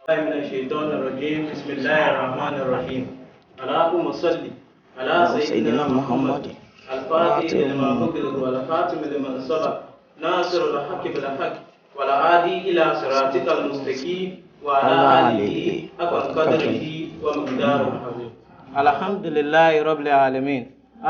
من الشيطان الرجيم بسم الله الرحمن الرحيم اللهم صل على سيدنا محمد الفاتح لما أغلق والخاتم لما سبق ناصر الحق بالحق والهادي إلى صراطك المستقيم وعلى آله حق قدره ومقداره العظيم. الحمد لله رب العالمين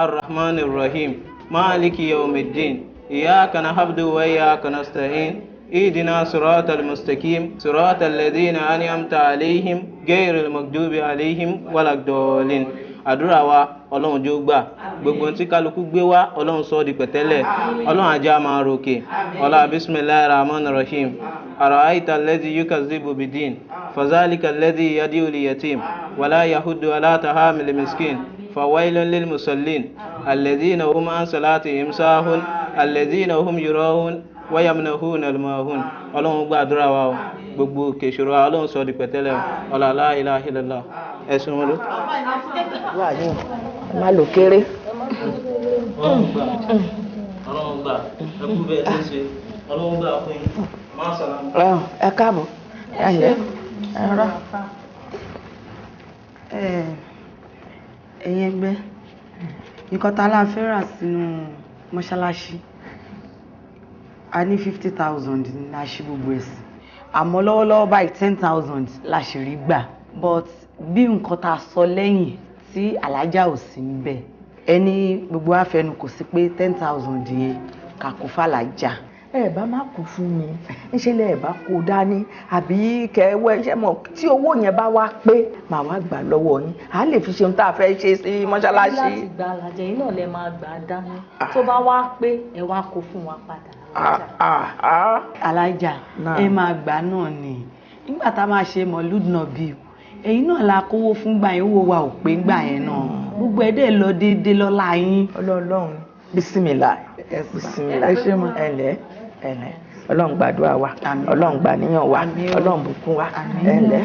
الرحمن الرحيم مالك يوم الدين إياك نعبد وإياك نستعين اهدنا صراط المستقيم صراط الذين أنعمت عليهم غير المغضوب عليهم ولا الضالين. Àdúrà wa, Ọlọ́run jọ̀ọ́ gbà. Gbogbo ohun tí kálukú gbé wá, Ọlọ́run sọ ọ́ di pẹ̀tẹ́lẹ̀. Ọlọ́run ajá máa ròkè. Ọlá bisimilahi rahman rahim. Ara'aita alladhi yukazibu bidin fazalika alladhi yadi'u liyatim wala yahuddu ala tahamil miskin fawailun lil musallin alladhina hum an salatihim sahun alladhina hum yurahun wayamnahuna almahun. Ọlọ́run gba àdúrà wa o. Gbogbo kèṣòro wa, Ọlọ́run sọ ọ́ di pẹ̀tẹ́lẹ̀. Ọlá la ilaha illallah. Ẹ̀sùn wọn ló. Má lò kéré. Ọlọ́run gbà, Ọlọ́run gbà, ẹ kú bẹ́ẹ̀ ṣe ṣe, Ọlọ́run gbà fún yín. Má sàlámù. Ẹ káàbọ̀, ẹ ǹlẹ́, ẹ rọ. Ẹ̀yin ẹgbẹ́, nǹkan tá a la fẹ́ rà sínú mọ́ṣáláṣí, a ní 50,000 ní a ṣe gbogbo ẹ̀ sí, àmọ́ lọ́wọ́lọ́wọ́ báyìí 10,000 la ṣì rí gbà, but bí nǹkan tá a sọ lẹ́yìn tí alájà ò sí níbẹ̀, ẹni gbogbo àfẹnu kò sí pé 10,000 yẹn kà kó fàlàjà. Ẹ bá má kú fún mi, ńṣe lẹ ẹ bá kó dání àbí kẹwẹ ṣe mọ tí owó yẹn bá wá pé màá wá gbà lọ́wọ́ yín, à lè fi ṣe ohun tá a fẹ́ ṣe sí mọ́ṣáláṣí. Láti gba alájẹ yìí náà lẹ máa gbà á dání, tó bá wá pé ẹ wá kó fún wa padà. Alájà, ẹ máa gbà náà ni. Nígbà tá a máa ṣe mọ̀lúd náà bíi ẹ̀yin náà la kówó fún gbà yẹn, owó wa ò pé gbà yẹn náà, gbogbo ẹ̀ dẹ̀ lọ déédéé lọ́la yín. Ọlọ́run bísímìlà bísímìlà, ẹ̀lẹ́ ẹ̀lẹ́, Ọlọ́run gbàdúrà wa, Ọlọ́run gbà níyàn wa, Ọlọ́run bùkún wa, ẹ̀lẹ́.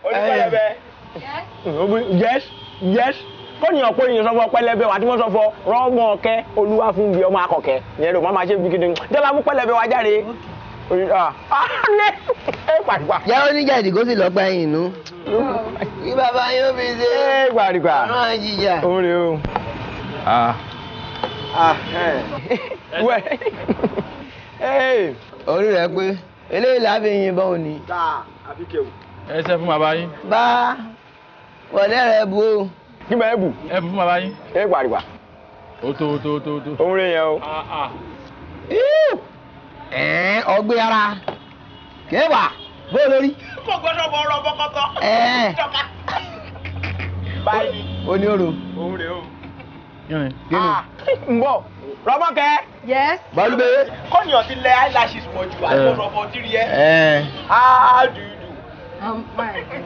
Onípẹlẹbẹ. Yes, yes. Kọ́nìyàn pé ènìyàn sọ fún pẹlẹbẹ wà tí wọ́n sọ fún rọ́mọ ọ̀kẹ́ olúwa fún bí ọmọ akọ̀kẹ́ ìyẹn ló máa ṣe bí gidi jẹ́lá mú pẹlẹbẹ wá jáde. Jẹ́ oníjà ìdìgó sì lọ́pàá ẹ̀yìn inú. Kí bàbá yóò fi ṣe ọ̀ràn àjìjà. Òun rèé o. Orí rẹ̀ pé eléyìí là á fi yìnbọn òní. Ẹ ṣe fún bàbá yín. Bá wọlé rẹ bu o. Kí bẹ́ẹ̀ bù. Ẹ bù fún bàbá yín. Ẹ gbàdúgbà. Ó tó tó tó tó. Òun rè yẹn o. Ọgbẹ́ ara kéwà bó lórí. Kò gbọ́dọ̀ bọ̀ ọ̀rọ̀ bọ́kọ́tọ́. Báyìí. Ó ní òrò. Òun rè o. Ń bọ̀ Rọ́mọ́kẹ́. Yes. Balùbẹ̀. Kọ́nìyàn ti lẹ eyelashes mọ̀ jù àti ọ̀sọ̀fọ̀ tí rí ẹ́. How do you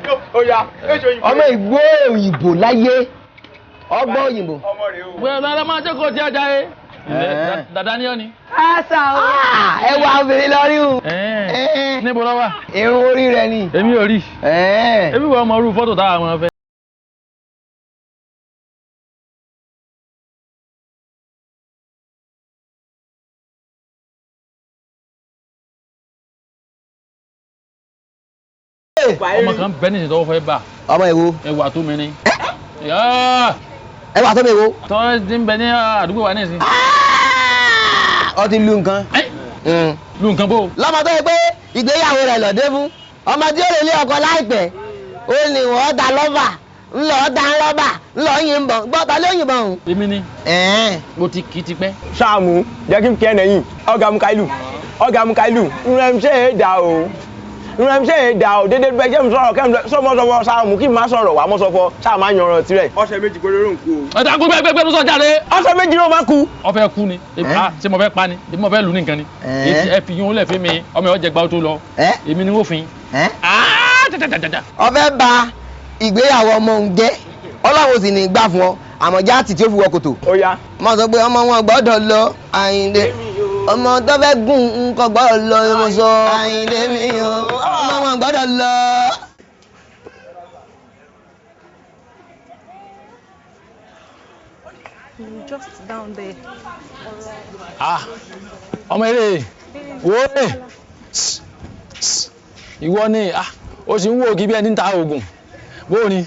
do? Ó yá, èso òyìnbó. Ọmọ ìgbó òyìnbó láyé ọgbọ́n òyìnbó. Ọmọ rẹ̀ o. Wẹ́rẹ́ lọ́mọ máa jókòó tí ọjà yé. Dàdá ni ọ́ ni. Àṣà o. Ẹ wá obìnrin lọ rí o. Níbo ló wà? Irun orí rẹ ni. Èmi ò rí. Èmi wọ ọmọ irú fọ́tò táwa máa fẹ́. Ọmọ kan bẹ́ẹ̀ ní ìṣètò fẹ́ bà. Ọmọ èwo. Ẹwà tó mi ni. Ẹwà tó mi èwo. Tọ́ ti ń bẹ ní àdúgbò wa nísìnyí. Ọ ti lu nǹkan. Lu nǹkan bó. Lọ́mọ tó yẹ pé ìgbéyàwó rẹ̀ lọ́dẹ fún. Ọmọ tí ó lè lé ọkọ láìpẹ́. Ó ní wọ́n ta lọ́bà. Ńlọ ta rọ́bà. Ńlọ yìnbọn. Gbọ́ ta ló yìnbọn òun. Èmi ni. Mo ti kì í tipẹ́. Sáàmù jẹ́ kí n kí ẹ nẹ̀yìn. Ọ̀gá Mukailu. Ọ̀gá Mukailu. Nrẹ̀ ṣe é dà o. Nrẹ̀ ṣe é dà o. Dédé bẹ́ẹ̀ jẹ́ mi sọ̀rọ̀ kẹ́ mi sọ́mọ́ sọ́fọ́ Sáàmù kí n má sọ̀rọ̀ wà mọ́ sọ́fọ́ sáà má yanran tirẹ̀. Ọ̀sẹ̀ méjì péré ló ń kú o. Ọ̀dà gbẹgbẹ gbẹgbẹ ló sọ jáde. Ọ̀sẹ̀ méjì ló máa kú. Ó fẹ́ kú ni. Ṣé mo fẹ́ pa ni? Èmi mo fẹ́ lù ní nǹkan ni. Ẹ fi yún lẹ̀ fún mi. Ọmọ ẹ̀ ọ̀jẹ̀ gba tó lọ. Èmi ni wọ́n fi. Ó fẹ́ bà ìgbéyàwó ọmọ òun jẹ́. Ọlọ́run sì ní gbà fún ọ. Àmọ́ jáàtì tí ó fi wọ kòtò. Ó yá. Mo sọ pé ọmọ wọn gbọ́dọ̀ lọ Àyìndé. Ọmọ tó fẹ́ gùn nǹkan gbọ́dọ̀ lọ mo sọ. Àyìndé mi o, ọmọ wọn gbọ́dọ̀ lọ. Just down there. Ah, ọmọ eré wo ni ìwọ ni ah o sì ń wo ògì bí ẹni ń ta oògùn bó ni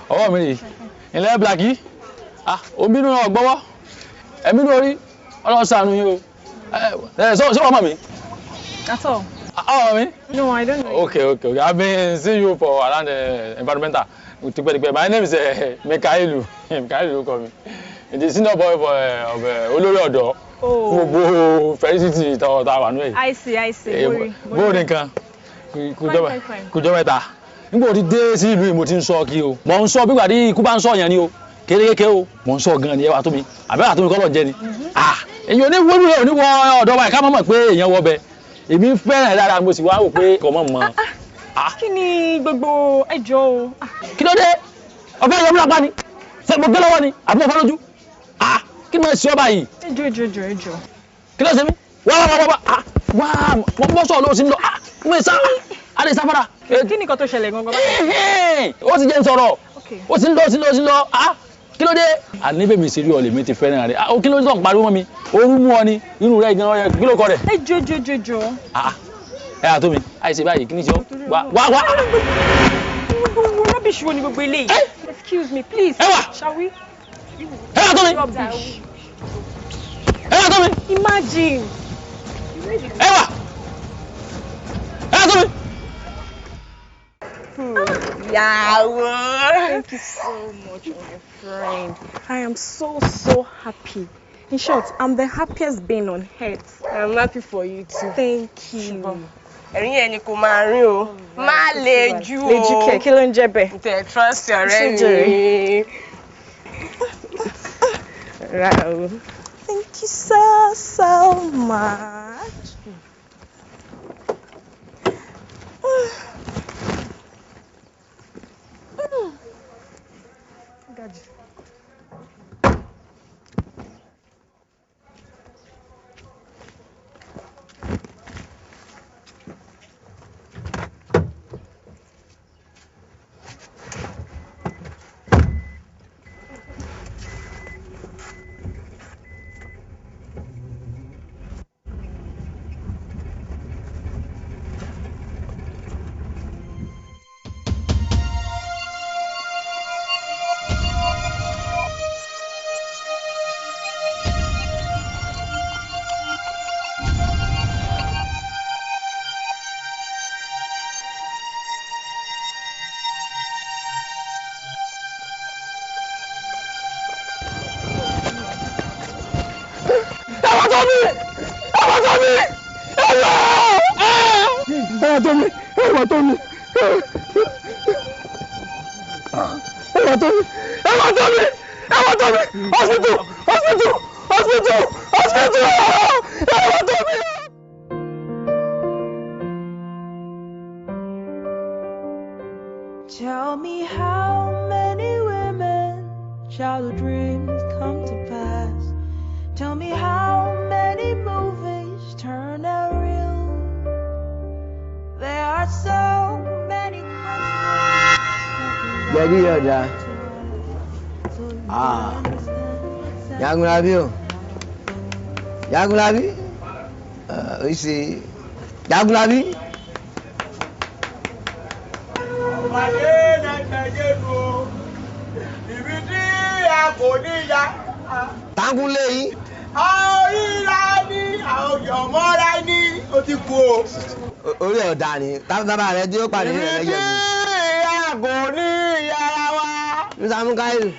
ọwọ́ mi rè ilẹ̀ blaki ah omi nínú ọgbọ́wọ́ ẹ̀mí nínú orí Ọlọ́run ṣàánú yín o ẹ ṣé wọ́n mọ̀ mi. At all. Ọmọ mi. No, I don't know. Okay. I've been seeing you for around environmental. Tipẹ́tipẹ́. My name is Mikailu. Mikailu ló kọ mi. The senior boy for of olórí ọ̀dọ́. Gbogbo Felicity tọ́ ta wà nú ẹ̀. I see, I see. Mo rí. Bó o nìkan kùjọ́ mẹ́ta. Nígbà tí dé sí ìlú yìí mo ti ń sọ kí o. Mò ń sọ bí gbàdí ikú bá ń sọ yẹn ni o. Kérékéké o. Mò ń sọ gan ni ẹwà tó mi. Àbẹ́ wà tó mi kọ́ lọ jẹ ni. Èyàn ò ní wọ́n ò ní wọ ọ̀dọ́ wa ká mọ̀ pé èèyàn wọ bẹ. Èmi fẹ́ràn dáadáa mo sì wá wò pé kò mọ̀ mọ́. Kí ni gbogbo ẹjọ́ o? Kí ló dé? Ọ̀fẹ́ yọmú lápá ni. Ṣé mo gbé lọ́wọ́ ni? Àbí mo fọ́ lójú? Kí ni mo ṣe ọ báyìí? Ẹjọ́ ẹjọ́ ẹjọ́ ẹjọ́. Kí ló ṣe mí? Wá wá wá wá wá mo bọ́ sọ̀rọ̀ ló ti ń lọ. Mo lè sá a lè sá fara. Kí ni nǹkan tó ṣẹlẹ̀ gangan báyìí? Ó ti jẹ́ ń sọ̀rọ̀. Ó ti ń lọ ó ti ń lọ ó ti ń lọ. Kí ló dé? Àní bẹ́ẹ̀ mi ṣe rí ọ̀lẹ̀ mi ti fẹ́ràn rẹ̀. Kí ló dé tó ń pariwo mọ́ mi? Ooru mú ọ ni inú rẹ̀ gan-an kí ló kọ rẹ̀? Ẹjọ́ ẹjọ́ ẹjọ́ ẹjọ́. Ẹ àtó mi, àìsè báyìí kí ni ṣe ọ́? Wá wá wá. Gbogbo rubbish wo ni gbogbo eléyìí? Excuse me please. Ẹ wà. Shall we? Ẹ wà tó mi. Rubbish. Ẹ wà tó mi. Imagine. Ẹ wà. Ẹ wà tó mi. Yàwó. Thank you so much, my friend. I am so, so happy. In short, I'm the happiest being on earth. I'm happy for you too. Thank you. Ẹ̀rín yẹn ni kò máa rín o. Má le jù o. Le jù kẹ̀, kí ló ń jẹ́ bẹ́ẹ̀? Tẹ̀ trust ọ̀rẹ́ mi. Rárá o. Thank you so, so much. Gàjì. Ẹwà tó mi, ẹwà tó mi, ẹwà tó mi, ẹwà tó mi, ẹwà tó mi. Ẹwà tó mi, hospital, hospital, hospital, hospital, ẹwà tó mi. Tell me how many women childhood dreams come to pass. Tell me how many movies turn out real. There are so many questions. Jẹ̀dí ọ̀dà. Jagunlabi o. Jagunlabi. Ó ṣe Jagunlabi. Pàdé lẹ́gbẹ̀ẹ́ lu ibi tí a kò ní ya. Tágúnlé yín. A ò ríra ní, a ò yọ̀ mọ́ra ní, ó ti kú o. Orí ọ̀dà ni tábà rẹ tí ó pàdé rẹ Ibi tí lẹ́yẹ̀ mi. a kò ní yàrá wa. Mr. Mukailu.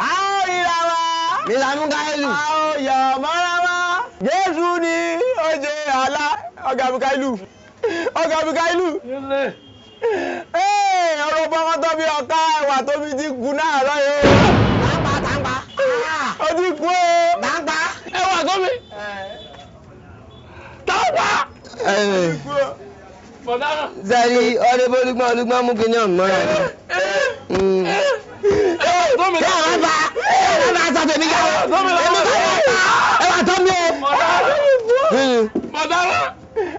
A ò ríra wa. Mr. Mukailu. A ò yọ̀ mọ́ra wa. Jésù ni ó ṣe àlá. Ọ̀gá Mukailu. Ọ̀gá Mukailu. Ọ̀rọ̀ bọ́kọ́tọ́ bí ọ̀ká ẹ̀wà tóbi ti kú náà lọ́yẹ̀. Tàǹpà tàǹpà. Ó ti kú o. Tàǹpà. Ẹ̀wà tóbi. Tàǹpà. Sẹ́ni ọdẹ bólúgbọ́n olúgbọ́n mú kinní ọ̀hún mọ́ra ni. Ẹ̀wà tóbi. Ṣé àwọn bá ẹ bá sọ tèmi ká? Èmi kọ́ ẹ̀wà tó mi o. Mọ̀dára.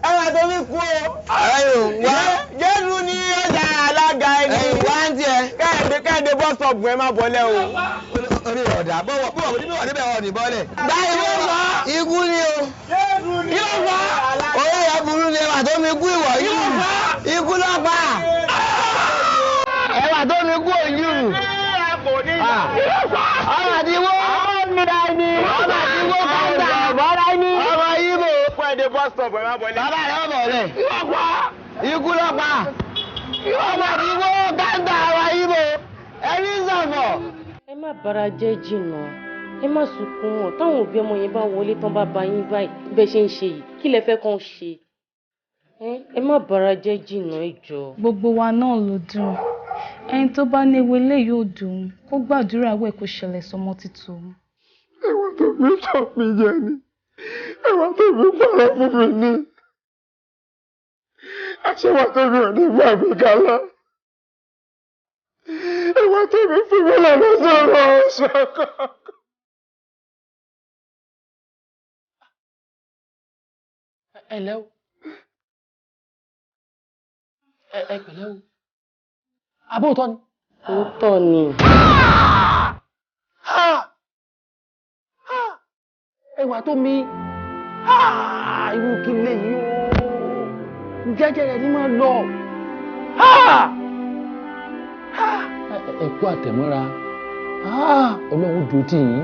Ẹ̀wà tóbi kú o. Ayò wá. Jésù ni ó ṣe alága ẹni. Wá ń tiẹ̀. Kẹ́hìndé Kẹ́hìndé bus stop ẹ má bọ́lẹ̀ o. Orí ọ̀dà bọ̀wọ̀ bọ̀wọ̀ níbẹ̀ wọ̀ níbẹ̀ wọ̀ ní bọ́lẹ̀. Báyìí ikú ni o. Jésù ni alága. Orí ẹ̀ burú ni ẹwà tó mi kú ìwọ̀ yìí. Ikú ló pa. Ẹwà tó mi kú òyìn. Ọmọ àti wó. Ọmọ àti wó kọ́ńtà. Ọmọ Ibo. Kẹ́hìndé bus stop ẹ má bọ́lẹ̀. Bàbá rẹ̀ ọ̀bọ̀ rẹ̀. Ikú ló pa. Ọmọ àti wó kọ́ńtà ọmọ Ibo. Ẹni sọ̀fọ̀. Ẹ má bara jẹ́ jìnnà, ẹ má sunkún mọ́. Táwọn òbí ọmọ yẹn bá wọlé tán bá ba yín báyìí bẹ́ẹ̀ ṣe ń ṣe yìí, kí lẹ fẹ́ kàn ṣe? Ẹ má bara jẹ́ jìnnà, ẹ jọ̀ọ́. Gbogbo wa náà ló dùn. Ẹni tó bá ní ewé lè yóò dùn kó gbàdúrà wẹ̀ kó ṣẹlẹ̀ sọmọ títún. Ẹwà tó mi tọ̀ mí jẹ ni, ẹwà tó mi pààrọ̀ fún mi ni, àṣewà tó mi ò ní gbà mí kálá, ẹwà tó mi fún mi lọ́nà sọ̀rọ̀ ọ̀ṣọ́kọ̀. Ẹ ǹlẹ́ o, ẹ pẹ̀lẹ́ o, abóòtọ́ ni. Òótọ́ ni. Ẹwà tó mi, irú kí lè yí o, jẹ́jẹ́ rẹ̀ ní máa lọ. Ẹ kú àtẹ̀mọ́ra, Ọlọ́run dùn tì yín,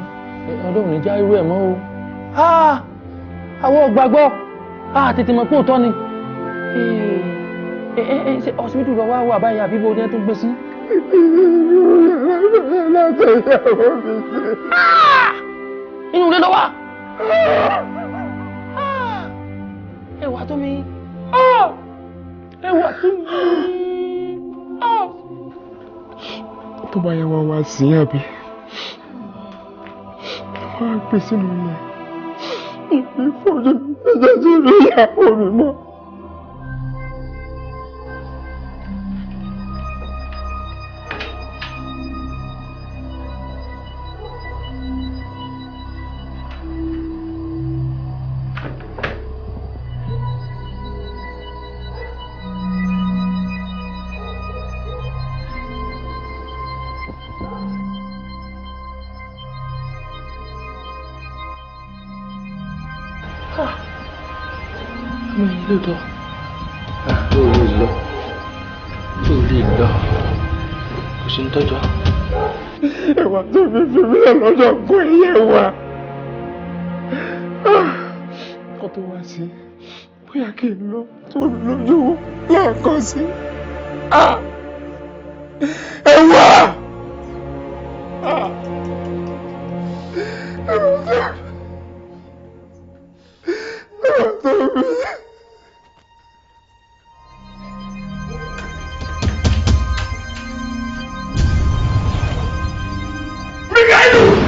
Ọlọ́run ní já irú ẹ̀ mọ́ o. Àwọn gbàgbọ́ tètè mọ̀ pé òótọ́ ni. Ṣé ọsibítù lọ wá wà báyìí àbí bo ni ẹ tún gbé sí? Inú ilé ló wà. Ẹwà tó mi. Ẹwà tó mi. Tó bá yẹ wọn wá sí àbí wọn á gbé sínú ilé ìbí fojú méjèèjì rí ìyàwó mi mọ́. Ọmọ yìí lóòótọ́. Ó lè lọ, ó lè lọ, kò sí ní tọ́jọ́. Ẹwà tó mi fi mí lẹ̀ lọ́jọ́ kó iye wa. Kó tó wá sí, bóyá kí n lọ tó lójú lẹ́ẹ̀kan sí. Ẹwà! Ẹwà tó mi. Mikaelu!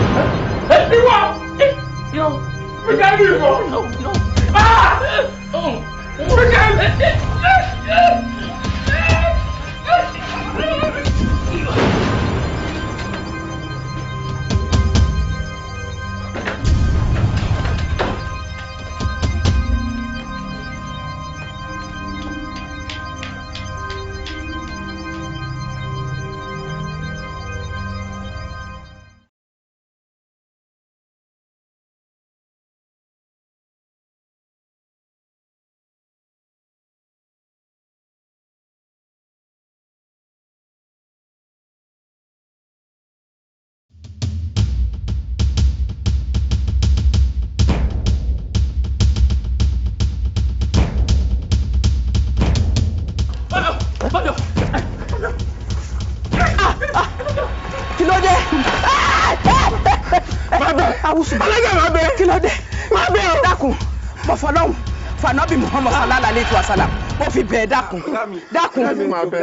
Ìwọ. Mikaelu ìwọ. Mikaelu. Kí ló dé? Awusu. Alájà máa bẹ. Kí ló dé? Máa bẹ o. Dákun, mo fọlọ́hún, fànọ́bì Muhammad sallallahu alayhi wa sallam, mo fi bẹ̀ dákun, dákun,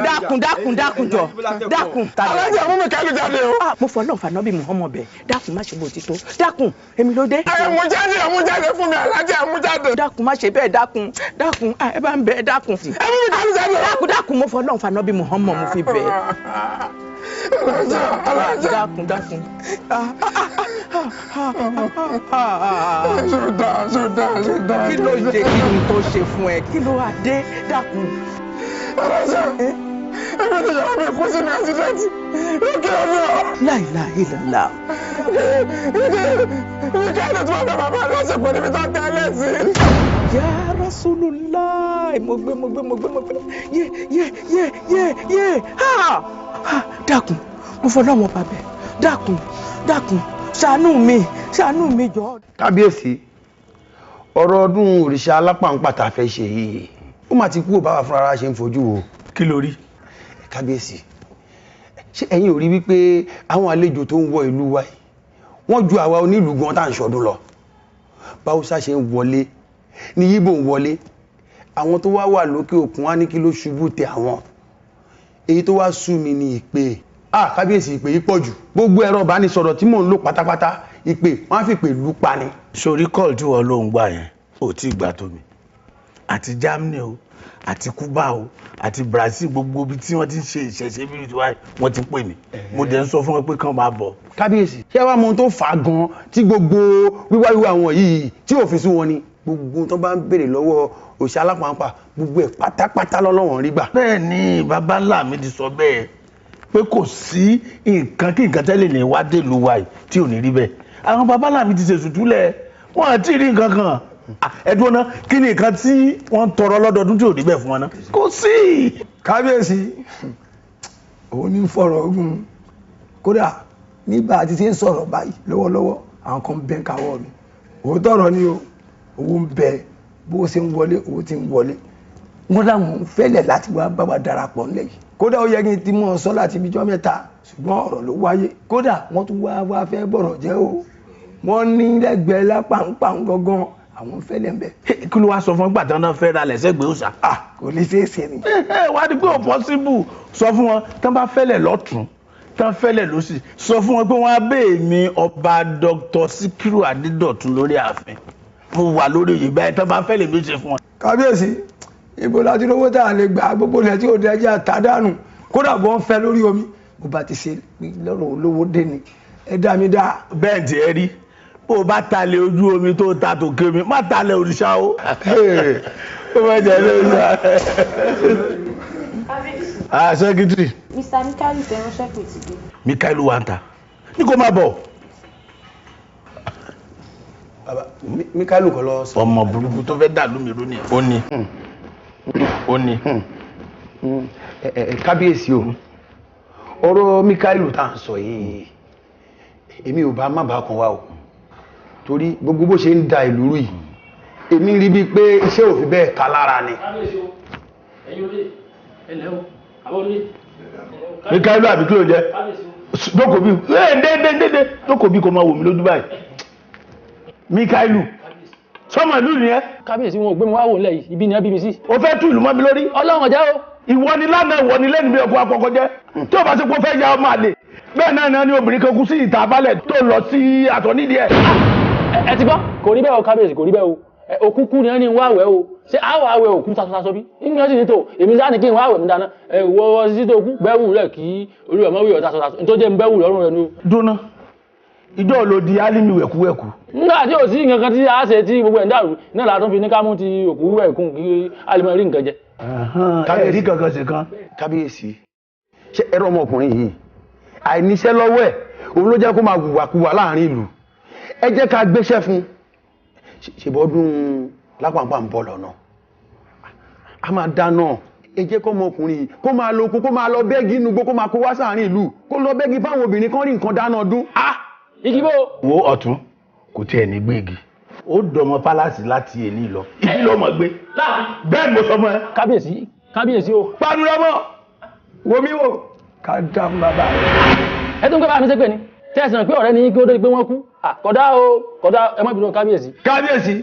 dákun, dákun, dákun jọ, dákun. Alájà mú Mikaelu jáde o. Mo fọlọ́hún fànọ́bì Muhammad bẹ̀, dákun má ṣe bó ti tó, dákun, èmi ló dé. Ẹ mú jáde, ẹ mú jáde fún mi, alájà ẹ mú jáde. Dákun má ṣe bẹ́ẹ̀ dákun, dákun, ẹ bá ń bẹ̀ dákun. Ẹ mú Mikaelu jáde o. Dákun, dákun, mo fọlọ́hún fànọ́bì Muhammad mo fi bẹ̀. Alájà, alájà. Dákun, dákun. Ṣòdà, ṣòdà, ṣòdà. Kí ló dé? Kí ni tó ṣe fún ẹ? Kí ló wá dé? Dákun. Alájà, ẹgbẹ́ tó yàrá mi kú sínú àṣídẹ́ǹtì lókè ọ̀nà. La ilaha illallah. Mikaelu tí wọ́n bá bàbá lọ́sẹ̀pọ̀ níbi tó tẹ́lẹ̀ sí. Ya Rasulullah, mo gbé, mo gbé, mo gbé, mo gbé. Yé, yé, yé, yé, yé. Ha! Ha! Dákun, mo fọlọ́wọ́n bàbẹ̀. Dákun, dákun, ṣàánú mi, ṣàánú mi jọ̀ọ́. Kábíyèsí, ọ̀rọ̀ ọdún òrìṣà alápàǹpàtà fẹ́ ṣe yìí ó mà ti kú òbá wa fúnra ara ṣe ń fojú wo. Kí ló rí? Kábíyèsí, ṣé ẹ̀yin ò rí wípé àwọn àlejò tó ń wọ ìlú wa yìí wọ́n ju àwa onílùú gan tá à ń ṣọdún lọ. Báwùsá ṣe ń wọlé ní Yíbò ń wọlé, àwọn tó wá wà lókè òkun á ní kí ló ṣubú tẹ àwọn. Èyí tó wá sú mi ni ìpè. Ah, kábíyèsí, ìpè yìí pọ̀ jù. Gbogbo ẹ̀rọ ìbánisọ̀rọ̀ tí mò ń lò pátápátá, ìpè wọ́n á fi pè lù pa ni. Sórí kọ́ọ̀lù tí wọ́n ló ń gbà yẹn ò tí ì gbà tó mi. Àti Germany o, àti Cuba o, àti Brazil, gbogbo ibi tí wọ́n ti ń ṣe ìṣẹ̀ṣe bí tiwa wọ́n ti pè mí. Mo dẹ̀ ń sọ fún wọn pé kán máa bọ̀. Kábíyèsí, ṣé wàá mọ ohun tó fà á gan tí gbogbo wíwá wíwá àwọn yìí tí ò fi sú wọn ni? Gbogbo tó bá ń béèrè lọ́wọ́ òṣì alápàǹpà, gbogbo ẹ̀ pátápátá lọ́lọ́wọ̀n rí gbà. Bẹ́ẹ̀ ni bàbá ńlá mi ti sọ bẹ́ẹ̀ pé kò sí nǹkan kí nǹkan tẹ́lẹ̀ ní wá dèlú wa yìí tí ò ní rí bẹ́ẹ̀. Àwọn bàbá ńlá mi ti ṣe sùtúlẹ̀, wọ́n àti rí nǹkan kan. Ẹ̀dùn ọ̀nà kí ni nǹkan tí wọ́n ń tọrọ lọ́dọọdún tí ò rí bẹ́ẹ̀ fún wọn náà? Kò sí. Kábíyèsí, òun ní fọ̀rọ̀ ogun. Kódà nígbà tí ti ń sọ̀rọ̀ báyìí lọ́wọ́lọ́wọ́, àwọn kan bẹ́ ń kawọ́ mi. Òótọ́ ọ̀rọ̀ ni o, owó ń bẹ, bó ṣe ń wọlé, owó ti ń wọlé. Wọ́n láwọn ń fẹ́lẹ̀ láti wá bá wa darapọ̀ ńlẹ̀ yìí. Kódà ó yẹ kí n ti mọ̀ ọ́ sọ láti ibi ijọ́ mẹ́ta, ṣùgbọ́n ọ̀rọ̀ ló wáyé. Kódà wọ́n tún wá fẹ́ bọ̀rọ̀ jẹ́ o. Wọ́n ní lẹ́gbẹ̀ẹ́ lápàǹpàǹ gangan, àwọn fẹ́lẹ̀ ń bẹ. Kí ló wá sọ fún gbàtàn náà fẹ́ ra lẹ̀sẹ̀ gbé òòṣà? Kò lè ṣeé ṣe ni. Wá ní pé ò possible. Sọ fún wọn tán bá fẹ́lẹ̀ lọ́tún, tán fẹ́lẹ̀ lọ́sì. Sọ fún wọn pé wọ́n á bèè mi ọba Dr. Sikiru Adédọ̀tun lórí ààfin. Mo wà lórí òye báyìí, tán bá fẹ́lẹ̀ mi ṣe fún wọn. Kábíyèsí, ibo láti rówó tá a lè gbà gbogbo ilẹ̀ tí ò dẹ́jà àtàdánù, kódà bọ́ ń fẹ́ lórí omi. Bó bá ti ṣe lọ́rọ̀ olówó dé ni, ẹ dá mi dá. Bẹ́ẹ̀ tí ẹ rí, bó o bá talẹ̀ ojú omi tó ta tòkè omi, má talẹ̀ òrìṣà o. Ó má jẹ́ lóòrìṣà. Ah, secretary. Mr. Mikaelu tẹ ránṣẹ́ pè ti dé. Mikaelu wa ń ta. Ní kó máa bọ̀. Bàbá, Mikaelu kọ́ lọ sọ. Ọmọ burúkú tó fẹ́ dàlú mi rú ni. Ó ní. Ó ní. Kábíyèsí o, ọ̀rọ̀ Mikaelu tá à ń sọ yìí, èmi ò bá má bàa kan wá o. Torí gbogbo bó ṣe ń da ìlú rú yìí, èmi rí bíi pé iṣẹ́ ò fi bẹ́ẹ̀ ká lára ni. Kábíyèsí o, ẹ̀yin olóyè, ẹ̀lẹ́ o, àbọ̀ olóyè. Mikaelu àbí kí ló jẹ́? Jókòó bí dédédédé jókòó bí kò máa wò mí lójú báyìí. Mikaelu, sọmọ ìlú ni ẹ. Kábíyèsí, wọn ò gbé mi wá wò nílẹ̀ yìí, ibi ni ẹ bí mi sí. O fẹ́ tú ìlú mọ́ mi lórí. Ọlọ́run ọ̀jẹ́ o. Ìwọ ni lánàá, ìwọ ni lẹ́nu bí ọkọ̀ akọkọ jẹ́. Tí o bá ṣe pé o fẹ́ ya ọmọ àlè, Bẹ́ẹ̀ náà náà ni obìnrin kan kú sí ìta abálẹ̀ tó lọ sí àtọ̀ nídìí ẹ̀. Ẹ ti gbọ́, kò rí bẹ́ẹ̀ o kábíyèsí, kò rí bẹ́ẹ̀ o. Òkú kú ni wọ́n ní wá wẹ̀ o. Ṣé àwọ̀ àwẹ̀ òkú taṣọ bí? Nígbà tí ní tó, èmi sáà ní kí n wá àwẹ̀ mi dáná. Ẹ wọ sí tó kú, bẹ́wù rẹ̀ kí olúwa mọ́ wíwọ̀ taṣọ taṣọ. Nítorí jẹ́ ń bẹ́wù lọ́rùn rẹ̀ nu. Dúnà, ìjọ ló di álímì wẹ̀kúwẹ̀kú. Nígbà tí ò sí nǹkan kan tí a ṣe tí gbogbo ẹ̀ ń dàrú, náà la tún fi ní ká mú ti òkú wẹ̀kún kí a lè mọ rí nǹkan jẹ. Kábíyèsí kankan ṣe kan. Kábíyèsí, ṣé ẹrọ ọmọkùnrin yìí àìníṣẹ́ lọ́wọ́ ẹ̀ òun ló jẹ́ kó máa wùwàkuwà láàrin ìlú. Ẹ jẹ́ ká gbéṣẹ́ fún un. Ṣèbọ́dún lápapà ń bọ̀ lọ́nà, a máa dáná. Ẹ jẹ́ kọ́mọkùnrin yìí kó máa lọ oko, kó máa lọ bẹ́ẹ̀gì inú igbó, kó máa kó wá sáàrin ìlú, kó lọ bẹ́ẹ̀gì fáwọn obìnrin kan rí nǹkan dáná ọdún. Igi bó. Wo ọ̀tún, kò tiẹ̀ ní gbé igi, ó dọmọ pálásì láti èní lọ, ibi ló mọ̀ gbé. Bẹ́ẹ̀ ni mo sọ fún ẹ. Kábíyèsí, kábíyèsí o. Pàdúrà mọ́, wo mi wò ká dá fún bàbá rẹ. Ẹ tún pé bá mi ṣépè ni tẹ̀sán pé ọ̀rẹ́ ni kí ó dé pé wọ́n kú. Kódà o, kódà, ẹ má bínú kábíyèsí. Kábíyèsí,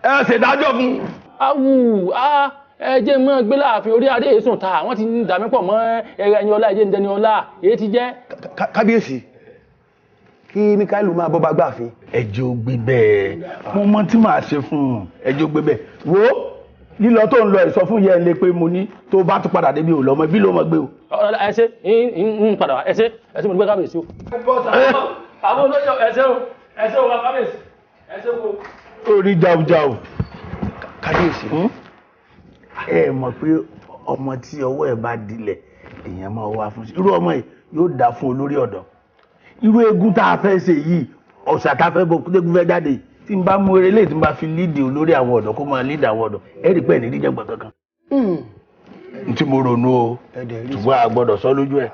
ẹ ṣèdájọ́ fún. Awù á, ẹ jẹ́ mọ́ gbé láàfin orí adé èsùn ta, wọ́n ti ń dà mí pọ̀ mọ́ ẹni ọlá, ẹjẹ́ ń dẹni ọlá, èyí ti jẹ́. Kábíyèsí, kí Míkáílù máa bọ́ bá gbàfin. Ẹ jẹ́ ó gbé bẹ́ẹ̀, mo mọ tí màá ṣe fún un, ẹ jẹ́ ó gbé bẹ́ẹ̀. Wo lílọ tó ń lọ, ìsọ fún yẹn lé pé mo ní tó bá tún padà débi ò lọ́mọ bí ló mọ gbé o. Ẹ ṣe ń padà wá, ẹ ṣe, ẹ ṣe, mo dúpẹ́ kábíyèsí o. Àwọn olóyè, ẹ ṣe o, ẹ ṣe o kábíyèsí, ẹ ṣe o. Orí jàùjàù. Kábíyèsí. Ẹ mọ̀ pé ọmọ tí ọwọ́ ẹ̀ bá dilẹ̀ èèyàn máa wá fún irú ọmọ yìí yóò dá fún olórí ọ̀dọ́. Irú eégún tá a fẹ́ ṣe yìí, ọ̀sà tá a fẹ́ bọ kúndékún fẹ́ jáde, tí n bá mú eré léyìí tí n bá fi lídìí olórí àwọn ọ̀dọ́ kó máa lídìí àwọn ọ̀dọ́, ẹ rí pé ní díjàgbọ̀n kankan. N tí mo ronú o, ṣùgbọ́n a gbọ́dọ̀ sọ lójú ẹ̀.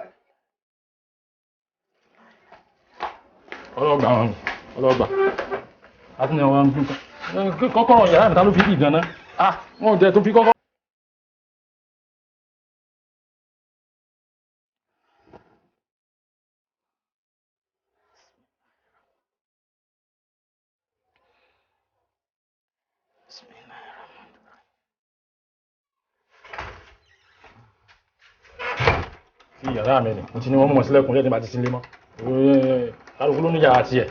Ọlọ́gbà wọn, ọlọ́gbà àtúnyẹ̀ wọn kọ́kọ́rọ́ yàrá mi ta ló fi bí gan-an, wọn ò jẹ́ tó fi kọ́kọ́. Sí yàrá mi ni mo ti ní wọn mọ̀ sílẹ̀kùn lẹ́ẹ̀dínbà ti sílé mọ́, kálukú ló ní yàrá tiẹ̀.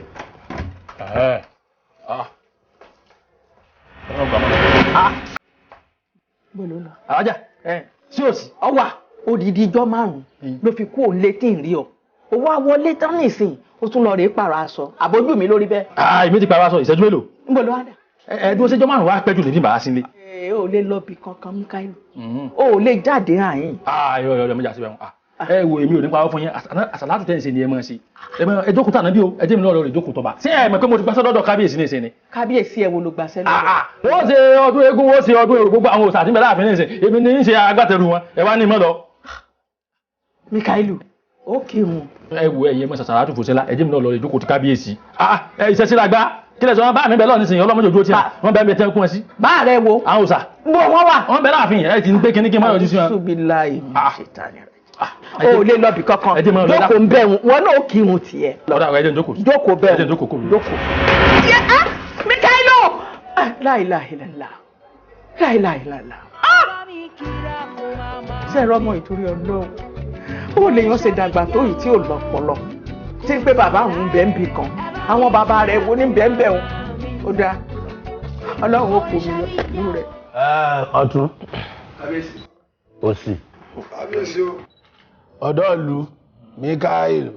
Alájà, sí òsì. Ọwà odidi ijọ́ márùn-ún ló fi kú òun létí ìrí ọ. Ó wá wọlé tán nísìnyí, ó tún lọ rèé pààrọ̀ aṣọ. Àbójú mi lórí bẹ́ẹ̀. Èmi ti pààrọ̀ aṣọ ìṣẹ́jú mélòó. Níbo ló wá dà? Ẹ dúró, ṣẹ́jọ́ márùn-ún wá pẹ́jù lè ní bàá sílé. Ẹ ò lè lọ bí kankan, Míkáílù. O ò lè jáde àyìn. Irọ́ irọ́, mo jà síbẹ̀ wọn. Ẹ wo, èmi ò ní parọ́ fún yín, àsàlátù tẹ́ ń ṣe ni ẹ máa ṣe. Ẹ jókòó tànà bí o, ẹ jẹ́ mi náà lọ rè jókòó tọba. Ṣé ẹ mọ̀ pé mo ti gbàṣẹ́ lọ́dọ̀ kábíyèsí ní ìsìn ni? Kábíyèsí ẹ wo ló gbàṣẹ́ lọ́dọ̀? Wọ́n ṣe ọdún eégún, wọ́n ṣe ọdún èrò, gbogbo àwọn òòṣà àti mẹ́lá àfin ní ìsìn, èmi ní í ṣe agbátẹrù wọn, ẹ wá ní ìmọ̀ lọ. Míkáílù, ó kírun. Ẹ wo, ẹyẹ mọ sàṣàlátù fòṣẹlá, ẹ jẹ́ mi náà lọ rè jókòó ti kábíyèsí. Ẹ iṣẹ́ sí la gbá kílẹ̀ sọ wọn bá mi bẹ̀ lọ́ọ̀ nísìnyí, ọlọ́mọdé ojú ó ti hàn wọn bẹ́ẹ̀ mi tẹ́ kún ẹ sí. Bá rẹ wo. Àwọn òòṣà. Bó wọn wà. Wọn bẹ láàfin, ẹ ti ń gbé kíní kí n má yọjú sí wọn. Ṣùbíláì ṣètàní rẹ. O ò lè lọ bì kankan, jókòó ń bẹ̀ wọn náà, ó kírun tiẹ̀. Ọ̀dà ẹ jẹ́ n jókòó. Jókòó bẹ̀ ẹ jẹ́ n jókòó kò jókòó. Míkáílù! La ilaha illallah. La ilaha illallah. Ṣé ẹ̀rọ ọmọ ìtorí Ọlọ́run? Ó lè yàn ṣe dàgbà tó yìí tí ò lọ́pọlọ. Tí ń pé bàbá òun bẹ́ẹ̀ ń bì kan. Àwọn bàbá rẹ̀ wo ní bẹ́ẹ̀ ń bẹ̀ wọn. Ó dáa. Ọlọ́run ó kò mí yọ pẹ̀lú rẹ̀. Ọ̀tún, òsì, Kábíyèsí o. ọ̀dọ́ ìlú Míkáílù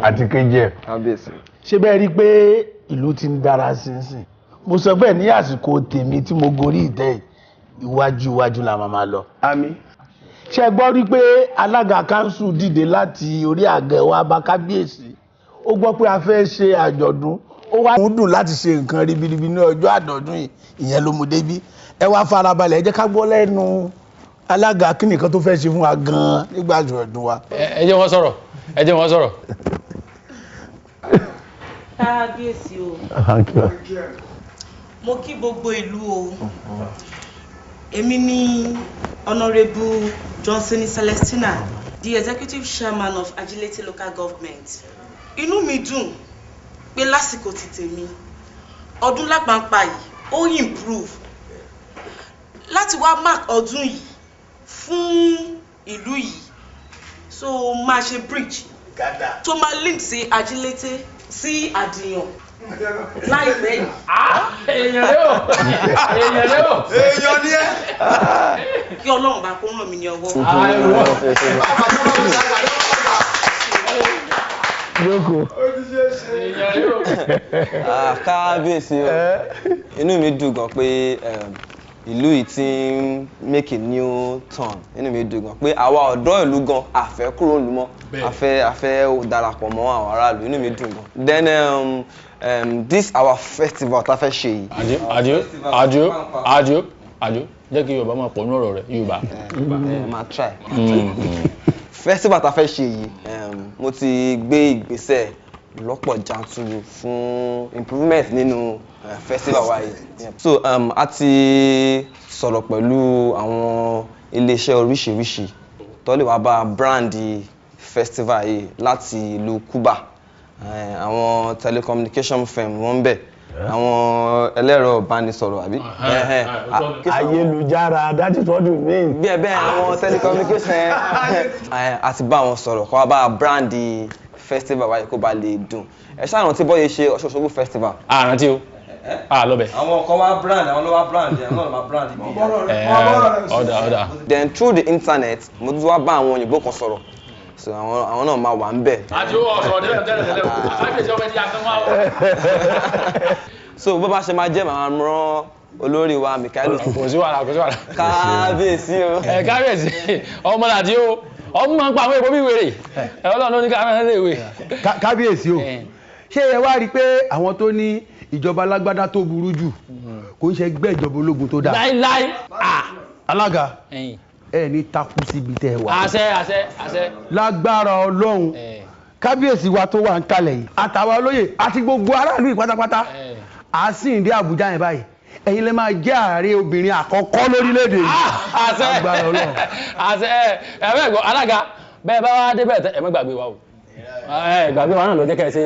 àti kejì ẹ̀. Kábíyèsí. Ṣé bẹ́ẹ̀ rí i pé ìlú ti ń dára sínsìn? Mo sọ bẹ́ẹ̀ ní àsìkò tèmi tí mo gorí ìtẹ́ yìí, iwájú iwájú la máa lọ. Àmín. Ṣé gbọ́ rí pé alága kanṣu dìde láti orí àgẹ̀ wa bá kábíyèsí, ó gbọ́ pé a fẹ́ ṣe àjọ̀dún, ó wá ń dùn láti ṣe nǹkan ribiribi ní ọjọ́ àjọ̀dún yìí, ìyẹn ló mú débí. Ẹ wá farabalẹ̀, ẹ jẹ́ ká gbọ́ lẹ́nu alága kí nìkan tó fẹ́ ṣe fún wa gan-an nígbà àjọ̀dún wa. Ẹ jẹ́ wọ́n sọ̀rọ̀, ẹ jẹ́ wọ́n sọ̀rọ̀. Kábíyèsí o. Thank you. Mo kí gbogbo ìlú o. Èmi ni Honourable Johnson Celestina, the executive chairman of Agility Local Government. Inú mi dùn pé lásìkò ti tèmi, ọdún lápapà yìí ó improve. Láti wá mark ọdún yìí fún ìlú yìí, so máa ṣe bridge tó máa link sí Ajílété sí Àdìyàn láìpẹ́ yìí. Èèyàn rẹ o, èèyàn rẹ o. Èèyàn ni ẹ. Kí Ọlọ́run bá kó ràn mí ní ọwọ́. Jókòó. Ah, kábíyèsí o, inú mi dùn gan pé ìlú yìí ti ń make a new turn. Inú mi dùn gan pé àwa ọ̀dọ́ ìlú gan a fẹ́ kúrò nílùú mọ́, a fẹ́ darapọ̀ mọ́ àwọn aráàlú. Inú mi dùn gan. Then this our festival tá a fẹ́ ṣe yìí. Àdìo, Àdìo, Àdìo, Àdìo, Àdìo, jẹ́ kí Yorùbá máa pọ̀ nínú ọ̀rọ̀ rẹ̀, Yorùbá. Ẹ máa try. Festival tá a fẹ́ ṣe yìí, mo ti gbé ìgbésẹ̀ lọ́pọ̀ janturu fún improvement nínú festival wa yìí. So a ti sọ̀rọ̀ pẹ̀lú àwọn iléeṣẹ́ oríṣiríṣi tó lè wá bá brand festival yìí láti ìlú Cuba. Àwọn telecommunication firm wọ́n ń bẹ̀, àwọn ẹlẹ́rọ ìbánisọ̀rọ̀ àbí. Ayélujára, that is what you mean. Bí ẹ bẹ́ẹ̀, àwọn telecommunication ẹ, a ti bá wọn sọ̀rọ̀ kó wá bá brand festival wa yìí kó ba lè dùn. Ẹ ṣáà rántí bọ́yẹ ṣe Ọ̀ṣun Òṣogbo festival. Àrántí o, a lọ bẹ̀. Àwọn kan wá brand, àwọn ló wá brand, àwọn náà ló máa brand ibi. Ọ̀dà ọ̀dà. Then through the internet, mo tún wá bá àwọn òyìnbó kan sọ̀rọ̀, so àwọn náà máa wà ń bẹ̀. Àdìo, ọ̀sọ̀ dẹ́rẹ̀ tẹ́lẹ̀ tẹ́lẹ̀ o, kábíyèsí, ọmọ ẹni yàtọ̀ máa wọ̀. So bó bá ṣe máa jẹ́, màá rán olórí wa Mikailu. Kò sí wàhálà, kò sí wàhálà. Kábíyèsí o. Ẹ kábíyèsí, ọmọ làdí o, ọmọ máa ń pa àwọn èèpo bí wèrè ẹ, Ọlọ́run ló ní ká rán lè wè. Kábíyèsí o, ṣé ẹ wá rí i pé àwọn tó ní ìjọba alágbádá tó burú jù kò ń ṣe ẹgbẹ́ ìjọba ológun tó dáa? Láíláí. Alága, ẹ ní takú síbi tẹ́ ẹ wà. Àṣẹ, àṣẹ, àṣẹ. Lágbára Ọlọ́run, kábíyèsí wa tó wà ń kalẹ̀ yìí àtàwọn olóyè àti gbogbo aráàlú yìí pátápátá, à á sì ń dé Àbújá yẹn báyìí, ẹ̀yin lè máa jẹ́ ààrẹ obìnrin àkọ́kọ́ lórílẹ̀‐èdè yìí. Àṣẹ. Lágbára Ọlọ́run. Àṣẹ. Ẹ ẹ bẹ́ẹ̀ gbọ́, alága, bẹ́ẹ̀ bá wá débẹ̀ tẹ́, ẹ má gbàgbé wa o, ẹ gbàgbé wa náà lọ jẹ́ kẹ́ ẹ ṣe.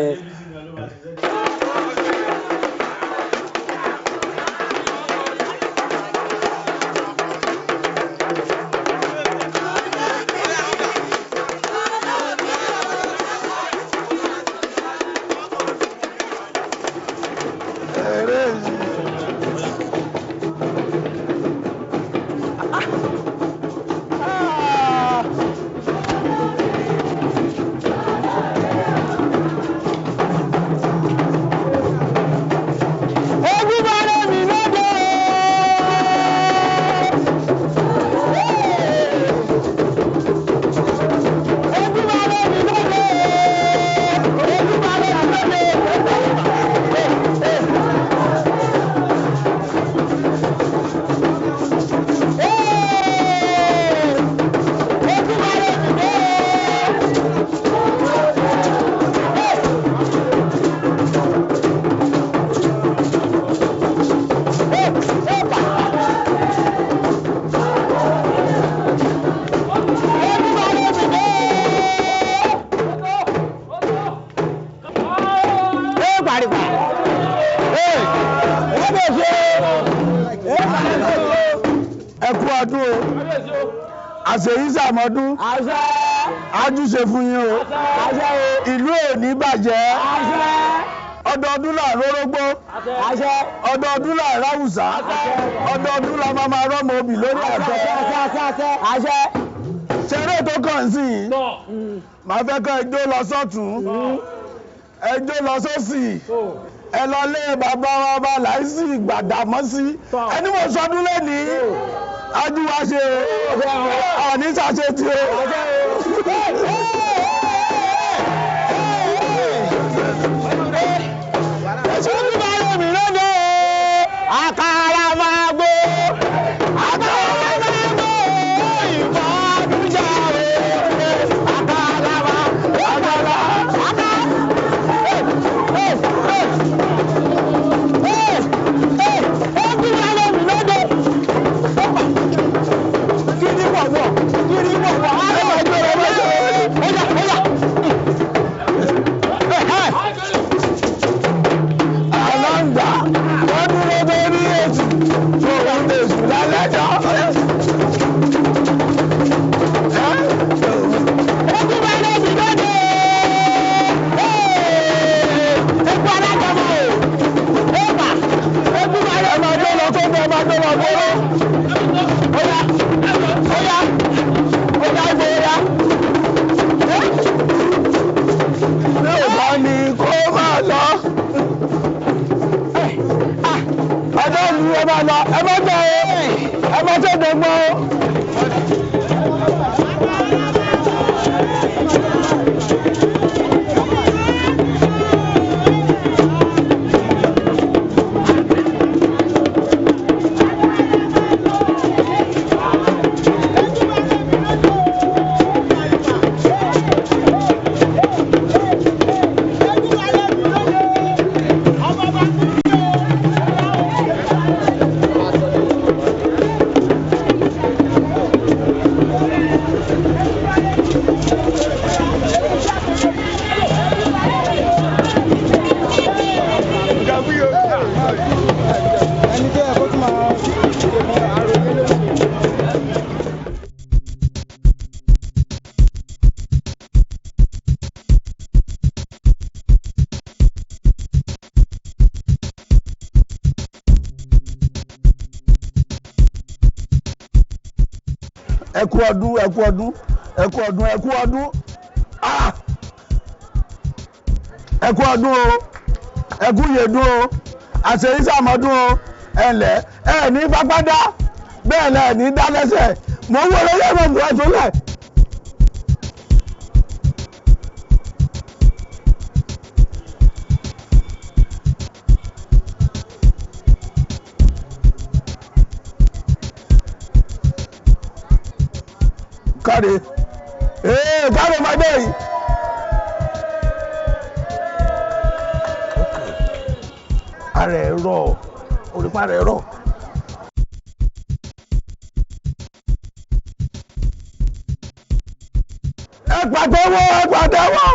Ẹ kú ọdún o, àṣeyí sàmọdún, àjùṣe fún yín o, ìlú ò ní bàjẹ́. Ọdọọdún là ń rórógbó, ọdọọdún là ń ráwùsá, ọdọọdún là máa máa rọ́mọ obì lórí àtẹ. Ṣeré tó kàn sí yìí, màá fẹ́ kọ́ ẹjọ́ lọ sọ́tún, ẹjọ́ lọ sósì, ẹ lọ lé bàbá wa bá láìsí Gbàdámọ́sí. Ẹni mo sọdún lẹ́nìí, ajúwa ṣe o, àní ṣàṣe tí o. Àkàrà máa gbó, àkàrà máa gbó, ìbọn àdújà o. Àkàrà máa, àkàrà, àkàrà. Kiri bọ̀bọ̀, kiri bọ̀bọ̀, ẹ máa gbé, ẹ máa gbé. Wọ́n ní kó máa lọ. Ọjọ́ ìlú ẹ máa lọ, ẹ má tẹ̀ ọ́, ẹ má tẹ̀ dọ́gbọ́n o. Ẹ kú ọdún, ẹ kú ọdún, ẹ kú ọdún, ẹ kú ọdún, ah, ẹ kú ọdún o, ẹ kú yèdún o, àṣeyísàmọ́dún o. Ẹ ǹlẹ́, ẹ ní pápádá bẹ́ẹ̀ lẹ ní dá lẹ́sẹ̀. Mò ń wọlé lẹ́mọ̀ bùrọ̀ tó lẹ̀. Káre, ee, káre máa dé yìí. Ara ẹ̀ rọ̀, orípa rẹ̀ rọ̀. Ẹ pàtẹ́wọ́, ẹ pàtẹ́wọ́.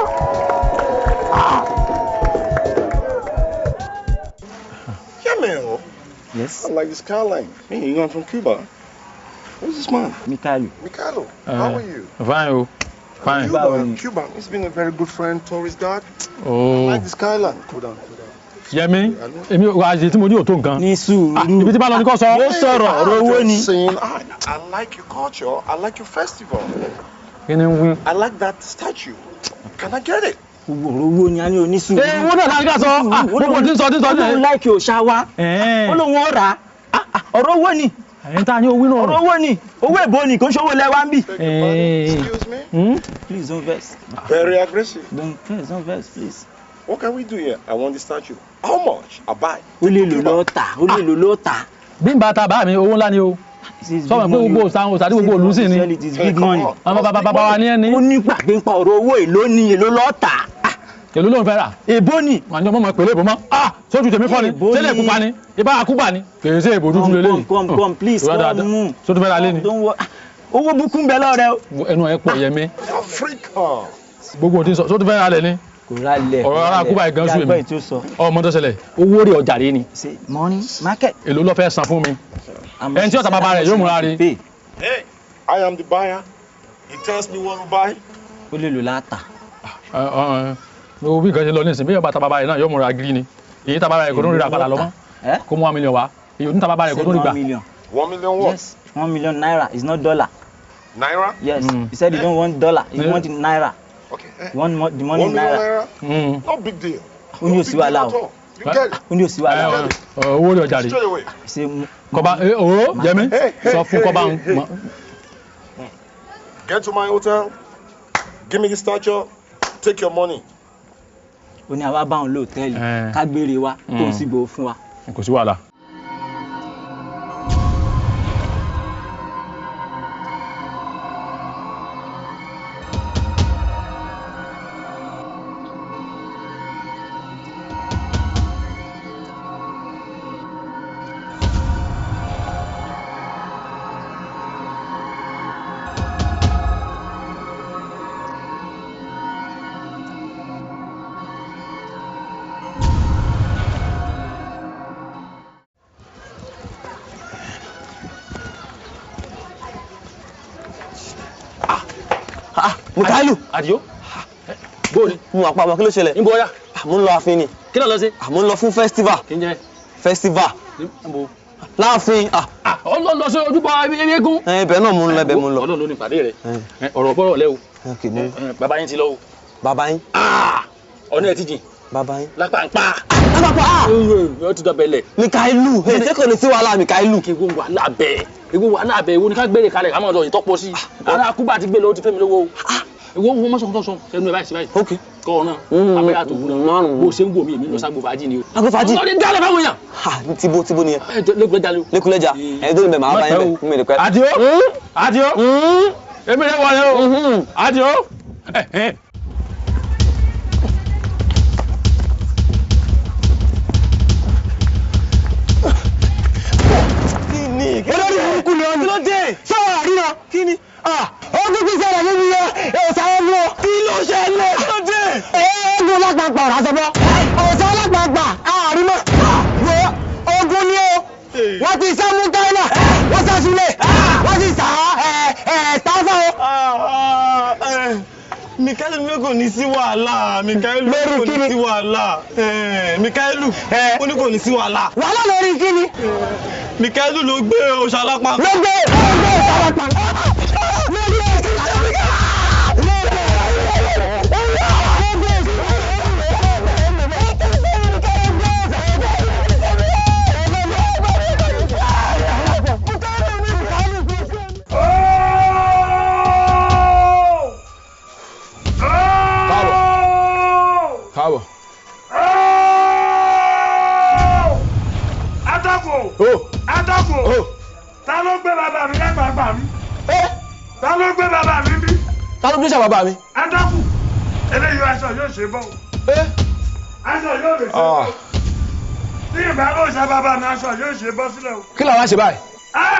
Yeah, man. Yes. I like the skyline. Hey, you know I'm from Cuba. Who's this man? Mikhailo. Mikhailo, how are you? Fine o, fine. Cuba, Cuba. He's been a very good friend, tourist guide. Oh. I like the skyline. Cool down, cool down. Yẹmi, èmi ò àyè tí mo ní ò tó nǹkan. Ní sùúrù. Ibi tí bá lọ ní kò sọ. Yóò sọ̀rọ̀, ọ̀rọ̀ owó ni. Saying, I like your culture. I like your festival. Kí ni ń wí? I like that statue. Can I get it? Ọ̀rọ̀ owó ni a ní, onísùúrù. Ẹ owó náà láti ká sọ. Ah, gbogbo tí ń sọ tí ń sọ Ó lóun láìkì òòṣà wa. Ó lóun ó rà á. Ọ̀rọ̀ owó ni. Ẹ̀yin tá a ní owó náà. Ọ̀rọ̀ owó ni. Owó èbó ni, kò ń ṣòwò lẹ́wà ń bì. Excuse me? Please don't vex. Very aggressive. Don't vex, don't vex, please. What can we do here? I want the statue. How much? I buy. Ó lè lò lọ́ọ́ tà, ó lè lò lọ́ọ́ tà. Bí n bá ta bá mi, owó ńlá ni o. Sọ ma pé gbogbo òòsàn òòsàn àti gbogbo òlù sì ni. It is big money. Àwọn bàbá bàbá wa ní ẹni. Ó ní gbàgbé ń pa ọ̀rọ̀ owó, èló ni, èló lọ́ọ́ tà. Èló ló ń fẹ́ rà? Èbó ni. Màá ní ọmọ mọ̀ pẹ̀lú èbó mọ́. Ah! Sójú tèmi fọ́ ni. Èbó ni. Sẹ́lẹ̀ pupa ni. Ibà àkúbà ni. Kì í ṣe èbó dúdú lélẹ́yìí. Come, come, come, please, Ìwà come. dáadáa. Sójú fẹ́ ra lé ni. Don't worry. Owó búkú ń bẹ lọ́rẹ o. Ẹnu ẹ pọ̀, Yẹmi. Africa. Gbogbo òtí sọ, sójú fẹ́ ra lẹ̀ ni. Kò ra lẹ̀. Ọ̀rọ̀ ará Kúbà yìí gan sú Yàgbọ́ èmi. ètò sọ. Ọmọ tó ṣẹlẹ̀, owó rẹ̀ ọjà rẹ̀ ni. Money market. Èló ló fẹ́ san fún mi? Ẹni tí ó ta bàbá rẹ̀ yóò múra rí. Hey, I am the buyer. He tells me what to buy. Ó lè lò láàtà. Gbogbo bí nǹkan ṣe lọ nísìnyí, bí yóò bá ta bàbá rẹ̀ náà yóò múra gírí ni. Èyí ta bàbá rẹ̀ kò tó ń ríra padà lọ mọ́. Kó mú 1 million wá. Èyí ò ní ta bàbá rẹ̀ kò tó ń rí gbà. 1 million. 1 million what? Yes, 1 million naira is not dollar. Naira? Yes, he said he don't want dollar, he want naira. Okay. One mo the money 1 million naira. naira? No big deal. Ó ní òsì wàhálà o. You get it. Ó ní òsì wàhálà o. Owó rẹ̀ ọjà rẹ̀. Straight away. Ṣé Kọba owó Yẹmi sọ fún kọba ń. Get to my hotel. Give me the statue. Take your money. Ó ní àwa bá òun lóòtẹ́ẹ̀lì ká gbére wa kó o sì gbowó fún wa. Kò sí wàhálà. Mukailu. Àdìó. Bóòlù. Mo wà pa àwọn, kí ló ṣẹlẹ̀? Níbo ọ̀yà? Mo ń lọ ààfin ni. Kí ló lọ sí? Mo ń lọ fún festival. Kí n jẹ? Festival. Níbo? Láàfin. Ó lọ lọ sí ojúbọ eégún. Ẹ ibẹ̀ náà mo ń lọ, ibẹ̀ mo ń lọ. Ọlọ́run ló ní ìpàdé rẹ̀. Ọ̀rọ̀ gbọ́rọ̀ lẹ́ o. Bàbá yín ti lọ o. Bàbá yín. Ọ̀nà ẹ̀ ti jìn. Bàbá yín. Lápàǹpà. Lápàǹpà. Ó ti dọ̀bẹ̀lẹ̀. Mikailu, ṣé kò ní sí wàhálà Mikailu? Ewu wàhálà bẹ́ẹ̀. Ewu wàhálà bẹ́ẹ̀. Ewu ni ká gbére kalẹ̀ ká máa lọ ìtọ́pọ̀ sí. Ará Kúbà ti gbé lọ, ó ti fẹ́ mi lówó. Ewu wo mọ́sán tó sọ ẹnu ẹ̀ báyìí sí báyìí. Ok. Kọ́ ọ náà. Abẹ́rẹ́ àtòkù náà. Bó ṣe ń wò mí, èmi lọ ságbó fàájì ni o. Àgbo fàájì. Lọ́dẹ dálẹ̀ fáwọn èèyàn. Ha, tíbo tíbo nìyẹn. Lẹ́kùlẹ́jà ni o. Lẹ́kùlẹ́jà. Ẹ̀yin tó ní bẹ̀ máa bá yín bẹ̀. Mi lè pẹ́. Àdìó. Àdìó. Èmi rẹ̀ wọlé o. Àdìó. Kí ni? Olórí burúkú ni ọ́ ni. Kí ló dé? Sọ̀rọ̀ àríwá. Kí ni? Ó tún ti ṣẹlẹ̀ níbi yẹn, òòsà ọmọ. Kí ló ṣẹlẹ̀? Kí ló dé? Ogun ọlọ́pàá ọ̀rọ̀ àṣọ bọ́. Òòsà ọlọ́pàá àrímọ́. Wo ogun ni o. Wọ́n ti sá mú Káínà, wọ́n sá Súlẹ̀, wọ́n sì sá Táfà o. Mikailu ní kò ní sí wàhálà. Mikailu ní kò ní sí wàhálà. Mikailu ó ní kò ní sí wàhálà. Wàhálà lórí kíni? Mikailu ló gbé òòṣà lápá. Ló gbé òòṣà lápá. Káàbọ̀. Atọ́kùn! Atọ́kùn! Ta ló gbé bàbá mi lágbàgbà mi? Ta ló gbé bàbá mi bí? Ta ló gbé sàbàbà mi? Atọ́kùn! Eléyìí aṣọ yóò ṣe bọ́. Aṣọ yóò lè ṣe bọ́. Tí ìbá ló ṣe bàbá mi, aṣọ yóò ṣe bọ́ sílẹ̀ o. Kí làwọn á ṣe báyìí?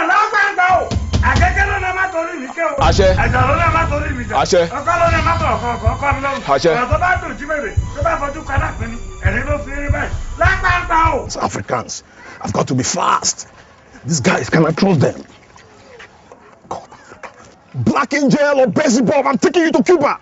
Lágbàgbà o! Àkẹ́kẹ́ ló náà má torí mi ké o. Àṣẹ. Ẹ̀jọ̀ ló náà má torí mi jà. Àṣẹ. Ọkọ ló náà má tọ̀ ọkọ ọkọ ọkọ mi lọ́rùn. Àṣẹ. Ọ̀rọ̀ tó bá dùn jí bèrè tó bá fojú kan lápẹ́ ni ẹ̀rín ló fi rí báyìí. Lágbàgbà o! Africans, I've got to be fast. These guys, can I trust them? God. Black Angel or Beelzebub, I'm taking you to Cuba.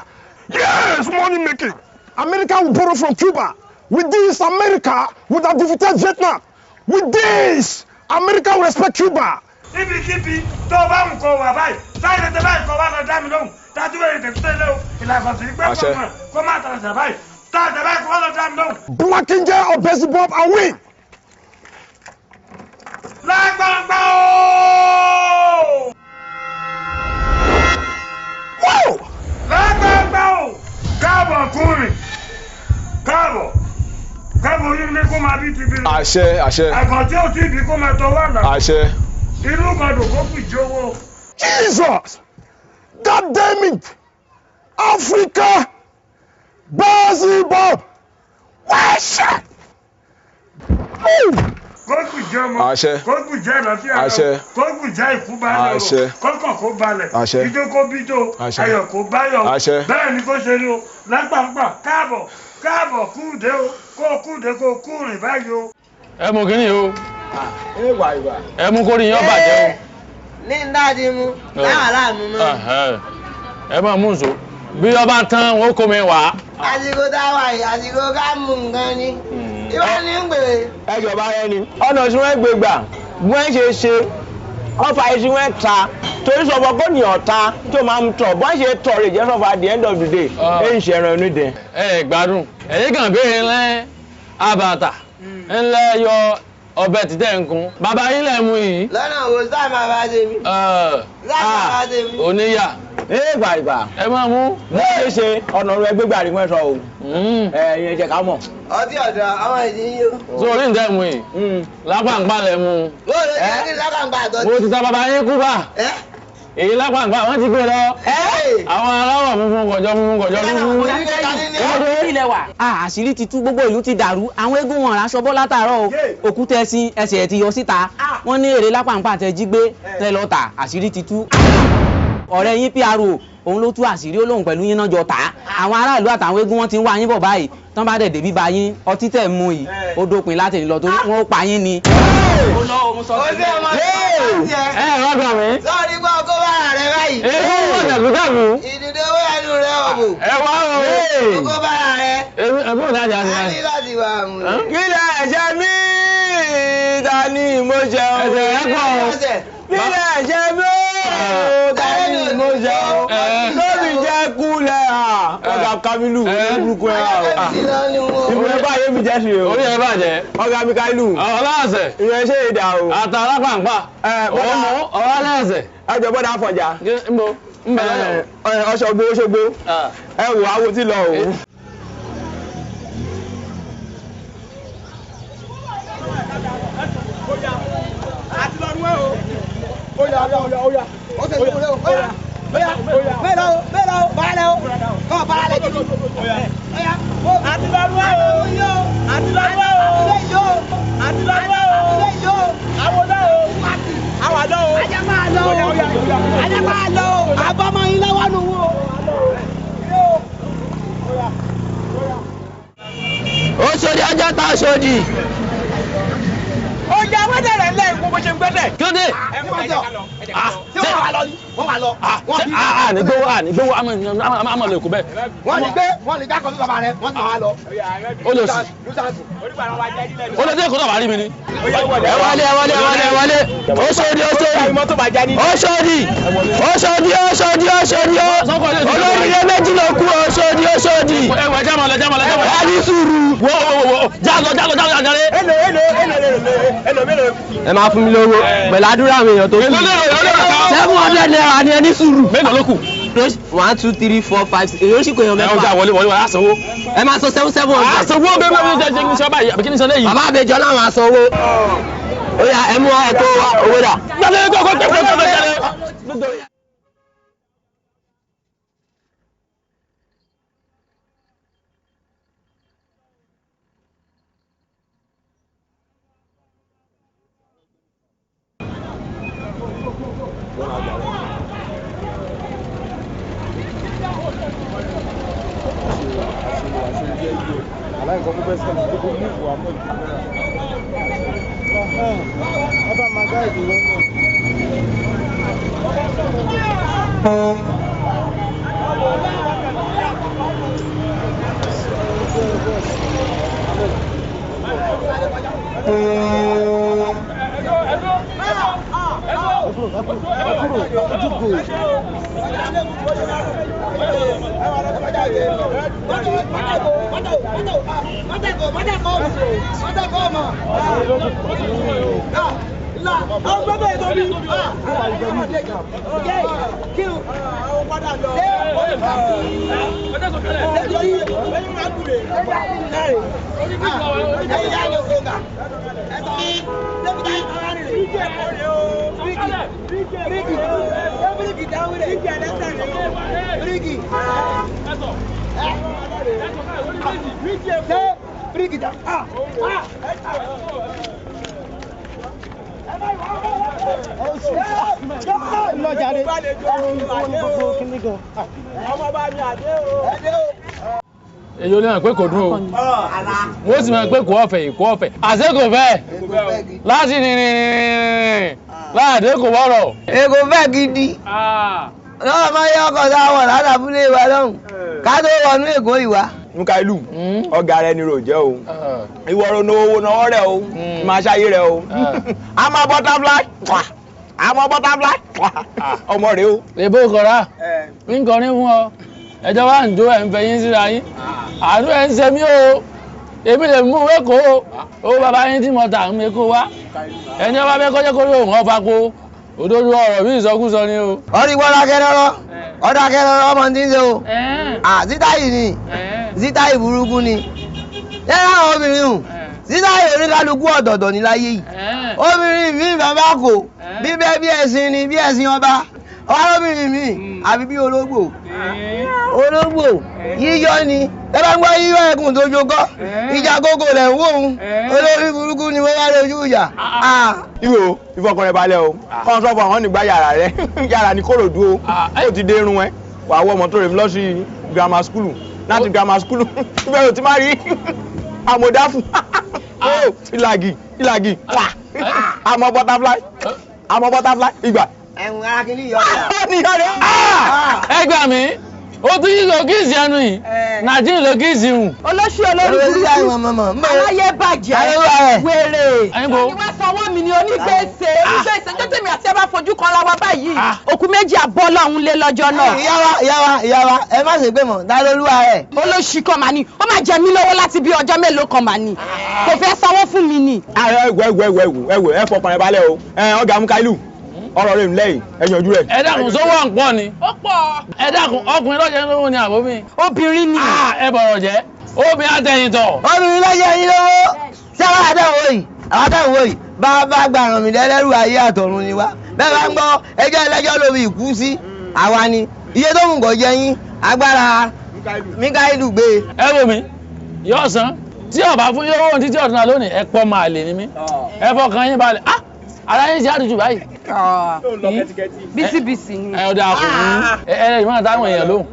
Yes, money making. America will borrow from Cuba. With this, America would have defeated Vietnam. With this, America will respect Cuba. Níbikíbi tó bá ń kọ wà báyìí, táyì tètè báyìí kọ wá lọ dá mi lóhùn, tájú èrè tètè tẹ́lẹ̀ o, ìlànà sí pé Àṣẹ. kọ́ kó má tàrà sà báyìí, táyì tètè báyìí kọ wá lọ dá mi lóhùn. Black Angel or Beelzebub, I win. Lágbàgbà o! Lágbàgbà o! Káàbọ̀ kúrin, káàbọ̀, káàbọ̀ oyún ní kó máa bí ti bí. Àṣẹ, àṣẹ. Àgàn tí ò tí ì bí kó máa tọwọ́ àná. Àṣẹ. Inú kan dùn kó kù jówó. Jesus! God damn it! Africa! Beelzebub! Worship! Move! Kó kù jẹ́ ọmọ. Àṣẹ. Kó kù jẹ́ ìrántí àná. Àṣẹ. Kó kù jẹ́ ìkú balẹ̀ o. Àṣẹ. Kọ́kàn kó balẹ̀. Àṣẹ. Ijó kó bíjó. Àṣẹ. Ayọ̀ kó báyọ̀. Àṣẹ. Bẹ́ẹ̀ ni kó ṣe rí o. Lápapọ̀ káàbọ̀ káàbọ̀ kúùdé o. Kó kúùdé kó kúrìn báyìí o. Ẹ mú kínní o. Ẹ wà ìwà. Ẹ mú kórìí yín ó bàjẹ́ o. Ní ń dájú mu, táwọn aláàmú mọ́. Ẹ̀hẹ́. Ẹ máa mú nso. Bí ọba tán, wọn ó kó mi wá. Àsìkò táwa yìí, àsìkò ká mú nǹkan ni. Ìwọ ni ń gbèrè. Ẹ jọba rẹ ni. Ọ̀nà tí wọ́n gbé gbà, bí wọ́n ṣe ṣe, wọ́n fa iṣu wọn ta. Torí sọ̀fọ̀ kò ní ọ̀ta tó máa ń tọ̀. Bọ́n ṣe tọ̀ rè jẹ́ sọ̀fọ̀ at the end of the day. Ẹ ń ṣe ẹran inú dẹ. Ẹ gbádùn. Ẹ̀yin kàn béèrè ńlẹ́ àbàtà ńlẹ́ yọ ọbẹ̀ títẹ̀ nkún. Bàbá yín lẹ̀ mú yìí. Lọ́nà wo sáà máa bá ṣe mí? Sáà máa bá ṣe mí. Oníyà. Ẹ gbà ìgbà. Ẹ máa mú. Bó ṣe ṣe ọ̀nà rẹ gbégbà rí wọ́n sọ o. Ẹ yẹn jẹ́ ká mọ̀. Ọtí ọ̀dọ̀ àwọn ìdí yín o. Sórí ǹjẹ́ mú yìí. Lápàǹpà lẹ̀ mú. Bó ló ṣe ní lákàǹgbà àtọ́jú? Mo ti ta bàbá yín kú bá. Èyí lápàǹpà wọ́n ti gbé lọ. Àwọn aláwọ̀ funfun kọjọ́ funfun kọjọ́ funfun. Ilẹ̀ wa. Àṣírí ti tú, gbogbo ìlú ti dàrú, àwọn eégún wọn ránṣọ bọ́ látàárọ̀ o, òkúta ẹṣin ẹsẹ̀ ẹ̀ ti yọ síta, wọ́n ní èrè lápàǹpà tẹ jí gbé tẹ lọ tà, àṣírí ti tú. Ọ̀rẹ́ yín PRO òun ló tú àṣírí, ó lóun pẹ̀lú yín náà jọ tà á. Àwọn aráàlú àtàwọn eégún wọn ti ń wá yín bọ̀ báyìí, tán bá dẹ̀ débi bá yín, ọtí tẹ̀ mú yìí ó dópin láti lọ torí wọn ó pa yín ni. Ó ṣe ọmọ tó ń bá tiẹ̀. Ẹ rọ́gbà mi. Sọ́ọ̀rí gbọ́ kó bára rẹ báyìí. Eégún wọ̀ dàgbùdàgbù. Ìdìde owó ẹnu rẹ ọ̀bù. Ẹ wá o. Kó bára rẹ. Èmi ò dájà sí A ní láti wà mú. Kí lẹ ẹ̀jẹ̀ mi? Ta ni mo jẹun? Ẹ̀jẹ̀ rẹ pọ̀ o. Kí lẹ ẹ̀jẹ̀ mi? Ta ni mo jẹun? Lórí jẹ́ kúlẹ̀ à. Ọ̀gá kàmí Kamilu burúkú ẹ wá o. Ìmúlẹ̀ báyé mi jẹ́ sí o. Orí ẹ bàjẹ́. Ọ̀gá Mikailu. Ọlọ́ọ̀sẹ̀. Ìrìn ṣe é dà o. Àtàrà pàǹpà. Ọmọ ọlọ́ọ̀sẹ̀. Ẹ jọ bọ́dà Àfọ̀njá. Nbo nbẹ lọ́yọ̀. Ọ̀ṣọ́gbó Òṣogbo. Ẹ wò awo tí lọ o. Oṣòdì ọjọ́ ta Oṣòdì. Ó yá wẹ́dẹ̀ rẹ̀ lẹ́ ìwọ bó ṣe ń gbẹ́dẹ̀. Kí ló dé? Ṣé wọ́n wà lọ ni? Wọ́n wà lọ. Ànígbówó ànígbówó àmọ̀ lè kó bẹ́ẹ̀. Wọ́n lè gbé wọ́n lè dákọ̀ sí bàbá rẹ̀ wọ́n sì máa lọ. Ó lè sí. Ó lè dé èkó náà wà rí mi ni. Ẹ wọlé ẹ wọlé ẹ wọlé ẹ wọlé. Oṣòdì Oṣòdì. Oṣòdì Oṣòdì Oṣòdì Oṣòdì olóríire méjì ló kú Oṣòdì Oṣòdì. Ẹ wọ jámọ̀ lọ jámọ̀ lọ jámọ̀ lọ. Ẹ ní sùúrù. Wo wo wo jálọ jálọ jálọ jálọ. Èlò èlò èlò èlò èlò mélòó. Ẹ máa fún mi lówó pẹ̀lú àdúrà àwọn èèyàn tó kù. 700 naira ni ẹ ní sùúrù. Mélòó ló kù? 1 2 3 4 5 6 èyí ó sì kò èèyàn Ẹ mẹ́fà. ọjà wọlé wọlé wọlé àsanwó. Ẹ máa san 700. Àsanwó bẹ́ẹ̀ bẹ́ẹ̀ bẹ́ẹ̀ jẹ́ kí n sọ báyìí àbí kí ni sọ léyìí. Bàbá àbẹjọ láwọn asanwó. Ó yá ẹ mú ẹ kó owó dà. Gbàdé kó kó kó kó kó. Èyí ò ní hàn pé kò dùn o. Wọ́n sì máa pé kò ọ̀fẹ́ kò ọ̀fẹ́. Àṣé kò fẹ́ láti rìnrìn láàdé kò wọ́rọ̀. Èkó fẹ́ gidi. Lọ́wọ́ máa yẹ ọkọ̀ sáwọ̀ ládàbúlé wa lọ́hùn. Ká tó wọnú Èkó ìwà. Mukailu ọ̀gá rẹ ni rò jẹ́ o. Ìwọ ronú owó náà rẹ o. Máa ṣayé rẹ o. A máa butterfly. A máa butterfly. Ọmọ rẹ o. Èbó kọ̀ra ń kọrin fún ọ. Ẹjọ́ wa ń jó ẹ̀ ń fẹ̀yìn síra yín. Àánú ẹ̀ ń ṣe mí o. Èmi lè mú ewé kó o. Owó bàbá yín tí mo tà ń meko wá. Ẹni ọba bẹ́ẹ̀ kọjá kórè òun ọba kó. Òdodo ọ̀rọ̀ bí ìsọkúsọ ni o. Ọ̀rí gbọ́dọ̀ akẹ́rọ̀rọ̀ ọ̀dọ̀ akẹ́rọ̀rọ̀ ọmọ tí ń ṣe o. Sítáì ni sítáì burúkú ni. Lẹ́yìn àwọn obìnrin hùn sítáì oníkálukú ọ̀tọ̀ọ̀tọ̀ ní láyé yìí. Obìnrin mi bàbá kò bí bẹ́ẹ̀ bí ẹṣin ni bí ẹṣin ọba. Ọlọ́bìnrin mi àbí bí ológbò. Ológbò yíyọ ni ẹ bá ń gbọ́ yíyọ ẹkùn tó jogọ́ ìjà kókò rẹ̀ ń wò ó olórí burúkú ni wọ́n bá lójú ìjà. Ìwò ìfọkànrẹ balẹ̀ o kọ́ sọ fún àwọn nígbà yàrá rẹ yàrá ní Kòròdú o ó ti dé irun ẹ wàá wọ mọ́tò rẹ̀ lọ sí grammar school láti grammar school ibẹ̀ ló ti má rí àmọ̀dáfù ìlàgì ìlàgì àmọ̀ butterfly àmọ̀ butterfly ìgbà. Ẹ̀hún ara kìíní yọ. Ẹ gbà mí ó tún yí lọ kíìsì ẹnu yìí Nàìjíríà lọ kíìsì hùn. Olóṣì olórí burúkú aláyé bàjẹ́ wèrè. Ẹ̀yin bo. Ìwà sanwó mi. mi ni onígbèsè onígbèsè jẹ́ tèmi àti ẹ bá fojú kan ra wa báyìí òkú méjì àbọ̀ lọ́hún lé lọ́jọ́ náà. Ìyá wa, ìyá wa, ìyá wa, ẹ má ṣe pé mọ̀ dá lólúwa rẹ̀. Olóṣì kan mà ní, ó máa jẹ mí lọ́wọ́ láti bí ọjọ́ mélòó kan mà ní, kò fẹ́ sanwó fún mi ni. Ẹ wò, ẹ wò, ẹ wò, ẹ wò, ẹ wò, ẹ fọkàn ẹ balẹ̀ o. Ẹ ọ̀gá Mukailu, ọ̀rọ̀ rẹ̀ ńlẹ̀ yìí, ẹ yanjú rẹ̀. Ẹ dákun, sówó à ń pọ̀ ni. Ó pọ̀. Ẹ dákun, ọkùnrin lọ́jọ́ lówó ni àbó mi? Obìnrin ni. Ẹ bọ̀rọ̀ jẹ́ obìnrin àtẹ̀yìntọ̀. Obìnrin lọ́jọ́ yín lówó. Ṣé àwọn àtẹ̀wò yìí, àwọn àtẹ̀wò yìí bá bá gbàràn mí lẹ́lẹ́rù ayé àtọ̀run ni wá. Bẹ́ẹ̀ bá ń gbọ́ ẹjọ́ ẹlẹ́jọ́ lórí ìkú sí àwa ni iye tó mú kò jẹ yín agbára Mikailu gbé. Ẹ wò mí, yóò san tí ọba fún yóò wọ́n títí ọ̀tún lónìí. Ẹ pọ́ máa lè ní mí, ẹ fọkàn yín balẹ̀. Ah, ara yín ti àdùjù báyìí. Bísíbísì ni. Ẹ ọ̀dà kò ní ẹ ẹ ìmọ̀ táwọn èèyàn lóhùn,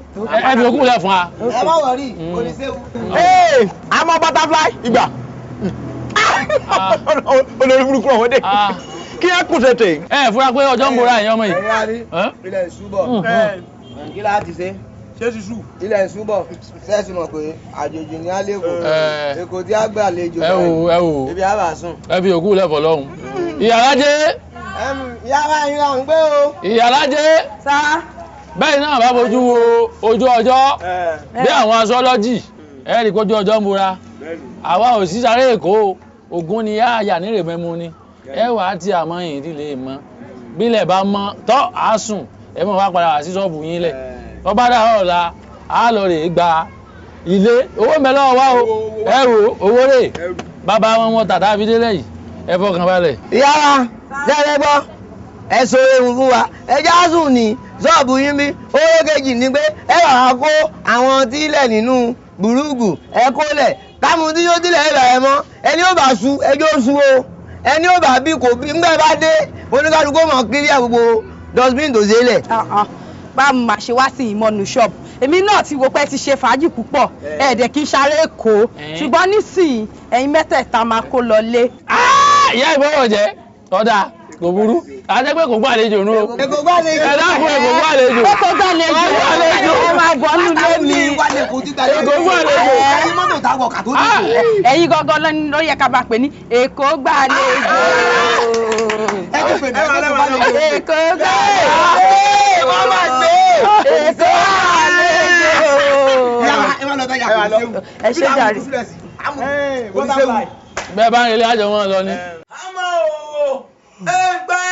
ẹ fi okùn lẹ̀ fún wa. Ẹ má wọrí, kò ní séwu. Ee, àmọ́ butterfly ìgbà olórí burúkú ọmọdé kí ẹ kù tètè. Ẹ fura pé ọjọ́ ń bora ẹ̀yàn ọmọ yìí. Ilẹ̀ ìṣúbọ̀ kí láti ṣe? Ṣé ṣíṣú? Ilẹ̀ ìṣúbọ̀ ṣẹ́ẹ̀sì mọ̀ pé àjòjì ní alẹ́kọ̀ọ́ Èkó tí a gbà lejò. Ẹ wò, ẹ wò. Ibi a bá sùn. Ẹ fi òkú lẹ̀ fọ̀ lọ́hùn. Ìyàlájẹ. Ìyára yín là ń gbé o. Ìyàlájẹ. Sá. Bẹ́ẹ̀ náà bá fojú wo ojú ọjọ́ bí àwọn aṣọ́lọ́jì, ẹ rí i kójú ọjọ́ ń bora. Àwa ò sí sáré Èkó, Ògún ni yáàyà nírè mẹ́mu ni ẹ wà á ti àmọ́ yìí ìdílé mọ́ bílẹ̀ bá mọ́ tọ́ à á sùn. Ẹ mọ̀ wá padà wá sí ṣọ́ọ̀bù yín lẹ̀ tọ́ bá dà ọ̀la, á lọ rè é gba ilé owó mẹ́lọ́ wá o. Ẹ wò owó rè bàbá wọn wọn tàtà fi délẹ̀ yìí, ẹ fọkàn balẹ̀. Ìyá wa jẹ́rẹ́ gbọ́, ẹ so ewu fún wa, ẹ já sùn ní ṣọ́ọ̀bù yín bí. Owó kejì ni pé ẹ wà wá kó àwọn tílẹ̀ nínú burúkú, ẹ kó lẹ̀ kámú tí yóò tilẹ̀ ẹ bẹ̀rẹ̀ mọ́. Ẹni ó bá su ẹjọ́ su o, ẹni ó bá bí kò bí. Ńgbẹ́ bá dé, oníkálukú mọ̀ kiri àgbogbo dustbin tó ṣe lẹ̀. Bá a máa ṣe wá sí ìmọ̀nù ṣọ́ọ̀bù, èmi náà ti wo pé ti ṣe fàájì púpọ̀, ẹ̀ẹ́dẹ̀ kì í ṣaré Èkó, ṣùgbọ́n nísìnyí ẹ̀yin mẹ́tẹ̀ẹ̀ta máa kó lọ lé. Ìyá ìbọ̀wọ̀ jẹ́ ọ̀dà kò burú, àti pé kò gbàlejò nù o. Èkó gbàlejò. Ẹ dákun, Èkó gbàlejò. Èkó gbàlejò. Ẹ máa bọ̀ nínú ilé mi. Èkó gbàlejò. Ẹ̀yin gangan ló yẹ ká máa pè ní Èkó gbàlejò. Èkó gbàlejò. Wọ́n máa gbé. Èkó gbàlejò. Ẹ ṣe jàre. Bẹ́ẹ̀ bá ń relé àjọ wọn lọ ni. Àmọ́ o, ẹ gbẹ́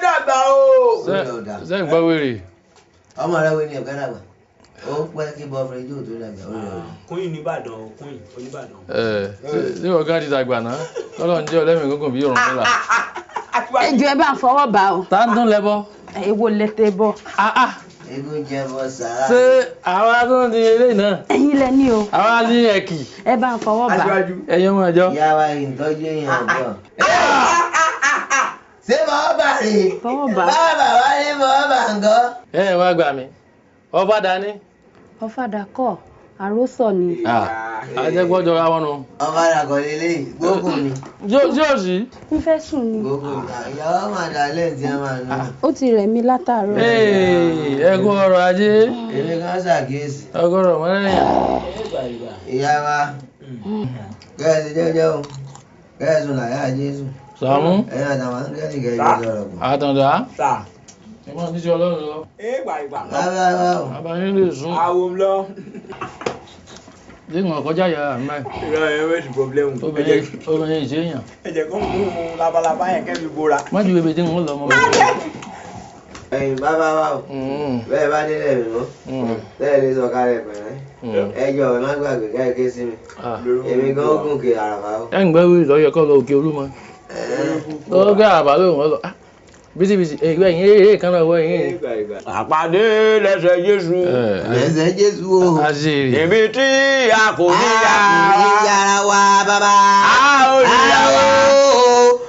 dàgbà o. Ṣé ń gbọ́ wèrè? Ọmọ rẹ wo ni ẹ̀ka dàgbà? Ó pẹ́ kí bọ́ fúrẹ́jì tó dàgbà ó rẹ̀ o. Kúnyìn nìbàdàn, kúnyìn oníbàdàn. Ẹ ṣé ìwọ gán ti dàgbà náà? Tọ́lọ́ ń jẹ́ ọlẹ́mìí gúngùn bí òrùn nílà. Ẹ jọ̀ọ́, ẹ bá ń fọwọ́ bá o. Tá ń dún lẹ́bọ. Èwo lẹ́tẹ̀ bọ̀? Eégún jẹ bọ sàrà. Ṣé àwa tó ń di eléyìí náà? Ẹ̀yin lẹ ní o. Àwa ní ẹ̀kì. Ẹ bá ń fọwọ́ bá. Ẹ̀yin ọmọ ìjọ. Ìyá wa ìtọ́jú èèyàn bọ̀. Ṣé bọ́ọ̀ bà rè? Fọwọ́ bá. Bàbá wa ní bọ́ọ̀ bà ńkọ́? Ẹ wá gbà mí, ọba dání. Ọ̀fadà kọ́, àròsọ ni. Ajẹ́gbọ́jọ ra wọn nù. Ọ̀fadà kọ́ lélẹ́yìí, gbókùn ni. Yóò sí. N fẹ́ sùn ni. Gbókùn ni. Ìyàwó máa dà lẹ́yìn tí wọ́n máa nù. Ó ti rẹ̀ mí látàárọ̀. Ẹ kú ọrọ̀ ajé. Èmi kan ṣàkíyèsí. Ọgọ́rọ̀ mọ́lẹ́yìn. Ìyá wa, kẹ́hìn jẹ́jẹ́ o, kẹ́hìn sùn láyà Jésù. Sàmú. Ẹ̀yin àtàwọn áńgẹ́lì kẹ́hìn sọ̀rọ̀ pọ̀. Àtàndá. Ẹ máa ní sí Ọlọ́run lọ. Ẹ gbà ìgbà. Bàbá wa o. Bàbá yín lè sùn. Àwo ń lọ. Lẹ́yìn ọ̀kọ́jà yàrá mi báyìí. Irọ́ ẹ wẹ́ẹ̀sì pọ́blẹ́mù. Obìnrin ìṣèyàn. Ẹ jẹ́ kó mú un labalábá yẹn kẹ́mi bóra. Má ju bèbè tí ń lọ mọ́. Ẹ̀yin bàbá wa o, bẹ́ẹ̀ bá délẹ̀ mi mọ́, bẹ́ẹ̀ lè sọ kálẹ̀ pẹ̀lẹ́. Ẹ jọ̀ọ́, ẹ má gbàgbé ká ẹ ké sí mi. Èmi gan ó gùn kè àràfà o. Ẹ ń gbẹ́ wíìlì lọ́yẹ̀ kọ́ lọ òkè Olúmọ. Ó gbé àràbà lóhùn ọ lọ. Bísíbísí ẹgbẹ́ yín eré kan náà wọ yín. Àpàdé lẹ́sẹ̀ Jésù. Lẹ́sẹ̀ Jésù o. Ibi tí a kò ní yára. Yàrá wa bàbá. A ò ní yára wa.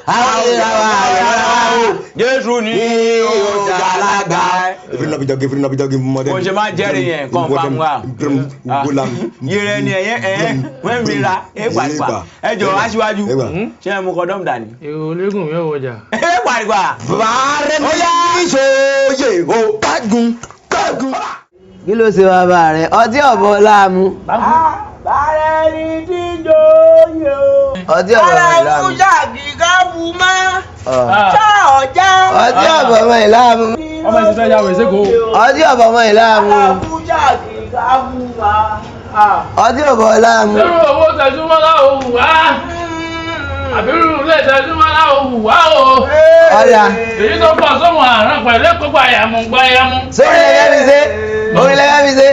A ò ní yàrá wa. Jésù ní ọjà alága. Bó ṣe máa jẹ́rìí yẹn confirm wa. Yìrẹ̀ ni ẹ̀yẹ ẹ̀ wọ́n mi ra ẹ̀ pàdùpà. Ẹ jọ aṣíwájú, ṣé ẹ mú kọ́dọ̀mù dání? Èrò ológun mi ò wọjà. Ẹ pàdùpà. Bàárẹ̀ ní ìṣòye o, kágun kágun. Kí ló ṣe bàbá rẹ? Ọtí ọ̀bọ láàmú. Bàárẹ̀ ni tí jóyè o. Ọtí ọ̀bọ Bàárẹ̀ láàmú. mú ṣáàkì ká bu mọ́. Ṣá ọjà. Ọtí ọ̀bọ̀ ọmọ ìlàmú. Ọmọ ìsìn fẹ́ ya wèrè sékòó. Ọtí ọ̀bọ̀ ọmọ ìlàmú. Abuja kì í mú wa. Ọtí ọ̀bọ̀ ìlàmú. Irú owó tẹ̀síwọ́lá òwú wá. Àbírú ilé tẹ̀síwọ́lá òwú wá o. Ọ̀dà. Èyí tó pọ̀ sọ́mù àrùn pẹ̀lú kópa àyàmú gbáyàmú. Sórí lẹ́fẹ̀ẹ́ fi ṣe. Orí lẹ́fẹ̀ẹ́ fi ṣe.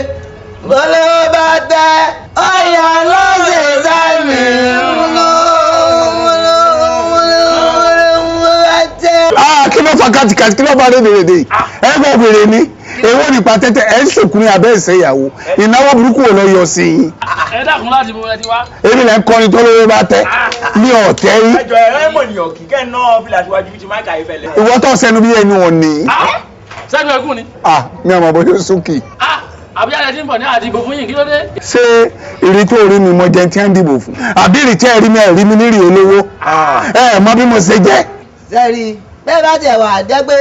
Olówó bá tẹ ọ̀yà lọ́sẹ̀ sámi. Ah, kí ló fa kàtìkàtì, kí ló fa rédèrèdè? Ẹ bọ wèrè ni, èwo nípa tẹ́tẹ́? Ẹ ń sòkú ní abẹ́ ìṣe ìyàwó, ìnáwó burúkú wo lọ yọ sí i? Ẹ dákun, láti bo ẹ ti wá? Èmi lẹ ń kọrin tó lówó bá tẹ ní ọ̀tẹ́ rí. Ẹjọ ẹ̀rọ ẹ̀mọ̀ ènìyàn kì í kẹ́ ẹ̀ náà fìlà síwájú ti máìkà ìfẹ́lẹ́. Ìwọ tó sẹnu bí ẹnu ọ̀nì. Sẹ́nu ẹkún ni. Ah, mi ò mọ̀ bóyá sókè. Àbújá ẹ ti ń bọ̀ ní àdìbò fún yín, kí ló dé? Ṣé ìrì tó rí mi mo jẹ tí ń dìbò fún, àbí ìrì tí ẹ rí mi, ẹ rí mi nírì olówó? Ẹ mọ bí mo ṣe jẹ́. Sẹ́ẹ̀rì bẹ́ẹ̀ bá tiẹ̀ wà jẹ́ pé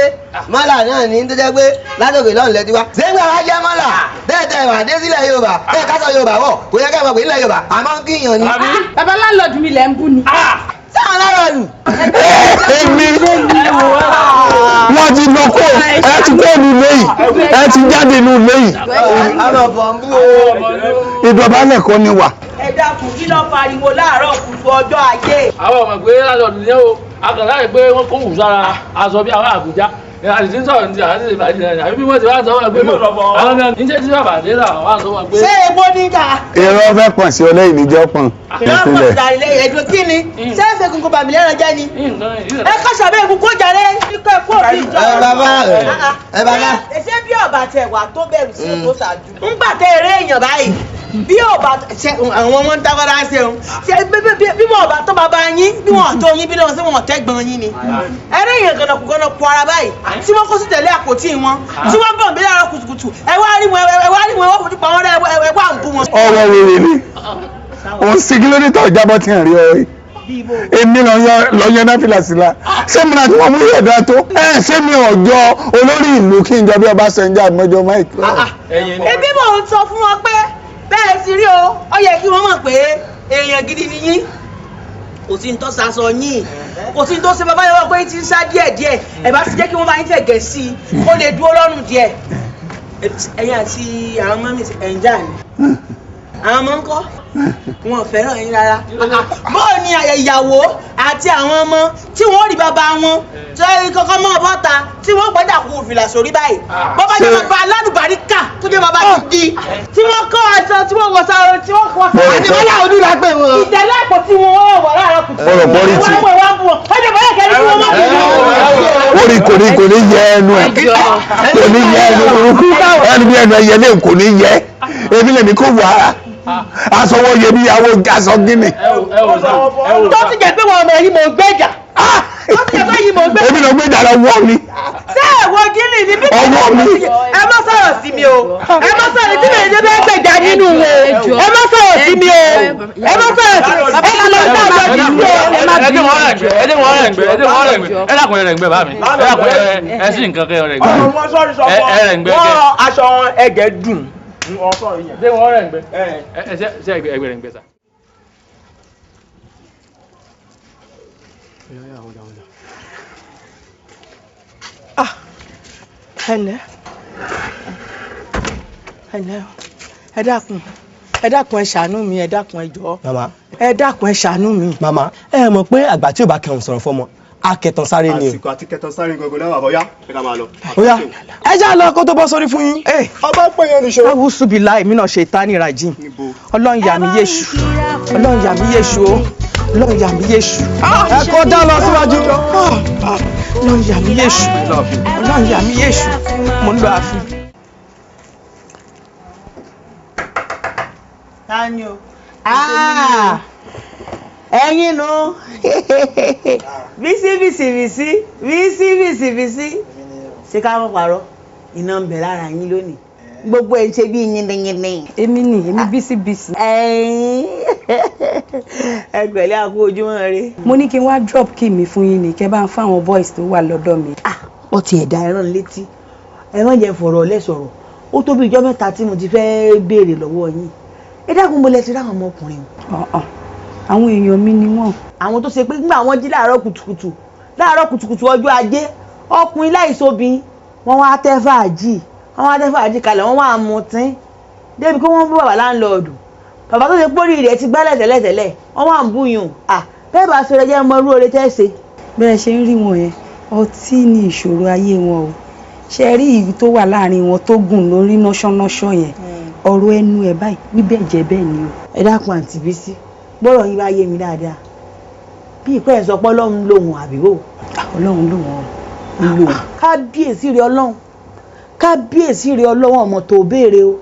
mọ́là náà ní tó jẹ́ pé látòkè lọ́run lẹ́tí wá. Ṣé ń gbà wá jẹ́ mọ́là bẹ́ẹ̀ tẹ̀ wà dé sílẹ̀ Yorùbá, bẹ́ẹ̀ ká sọ Yorùbá wọ̀, kò yẹ kẹ́ ẹ mọ̀ pé nílẹ̀ Yorùbá àmọ́ ń kíyàn ni. Bàbá láńlọ́ọ̀dù mi lẹ̀ ń bú ni. Sáwọn lárọ̀ọ̀lù. Èmi wọ́n ti lọ kó, ẹ ti kó nu léyìí, ẹ ti jáde nu léyìí. Àmọ̀ bọ̀ ń bú o. Ìdọ̀bálẹ̀ kọ́ ni wà. Ẹ dákun, kí ló pariwo láàárọ̀ kùtù ọjọ́ ajé? Àwọn ọmọ pé láńlọ́ọ̀dù ni ó akànlá rẹ̀ pé wọ́n kó wù sára aṣọ bí àwọn Àbújá àti ń sọ̀rọ̀ ní àti ìbàjẹ́ àbí bí wọ́n ti wá sọ wọn pé àwọn náà níṣẹ́ tí bàbá dé là wọ́n sọ wọn pé. Ṣé epo nígbà? Irọ́ fẹ́ pọ̀n sí ọlẹ́yìn níjọ́ pọ̀n. Ìrọ́pọ̀ ìdàrílẹ̀ ẹ̀dùn kí ni? Ṣé ẹ̀fẹ̀ kúnkún bàmí lẹ́ran jẹ́ ni? Ẹ kọ́ sàbẹ̀ ìkú kó jàre. Ikọ̀ ẹ̀kú òbí ìjọ. Ẹ bàbá ẹ bàbá. Ṣé bí ọ̀bà tẹ̀ wà tó bẹ̀rù sí èkó ṣáájú? Ńgbà tẹ eré èèyàn báyìí, bí ọba ṣe àwọn ọmọ ń dákọ́dá ṣe òun ṣe bí wọn ọba tó bàbá yín, bí wọn tó yín, bí wọn ṣe wọn tẹ́gbọ̀n yín ni. Eré èèyàn gànàkú gànàkú ara báyìí tí wọ́n kó sí tẹ̀lé àpótí wọn tí wọ́n bọ̀ nbílẹ̀ àárọ̀ kùtùkùtù, ẹ wá rí wọn, ẹ wá rí wọn, ẹ wá fojú pa wọn rẹ, ẹ wá ń bú wọn. Ọwọ́ wèrè ni òun sì, kí ló dé tó jábọ́ tí ń rí ọ yìí? Èmi lọ yan náà fìlà sí la, ṣé mi náà tí wọ́n mú yẹ̀dá tó ẹ? Ṣé mi ò jọ olórí ìlú kí n jọ bí Ọbásanjọ́ àmọ́jọ Mike? Ebi mò ń sọ fún wọn pé bẹ́ẹ̀ sì rí o, ó yẹ kí wọ́n mọ̀ pé èèyàn gidi ni yín. Kò sí ní tó sasọ yín, kò sí ní tó ṣe bàbá yẹn wọ́n pé ti ń sá díẹ̀ díẹ̀. Ẹ bá ti jẹ́ kí wọ́n bá yín fẹ̀gẹ̀ sí i kó lè dúró lọ́rùn díẹ̀. Ẹ̀yin àti àwọn mọ́mí ẹ̀ ń jà ní, àwọn ọmọ ńkọ́? Wọn ò fẹ́ràn yín rárá. Bóò ni ìyàwó àti àwọn ọmọ tí wọ́n rí bàbá wọn tó yẹ kọ́kọ́ mọ́ bọ́ta tí wọ́n gbọ́dọ̀ kú fìlà sórí báyìí, bọ́bá jẹ́ bàbá alálùbáríkà tó jẹ́ bàbá gidi tí wọ́n kọ́ aṣọ tí wọ́n wọ sáré tí wọ́n kọ́ sáré. Àti bọ́lá ojú la pè wọ́n. Ìtẹ̀lẹ́ àpò tí wọ́n wọ̀ láàárọ̀ kùtù. Ọ̀rọ̀ pọ́lítì. Wọ́n wọ̀ wọ́n bù wọ́n. Ọjọ́ bọ́lá kẹ́rin tí wọ́n mọ̀ Ó ní kò ní kò ní yẹ ẹnu ẹ, kò ní yẹ ẹnu burúkú, ẹnu bí ẹnu ẹyẹ lé, kò ní yẹ. Èmi lèmi kò wá aṣọ wọ́n yẹ bí àwọn aṣọ gíní. Tó ti jẹ́ pé wọn ọmọ yìí mò ń gbèjà. Tó ti jẹ́ pé yìí mò ń gbèjà. Èmi lọ gbèjà lọ wọ́ mi. Ṣé ẹ̀wọ̀ gíní ni bí? Ọwọ́ mi. Ẹ má sọ̀rọ̀ sí mi o. Ẹ má sọ̀rọ̀ tí mi ò bẹ́ẹ̀ gbèjà nínú o. Ẹ má sọ̀rọ̀ sí mi o. Ẹ má sọ̀rọ̀ sí mi. Ẹ má lọ sí àjọ yìí o. Ẹ dé wọn rẹ̀ gbẹ, ẹ dé wọn rẹ̀ gbẹ, ẹ dé wọn rẹ̀ gbẹ, ẹ dákun, ẹ rẹ̀ gbẹ bá mi, ẹ dákun, ẹ sí nǹkan kẹ rẹ̀ gbẹ. Ọ̀rọ̀ wọn sọ̀rọ̀ sọ Ẹ rẹ̀ gbẹ. Wọ́n aṣọ ẹgẹ dùn. Dé wọn rẹ̀ gbẹ, ẹ ṣe ẹgbẹ rẹ̀ gbẹ sà. Ẹnlẹ́, ẹnlẹ́, ẹ dákun, ẹ dákun, ẹ ṣàánú mi, ẹ dákun, ẹ jọ̀ọ́. Màmá. Ẹ dákun, ẹ ṣàánú mi. Màmá, ẹ mọ̀ pé àgbà tí ò bá kẹrùn sọ̀rọ̀ fọmọ akẹtàn sáré ni o. Àsìkò àti kẹtàn sáré gangan náà wà bọ́yá, ẹ ká máa lọ. Ó yá, ẹ já lọ kó tó bọ́ sórí fún yín. Ọba pè yẹn nìṣó. Awúsù bíi láì mí náà ṣe ìtánì rajim. Ọlọ́run yà mí yéṣu, Ọlọ́run yà mí yéṣu o, Ọlọ́run yà mí yéṣu. Ẹ kó dá lọ síwájú. Ọlọ́run yà mí yéṣu, Ọlọ́run yà mí yéṣu, mo ń lọ ààfin. Ta ni o? Ẹ̀yin nu bísí bísí bísí bísí bísí bísí, ṣé ká mọ̀ pàrọ̀ iná ń bẹ lára yín lónìí, gbogbo ẹ̀ ń ṣe bí yìnyínyìnyín. Èmi ni, èmi bísí bísí. Ẹ̀yin ẹ pẹ̀lẹ́, àkú ojúmọ́ rẹ. Mo ní kí n wá drop key mi fún yín ni, kẹ́ bá ń fáwọn boys tó wà lọ́dọ̀ mi. Ó ti ẹ̀dá ẹran létí, ẹran jẹ́ fọ̀rọ̀ lẹ́sọ̀rọ̀. Ó tó bí ijọ́ mẹ́ta tí mo ti fẹ́ béèrè lọ́wọ́ yín. Ẹ dákun, mo lẹ ti ráwọn ọmọkùnrin o? Àwọn èèyàn mi ni wọ́n. Àwọn tó ṣe pé nígbà wọ́n jí láàárọ̀ kùtùkùtù Láàárọ̀ kùtùkùtù ọjọ́ ajé, ọkùnrin láìsobìn, wọ́n wá tẹ́ fàájì, wọ́n wá tẹ́ fàájì kalẹ̀, wọ́n wá mutí débi pé wọ́n bú bàbá láńlọ́ọ̀dù, bàbá tó ṣe pórí rẹ̀ ti gbálẹ̀ tẹ́lẹ̀tẹ́lẹ̀, wọ́n wá ń búyùn. À bẹ́ẹ̀ bá sọ̀rọ̀ jẹ́ mọ irú oore tẹ́ ṣe. Bẹ́ẹ̀ ṣe ń rí wọn yẹn, ọtí ni ìṣòro ayé wọn o. Ṣe rí ìlú tó wà láàrin wọn tó gùn lórí náṣọ́náṣọ́ yẹn, ọ̀rọ̀ ẹnu ẹ̀ báyìí wíbẹ̀ jẹ́ bẹ́ẹ̀ ni o. Ẹ dákun, àǹtí Bísí, gbọ́rọ̀ yín bá yé mi dáadáa, bí ìpẹ́ ẹ̀ sọ pé Ọlọ́run lòun àbí wò. Ọlọ́run lòun o. Lò kábíyèsí rẹ Ọlọ́run, kábíyèsí rẹ Ọlọ́run, ọmọ tó béèrè o.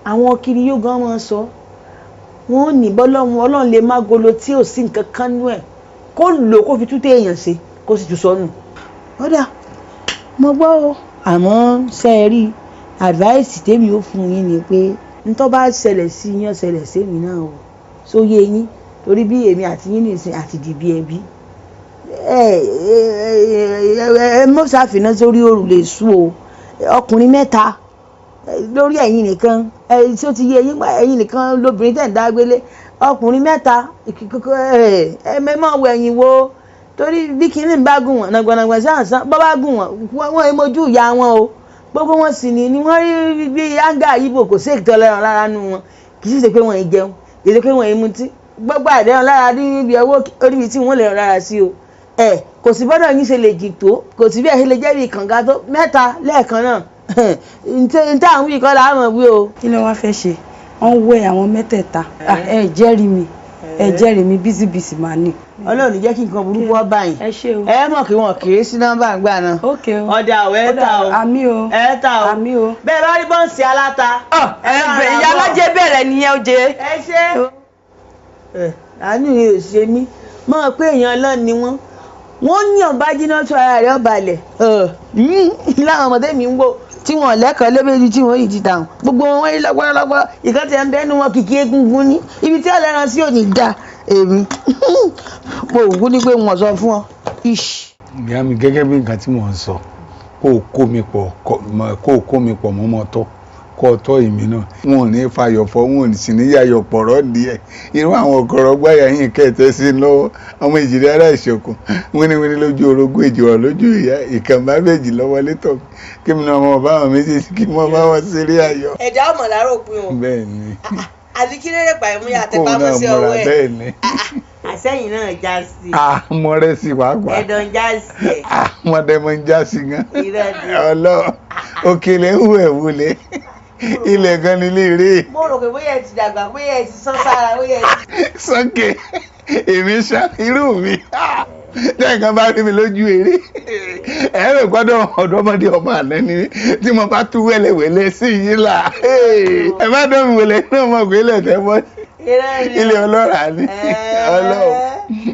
Àwọn kiri yóò gan máa sọ wọn ò ní bọ́lọ́run, Ọlọ́run lè má golo tí ò sí nǹkan kan nú ẹ̀, kó lò kó fi túté èèyàn ṣe, kó sì tún sọnù. Ọ̀dà mo gbọ́ o, àmọ́ ṣe é rí advice tèmi ó fún yín ni pé ntọ́ bá ṣẹlẹ̀ sí yín, ó ṣẹlẹ̀ sí èmi náà o, sóyè yín, torí bí èmi àti yín nìsín àti dìbí ẹbí. Ẹ ẹ ẹ mọ́ ṣàfihàn sórí òrùlé sú o, ọkùnrin mẹ́ta lórí ẹ̀yin nìkan, ẹ tí ó ti yé ẹ̀yin, ẹ̀yin nìkan lóbìnrin tẹ̀ ń dágbélé, ọkùnrin mẹ́ta, ẹ ẹ mọ̀ wọ ẹ̀yìn wo, torí bí kinní bá gùn wọ́n nàgbọ̀nàgbọ̀n sáǹsán, bọ́ bá gùn wọ́n, wọ́n mojú ìyá wọn o. Gbogbo wọn sì ní ni wọ́n rí bí áńgá yìí kò sí ètò ọlọ́run lára nu wọn. Kì í ṣe pé wọ́n ń jẹun, kì í ṣe pé wọ́n ń mutí, gbogbo àdéhùn lára níbi ọwọ́ oríbi tí wọ́n lè rán lára sí o. Ẹ kò sí bọ́dọ̀ yín ṣe lè jì tó, kò sí bí ẹ ṣe lè jẹ́ bí kànga tó mẹ́ta lẹ́ẹ̀kan náà, ntẹ́ àwọn wí kọ́ la mọ̀ wí o. Kí ló wá fẹ́ ṣe? Wọ́n wẹ àwọn mẹ́tẹ̀ẹ̀ta. Ẹ jẹ́rìí mi, ẹ jẹ́rìí mi, bísíbísì máa ní. Ọlọ́run jẹ́ kí nǹkan burúkú wá báyìí. Ẹ mọ̀ kí wọ́n kéré sí nọ́mbà ńgbà náà. Ọ̀dà ò ẹ ta o. Àmì o. Ẹ ta o. Àmì o. Bẹ́ẹ̀ bá rí bọ́ǹsì aláta. Ìyá alájẹ bẹ̀rẹ̀ nìyẹn ó jẹ. Ẹ ṣe. Àánú rẹ̀ ò ṣe mí mọ̀ pé èèyàn ọlọ́run ni wọ́n, wọ́n yàn bá jiná tó ara rẹ̀ ọ̀balẹ̀ láwọn ọmọdé mi ń wò tí wọn lẹ́kọ̀ọ́ lébèjì tí wọ́n yìí ti tà wọ́n, gbogbo wọn rí lọ́gbọ́lọ́gbọ́ ìkan tí ẹ̀ ń bẹ́nu wọn kìkì egungun ní ibi tí ọ̀lẹ́ran sí òní da èmi mo wù ní pé wọ́n sọ fún ọ. Ìyá mi, gẹ́gẹ́ bí nǹkan tí mò ń sọ, kó o kó mi pọ̀, kó o kó mi pọ̀ mọ́mọ́ tọ́, kó o tọ́ èmi náà. Wọn ò ní fayọ̀ fọ́, wọn ò sì ní yàyọ̀ pọ̀rọ̀ díẹ̀. Irú àwọn ọ̀kọ̀rọ̀ gbáyà yín kẹ̀tẹ́ sí lọ́wọ́ ọmọ ìjìnlẹ̀ ara ìṣọ̀kan wíníwíní lójú orogún, ìjìwọ̀ lójú ìyá ìkànnì méjì lọ́wọ́ létọ̀, kí mi náà mọ̀ bá wọn méjèèjì, kí mo bá wọn ṣeré ayọ̀. Ẹ̀dá ọmọ làárọ̀ pin o. Bẹ́ẹ̀ ni. Àti kí lérè pàìmúyà àtẹpámọ́ sí ọwọ́ ẹ̀. Bẹ́ẹ̀ ni. Àsẹ́yìn náà já sí. Mo rẹ́ sí pàápàá. Ẹ̀dọ̀ ń já sí ẹ̀. Mọ̀dẹ́ mo ń já sí gan. Ọlọ́ òkèlè ń wù ẹ̀ wulẹ̀ ilẹ̀ gan ni ilé rè. Mo rò pé bóyá ẹ ti dàgbà, bóyá ẹ ti sán sára, bóyá ẹ ti. Sọ́kè èmi ṣá irú mi tẹ́ẹ̀kan bá rí mi lójú eré, ẹ̀rọ gbọ́dọ̀ ọ̀dọ́mọdé ọmọ àná ni tí mo bá tú wẹ́lẹ́wẹ́lẹ́ sí yín là, ẹ má dán mi wẹ̀lẹ́ náà mọ̀ pé ilẹ̀ tẹ́ mọ́ ilé ọlọ́ràá ni. Ọlọ́run,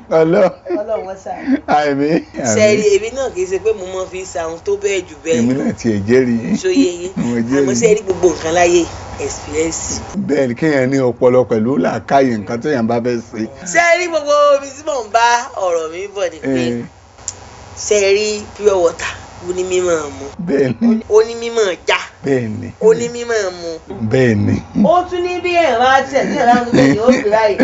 ọlọ́run. Ọlọ́run sá. Àmín. Sẹ́ẹ̀rì, èmi náà kì í ṣe pé mo mọ fi ṣàwọn tó bẹ́ẹ̀ jù bẹ́ẹ̀. Èmi náà tiẹ̀ jẹ́rìí. Ṣóyè yín, àmọ́ sẹ́ẹ̀rì, gbogbo nǹkan láyé, experience. Bẹ́ẹ̀ ni, kéèyàn ní ọpọlọ pẹ̀lú làákàyè nǹkan téèyàn bá fẹ́ ṣe. Sẹ́ẹ̀rì, gbogbo ibi tí mò ń bá ọ̀rọ̀ mi bọ̀ ni pé sẹ́ẹ̀rì, pure water ó ní mímọ̀ mu. Bẹ́ẹ̀ni. Ó ní mímọ̀ já. Bẹ́ẹ̀ni. Ó ní mímọ̀ mu. Bẹ́ẹ̀ni. Ó tún ní bí ẹ̀ máa tẹ̀ sí ẹ̀rọ àgùntàn yóò fi ráyè,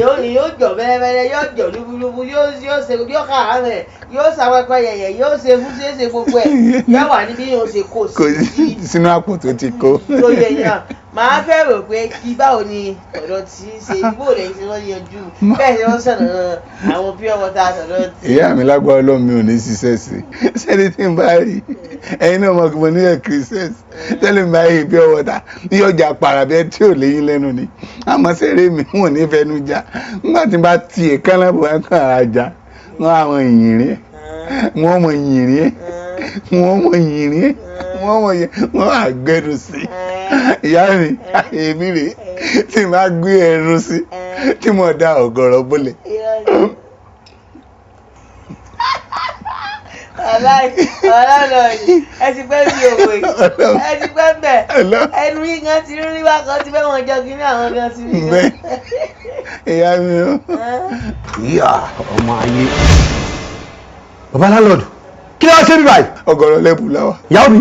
yóò ní yóò jọ̀ fẹ́rẹ́fẹ́rẹ́, yóò jọ̀ lúbúlúbú, yóò ṣe, yóò kà á rẹ̀, yóò ṣàwẹ́pẹ́ yẹ̀yẹ̀, yóò ṣe fún ṣe ṣe gbogbo ẹ̀, yóò wà níbi yóò ṣe kó sí. Sínú àpò tó ti kó. Tó yẹ yàn máa fẹ́ rò pé kí báwo ni ọ̀dọ̀ tí ń ṣe ibò lẹ́yìn tí wọ́n yanjú bẹ́ẹ̀ ni wọ́n sọ̀rọ̀ àwọn pure water sọ̀rọ̀ tí. Ìyá mi, lágbára Ọlọ́run, mi ò ní ṣiṣẹ́ sí i sẹ́ni tí n bá rí ẹ̀yin náà mọ̀ kí mo ní ẹ̀ kìrìsẹ́sì tẹ́lẹ̀ mi bá rí pure water ní ọjà pàràbẹ́ tí ò léyìn lẹ́nu ni, àmọ́ sẹ́rẹ́ mi wọn ò ní fẹnu já nígbà tí n bá ti èékánná bò wọ́n kàn ara já wọ́n àwọn ìyìnrín, wọ́n mọ ìyìnrín, wọ́n mọ ìyìnrín, wọ́n mọ wọ́n á gbẹ́nu sí ìyá mi. Èmi rèé tí n bá gbé ẹnu sí tí mo da ọ̀gọ̀rọ̀ bólẹ̀. Ọlọ́run, ẹ ti pẹ́ bí òwe, ẹ ti pẹ́ bẹ̀, ẹnu yín gan ti rí wákan ti fẹ́ wọn jọ kí ní àwọn gan ti rí. Bẹ́ẹ̀, ìyá mi o. Ìyá ọmọ ayé, baba landlord, kí ló wá ṣe bí báyìí. Ọ̀gọ̀rọ̀ lẹ́bù láwa. Ìyàwó mi,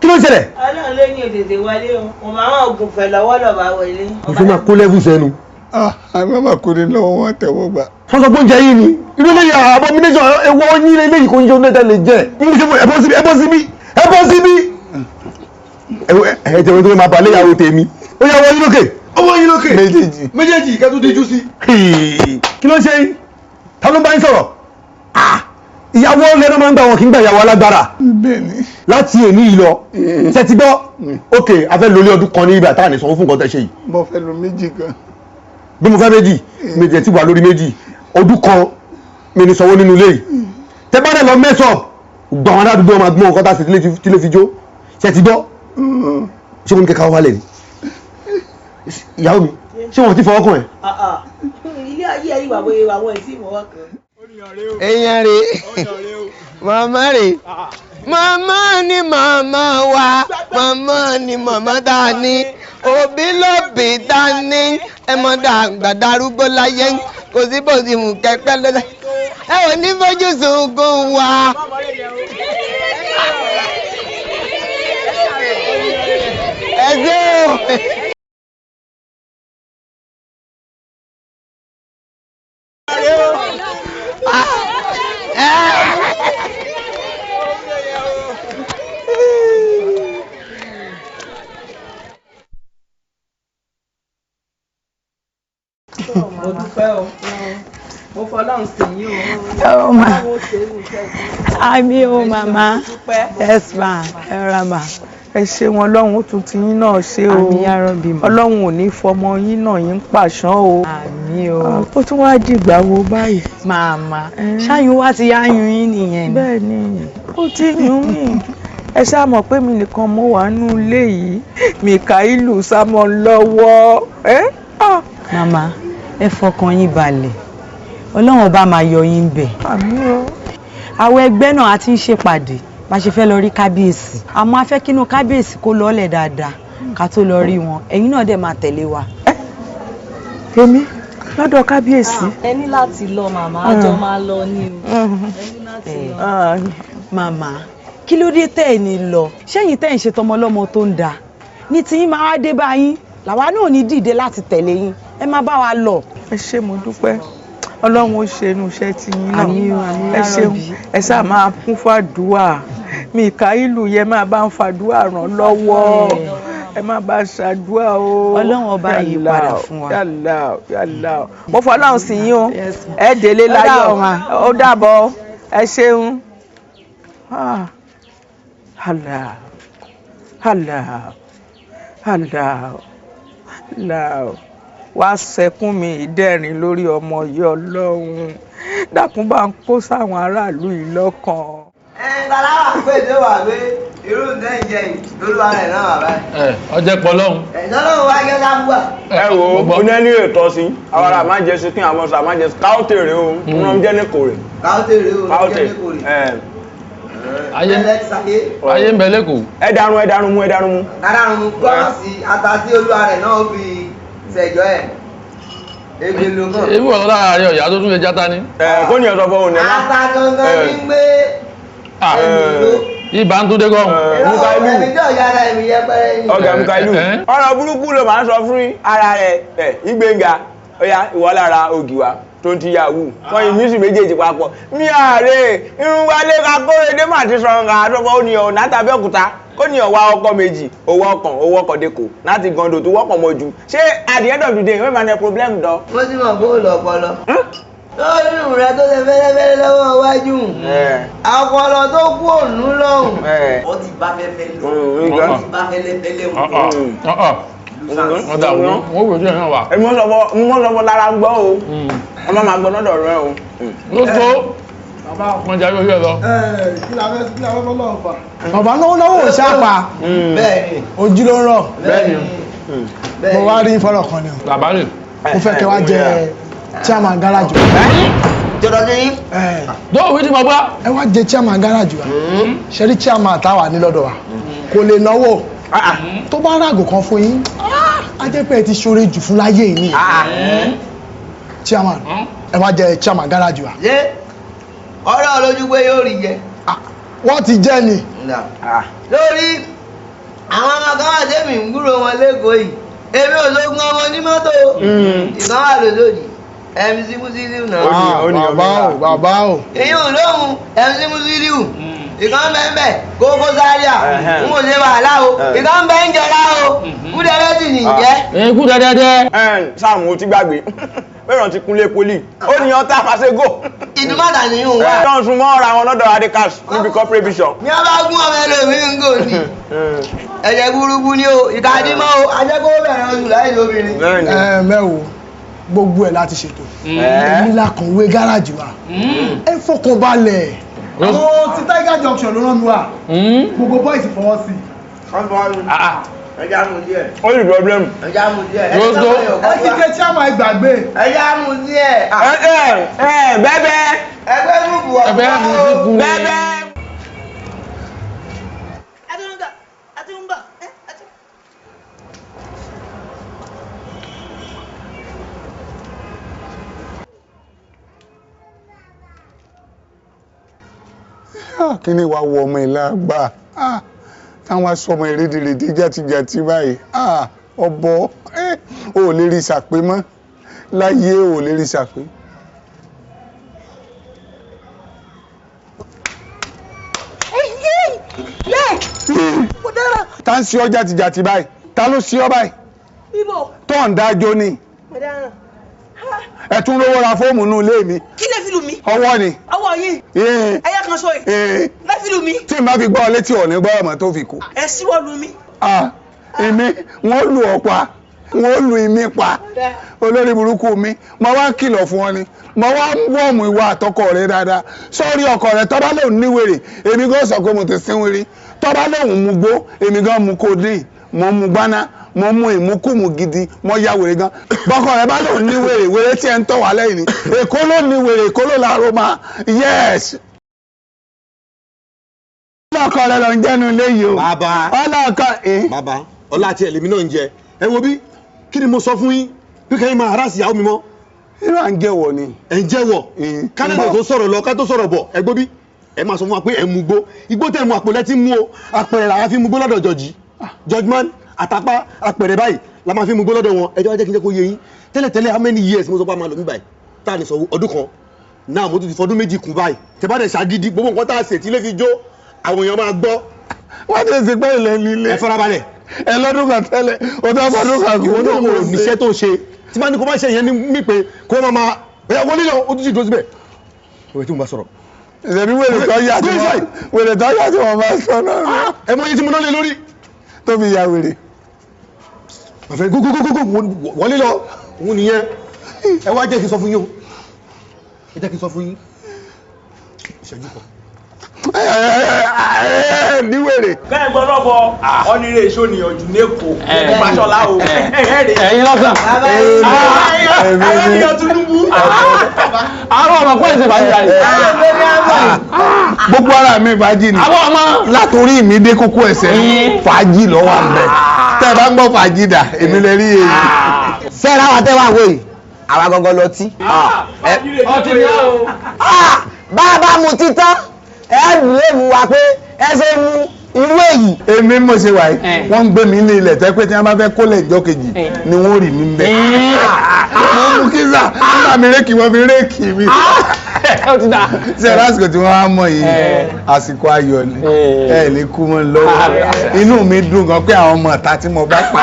kí ló ń ṣẹlẹ̀. Ọlọ́run ló ní òtètè wọlé o, mo máa ń gùn fẹ̀ lọ́wọ́ lọ́ba wọlé. Mo fẹ́ máa kó lẹ́bù sẹ́nu. Àmọ́ màkúrẹ́ lọ́wọ́ wọn tẹ̀wọ́ gbà. Sọ́sọ́ pé oúnjẹ yìí ni irú eléyìí abomination ẹwọ́ yín eléyìí kò ń jẹ oúnjẹ tẹ́lẹ̀ jẹ́. Ẹ bọ́ síbí, ẹ bọ́ síbí, ẹ bọ́ síbí. Ẹ jẹ́ wọ́n tó máa balẹ̀ ìyàwó tèmi. Ó yá, ọwọ́ yín lókè, ọwọ́ yín lókè. Méjèèjì. Méjèèjì kẹ́tù díjú sí. Kí ló ń ṣe yín? Ta ló ń bá yín sọ̀rọ̀? Ìyàwó lẹ́nu máa ń gbà, wọn kì í gbà ìyàwó alágbára. Bẹ́ẹ̀ni. Láti èní yìí lọ, ṣe ti gbọ́? Ok, a fẹ́ lólé ọdún kan ní ibà táà ní sanwó fún nǹkan tẹ́ ṣe yìí. Mo fẹ́ lo méjì gan. Bí mo fẹ́ méjì, méjì ẹ̀ ti wà lórí méjì. Ọdún kan mi ní sanwó nínú ilé yìí. Tẹ bá dẹ̀ lọ mẹ́sọ̀ gbọ̀n, àwọn aládùúgbò máa gbọ́n nǹkan tá a ṣe tí lè fi jó. Ṣe ti gbọ́? Ṣé mo ní kẹ́kẹ́ wálẹ̀ ni? Ìyàwó mi, ṣé wọn ti fọwọ́ kàn ẹ́? Ilé ayé ayé wà bóyá àwọn ẹ̀ tí ìmọ̀wọ́ kan. Èèyàn rè, màmá rè, màmá ni màmá wa, màmá ni màmá tá a ní, òbí lóbi tá a ní. Ẹ mọ dàgbà darúgbó láyé, kò sí bó ti mú kẹpẹ lọ́la, ẹ ò ní fojú sunkún wa. Ẹ ṣé o. Mo dúpẹ́ o, mo fọlọ́run sí yín o. Oh, ma. Ọlọ́run ó ṣe é ní iṣẹ́ sí. Àmín o, màmá. Dúpẹ́. Yes ma, ẹ ra ma. Ẹ ṣe wọn, Ọlọ́run ó tún ti yín náà ṣe o. Àmín ya Rabbi ma. Ọlọ́run ò ní fọmọ yín náà yín pàṣán o. Àmín o. Ó tún wá dìgbà wo báyìí? Màmá, ṣáyún wá ti yá yún yín nìyẹn ni. Bẹ́ẹ̀ ni, ó ti yún mí. Ẹ ṣáà mọ̀ pé mi nìkan mo wà nínú ilé yìí, Mikaelu sámọ lọ́wọ́ ẹ́. Ah. Màmá, ẹ fọkàn yín balẹ̀, Ọlọ́run ọba máa yọ yín bẹ̀. Àmín o. Àwọn ẹgbẹ́ náà a ti ń ṣèpàdé bá ṣe fẹ́ lọ rí kábíyèsí, àmọ́ a fẹ́ kínú kábíyèsí kó lọ́ọ̀lẹ̀ dáadáa ká tó lọ rí wọn. Ẹ̀yin náà dẹ̀ máa tẹ̀lé wa. Èmi lọ́dọ̀ kábíyèsí? Ẹ ní láti lọ màmá, a jọ máa lọ ní o. Ẹ ní láti lọ. Màmá, kí ló dé tẹ́ ẹ̀ ní lọ? Ṣẹ́yìn tẹ́ ẹ̀ ń ṣe tọmọlọ́mọ tó ń da ní tiyín máa wá dé bá yín, làwa náà ní dìde láti tẹ̀lé yín. Ẹ má bá wa lọ. Ẹ ṣé, mo dúpẹ́. Ọlọ́run ó ṣe inú iṣẹ́ ti yín náà. Àmín o, àmín Ẹ ya ṣeun. Rabbi. Ẹ ṣáà máa kún fàdúà, Mikaelu yẹ máa bá ń fàdúà ràn lọ́wọ́, ẹ má bá ṣàdúà o. Ọlọ́run ọba yìí padà fún wa. Yàlá yàlá, mo fọlọ́run sí yín o. Ẹ délé Ó dàbọ̀ láyọ̀. ma. Ó dàbọ̀, ẹ ṣeun. Ah, Allah, Allah, Allah, Allah, wá sẹkún mi ìdẹ́rìn lórí ọmọ yìí. Ọlọ́run dákun, bá ń kó sáwọn aráàlú yìí lọ́kàn. Ẹ tàlá wà pé tó wà pé irú nǹkan ìjẹ yìí lólúwa rẹ̀ náà wà báyìí. Ẹ ọjẹ pọ lọhùn. Ẹ̀sán lóun wá jẹ́ sábúà. Ẹ wo, oní ètò sí àwọn ará máa jẹ sí kí àwọn ọmọ máa jẹ sí káwọ́tì rè o, wọn jẹ́ ní kò rè. Káwọ́tì rè o, káwọ́tì jẹ́ ní kò rè. Ẹ Ayé ayé ń bẹ lẹ́kọ̀ọ́. Ẹ darun, ẹ darun mú, ẹ darun mú. Kádàrún gọ́ọ̀sì ata tí olúwa rẹ̀ náà fi ṣẹ̀jọ́ ẹ̀. Ebi ló kàn. Ebi wọ̀ lára rẹ̀ ọ̀yà tó tún lè játa ni. Ẹ kó ní ọ̀sọ̀ fún òun ní ẹ má. Ata gangan ní gbé. Ibà ń tún dé gọ́hùn. Mukailu. Ẹni tí ọ̀yà ara ẹ̀mí yẹpẹrẹ ni. Ọ̀gá Mukailu, ọ̀rọ̀ burúkú ló máa ń sọ fún ara rẹ̀. Ẹ Ìgbéǹga, ọ̀yá ìwọ lára ògì wa tó ń ti yahoo wọ́n yìí mísì méjèèjì papọ̀ mi àárẹ̀ irun wálé ká kóredé má ti sọ̀rọ̀ ká àtọ́fọ́ ó ní ọ̀ látàbí òkúta kó ní ọ̀wá ọkọ̀ méjì, owó ọkàn, owó ọkọ̀ dẹ́kọ̀ láti gando tó wọ́pọ̀ mọ́ ju. Ṣé at the end of the day wọ́n máa ní problem dán. Mo ti mọ̀ bóòlù ọpọlọ. Lórí rẹ tó ṣe fẹ́lẹ́fẹ́lẹ́ lọ́wọ́ iwájú. Ọpọlọ tó kú ònú lọ́hùn. Ó ti bá fẹ́fẹ́ lọ. Ó ti bá fẹ́lẹ́fẹ́lẹ́ wọn. Wọ́n dà wọ́n wọ́n wò ó sí ẹ̀yàn wa. Èmi wọ́n sọ fọ́ lára ń gbọ́ o, ọmọ máa gbọ́ lọ́dọ̀ rẹ o. Ló tó wọ́n jẹ́ ayé lọ. Kí la fẹ́, kí la fẹ́ fọlọ́run fà? Bàbá náwó náwó ò ṣáàpà, ojú ló ń rọ̀. Mo wá rí fọ́rọ̀ kan ni o. Bàbá rè. Mo fẹ́ kẹ́ wá jẹ chairman garage wa. Jọ̀dọ̀ sí yín. Dóò wí ti mọ̀ gbá. Ẹ wá jẹ chairman garage wa. Ṣe rí chairman táwa ní lọ́dọ̀ wa kò lè náwó. Tó bá ràgò kan fún yín, á jẹ́ pé ẹ ti ṣoore jù fún láyé yìí nìyẹn. Chairman, ẹ wá jẹ chairman garage wa. Ṣé ọ̀rọ̀ olójú pé yóò rí jẹ? Wọ́n ti jẹ́ ni. Lórí àwọn ọmọ kan wà tẹ́mi ń gbúrò wọn lẹ́kọ̀ọ́ yìí. Èmi ò lógun ọmọ onímọ́tò. Ìkan wà lódòdì. MC Musiliu náà. Bàbá o, bàbá o. Èyí ò lóhùn MC Musiliu. Ìkan bẹ́ẹ̀ Kókó Zaria. N kò ṣe wàhálà o. Ìkan bẹ́ẹ̀ ń jọra o. Kúdẹ́rẹ́sì nìjẹ́. Kú dẹ́dẹ́dẹ́. Sáàmù ó ti gbàgbé mẹ́ràn ti kúnlé poli ó ní ọtá fàṣẹgò. Ìdúmọ̀tà ni yóò wá. Tọ́hún sun mọ́ ra wọn lọ́dọ̀ Adékas níbi corporate vision. Ní a bá gún ọmọ ẹlòmíín ń gò ní. Ẹ̀jẹ̀ burúkú ni o, ìkàdímọ́ o, ajẹ́kọ̀ọ́ bẹ̀rẹ̀ oṣù láì lóbìnrin. Ẹ mẹ́wo, gbogbo ẹ̀ láti ṣètò. Èmi la kọ̀wé gáràjì wa. Ẹ fọkàn balẹ̀. Àwọn ti Tiger Junction ló rán mi wá. Gbogbo boys fọwọ́ sí. Ẹja mú díẹ̀. Ó ní problem. Ẹja mú díẹ̀. Rosto. Ẹ ti ké tí a máa gbàgbé. Ẹja mú díẹ̀. Ẹ ẹ bẹ́bẹ́. Ẹgbẹ́ gúrùpù ọ̀gbọ́n o. Bẹ́bẹ́. Kí ni wàá wọ ọmọ ìlà gbà táwọn aṣọ ọmọ ìrédèrèdè jàtijàti báyìí? Ọbọ ò lè rí sàpé mọ́ láyé, ò lè rí sàpé. Ta ń ṣe ọ jàtijàti báyìí? Ta ló ṣe ọ báyìí? Bíbò. Tó ń dájọ́ ni. Mo dáràn. Ẹ tún lówó ra fóòmù nù ilé mi. Kí lè fi lù mí? Ọwọ́ ni. Ọwọ́ yìí. Ẹyẹ kan sọ yìí. Lè fi lù mí. Tí n bá fi gbọ́ ọ létí, ọ̀ ní gbọ́ ọmọ tó fi kú. Ẹ síwọ́ lù mí. Ah, èmi wọ́n lù ọ́ pa, wọ́n lù mí pa, olórí burúkú mi. Mo wá kìlọ̀ fún ọ ni, mo wá ń wọ́ọ̀mù ìwà àtọkọ rẹ dáadáa sórí ọkọ rẹ. Tọ́ba lòun ní wèrè, èmi gan sọ pé mo ti sín wèrè. Tọ́ba lòun mú gbó, èmi gan mú codeine, mo mú gbaná, mo mú ìmúkùmù gidi, mo ya wèrè gan. Bọ́kọ rẹ bá lòun ní wèrè, wèrè tí ẹ ń tọ̀ wá lẹ́yìn ni. Èkó ló ní wèrè, èkó ló làárọ̀ máa, yes, ọlọ́kọ rẹ lọ ń jẹ́nu ilé yìí o. Bàbá. Ọlọ́kọ. Bàbá, ọlá àti ẹlẹ́mi náà ń jẹ. Ẹ wo bí, kí ni mo sọ fún yín bí kẹ́yìn máa harass ìyàwó mi mọ́. Irú à ń jẹ́wọ́ ni. Ẹ̀ ń jẹ́wọ́. Kánádà tó sọ̀rọ̀ lọ, ká tó sọ̀rọ̀ bọ̀, ẹ gbọ́ bí ẹ máa sọ fún wa pé ẹ mú gbó. Igbó tẹ̀ mú, àpò lẹ́tí mú o. Apẹ̀rẹ̀ làwa fi mú gbó lọ́dọ̀ jọ̀jì judgman àtàpá. Apẹ̀rẹ̀ báyìí la máa fi mú gbó lọ́dọ̀ wọn. Ẹ jẹ́ wá jẹ́ kí n jẹ́ kó yé yín. Tẹ́lẹ̀tẹ́lẹ̀, how many years mo sọ pé a máa lò mí báyìí tá a lè sọ ọdún kan náà? Mo tún ti fọdún 2 kún báyìí. Tẹ bá dẹ̀ ṣàgídí, gbogbo nǹkan tá a ṣe tí ilé fi jó, àwọn èèyàn máa gbọ́. Wọ́n ti ṣe pé ilẹ̀ nílé. Ẹ farabalẹ̀. Ẹ lọ́dún kan tẹ́lẹ̀, o tó fọdún kan kú. Ìwọ náà kò níṣẹ́ tó ṣe tí bá ní kó má ṣe yẹn ní mí pé kó má máa ẹ̀yà wọlé lọ, ó tún sì dúró síbẹ̀. Òwe tí mo bá sọ̀rọ̀. Ìṣẹ̀bí wèrè tó yá tí wọ́n, wèrè tó yá tí wọ́n bá sọ náà. Ẹ mọ iye tí mo ná lé lórí. Tó fi ya wèrè. Àfẹ gógógógógó wọlé lọ, òun nìyẹn. Ẹ wá jẹ́ kí n sọ fún yín o, ẹ jẹ́ kí n sọ fún yín, ìṣẹ́jú kan. Ní wèrè. Bẹ́ẹ̀ gbọ́dọ̀ bọ ọ́nìrè ìṣòníyànjú lẹ́kọ̀ọ́ Fáṣọlá o. Ẹ̀yin lọ́kàn. Ẹ̀yin Tinubu. Àwọn ọmọ kọ́ ẹ̀sẹ̀ fàájì rẹ̀. Gbogbo ara mi fàájì ni. Àwọn ọmọ. Látòrí mi dé kókó ẹsẹ̀, fàájì lọ́wọ́ àmẹ́. Tẹ́ ẹ bá ń gbọ́ fàájì dà, èmi lè rí èyí. Sẹ́ẹ̀rì àwọn àtẹ́wà wo yìí, àwa gangan lọ tí. Ọtí ni ó. Bá a bá mu títán, ẹ lè mú wa pé ẹ ṣe mú irú èyí. Èmi mo ṣe wà yìí, wọ́n ń gbé mi ní ilẹ̀ tẹ́ pé tí wọ́n bá fẹ́ kólẹ̀ ìjọ kejì ni wọ́n rì mí bẹ́ẹ̀. Mo mú kíza nígbà mi réèkì, wọ́n fi réèkì mi. Ṣe lásìkò tí wọ́n á mọ̀ yìí, àsìkò ayọ̀ ni. Ẹ lè kú mọ́ lọ́wọ́. Inú mi dùn gan pé àwọn ọmọ ìta tí mo bá pa.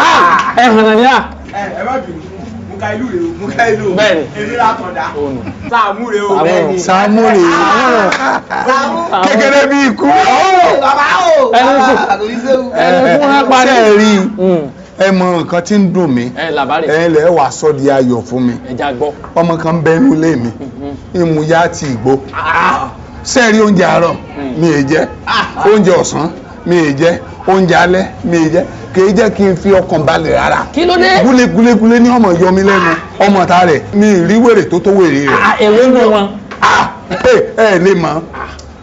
Ẹ hàn ní à. Ẹ má bínú, Mukailu rè o, Mukailu o. Bẹ́ẹ̀ni. Èmi ra tọ̀dá. Sàmú rè o. Sàmú rè o, kékeré bí ikú. Bàbá o, bàbá kò ní séwu. Ṣe ẹ rí ẹ mọ nǹkan tí ń dùn mí? Ẹ làbárè. Ẹ lẹ wàá sọ di ayọ̀ fún mi. Ẹja gbọ́. Ọmọ kan bẹ nínú ilé mi, ìmú ya ti ìgbó. Ṣe rí oúnjẹ àárọ̀ mi è jẹ, oúnjẹ ọ̀sán mi è jẹ, oúnjẹ alẹ́ mi è jẹ. Kì í jẹ́ kí n fi ọkàn balẹ̀ rárá. Kí ló dé? Gúlégúlégúlé ní ọmọ yọ mí lẹ́nu. Ọmọ ta rẹ̀ mi ì rí wèrè tó tó wèrè rẹ̀. Èrè nù wọn. Ẹ ẹ lè mọ̀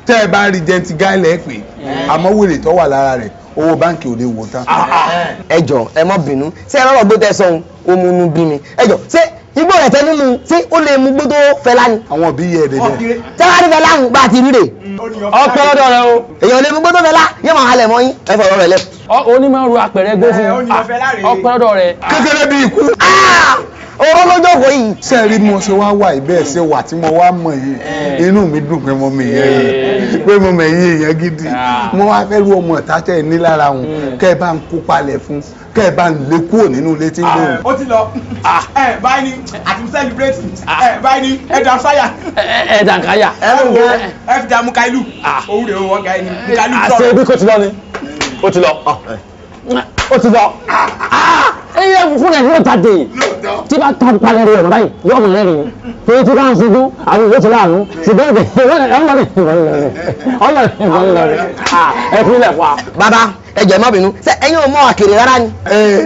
tẹ́ ẹ bá rí jẹntì gáìlẹ̀ pé, àmọ́ wèrè tó wà lára rẹ̀, owó báǹkì ò lè wò tán. Ẹ jọ, ẹ má bínú. Ṣé ẹ lọ́rọ̀ gbé tẹ sọ ohun ó múnú bí mi? Ẹ jọ, ṣé Igbó rẹ̀ tẹnu mu ṣé ó lè mú gbó tó Fẹlá ni. Àwọn òbí yẹ ẹ̀dẹ̀dẹ̀. Tẹ́wá ní Fẹlá ń bá a ti rí rè. Ọpẹ́ lọ́dọ̀ rẹ o. Èèyàn lè mú gbó tó Fẹlá yóò máa halẹ̀ mọ́ yín ẹ fọ̀rọ̀ rẹ̀ lẹ̀. Onímọ̀ ru apẹ̀rẹ̀ gbó fún ọpẹ́ lọ́dọ̀ rẹ. Kékeré bí ikú. Oró ló jókòó yìí. Ṣé ẹ rí bí mo ṣe wá wà yìí bẹ́ẹ̀ ṣe wà tí mo wá mọ̀ yìí, inú mi dùn pé mo mọ̀ yẹn yìí, pé mo mọ̀ yìí yẹn gidi. Mo wá fẹ́ rú ọmọ ìta tẹ́ ẹ ní lára wọn, kẹ́ ẹ bá ń kó palẹ̀ fún, kẹ́ ẹ bá ń lé kúrò nínú ilé tí ń lò. Ó ti lọ ẹ báyìí ni àti celebrate ẹ báyìí ni ẹ dàn sáyà. Ẹ dàn káyà. Ẹ wo ẹ fi da Mukailu òun rè o ọ̀gá ẹni Mukailu sọ̀rọ̀. Àṣẹ ibi kò ti lọ ni ó ti lọ, ó ti lọ. Ẹyẹ fún ẹ yóò jáde tí bá tọ́ palẹ̀ rẹ̀ báyìí yóò mọ̀ lẹ́rìn torí tí bá ń sunkún àwọn ìwé ti láàánú ṣùgbọ́n ìbẹ̀ ọlọ́rin ọlọ́rin ẹ fi ilẹ̀ pa. Bàbá, ẹ jọ̀ọ́, ẹ má bínú, ṣé ẹ̀yin ò mọ àkèrè rárá ni?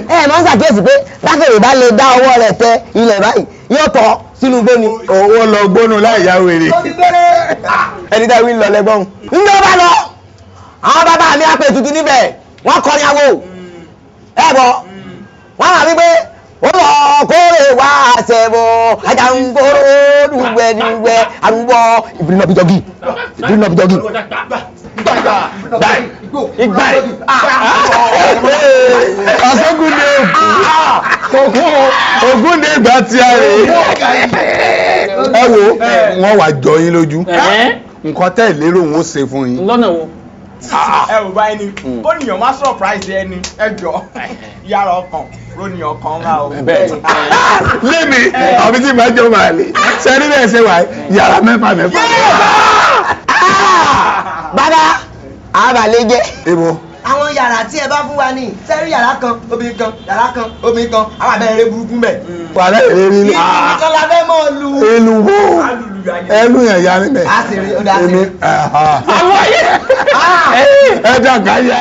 Ẹ máa ń ṣàkíyèsí pé bákèrè bá lè dá ọwọ́ rẹ̀ tẹ ilẹ̀ báyìí yóò tọ́ sínú igbó ni. Owó lọ gbónú láì yá wèrè. Ẹni tá ìwé ń lọ lẹ́gbọ́n. Ń lọ bá lọ àwọn bàbá mi àpè tuntun níbẹ̀ wọ́n kọrin awo ẹ bọ̀ wọ́n máa wípé ó lọ kórè wá àṣẹbọ ajankoro dùgbẹ́dùgbẹ́ arúgbó ìbílẹ̀ náà bí jọgí ìbílẹ̀ náà bí jọgí. Ìgbà Ọ̀ṣọ́gúndé ògún Ògúndé ìgbà tí a rè é. Ẹ wo, wọ́n wá jọ yín lójú. Nǹkan tẹ́ ẹ̀ lérò wọn ó ṣe fún yín. Lọ́nà wo? Ẹ ò báyìí ni ó níyàn má surprise ẹni ẹ jọ yàrá ọkàn rónìyàn kan wá o. Lémi àbí tí màá jọ màá lè ṣe ní bẹ́ẹ̀ ṣe wà yàrá mẹ́fà mẹ́fà. Bàbá àbàlẹ̀ jẹ́. Ibo. Àwọn yàrá tí ẹ bá fún wa ní sẹ́rí, yàrá kan obìnrin kan, yàrá kan obìnrin kan, àwọn abẹ́rẹ́ burúkú mẹ́. Wàhálà ìrírí ni. Ìkan la fẹ́ mọ́ lu. Ìlú wo ẹlú yẹn ya níbẹ̀. A sì rí ó dá sí. Èmi ẹ dàgbà yá.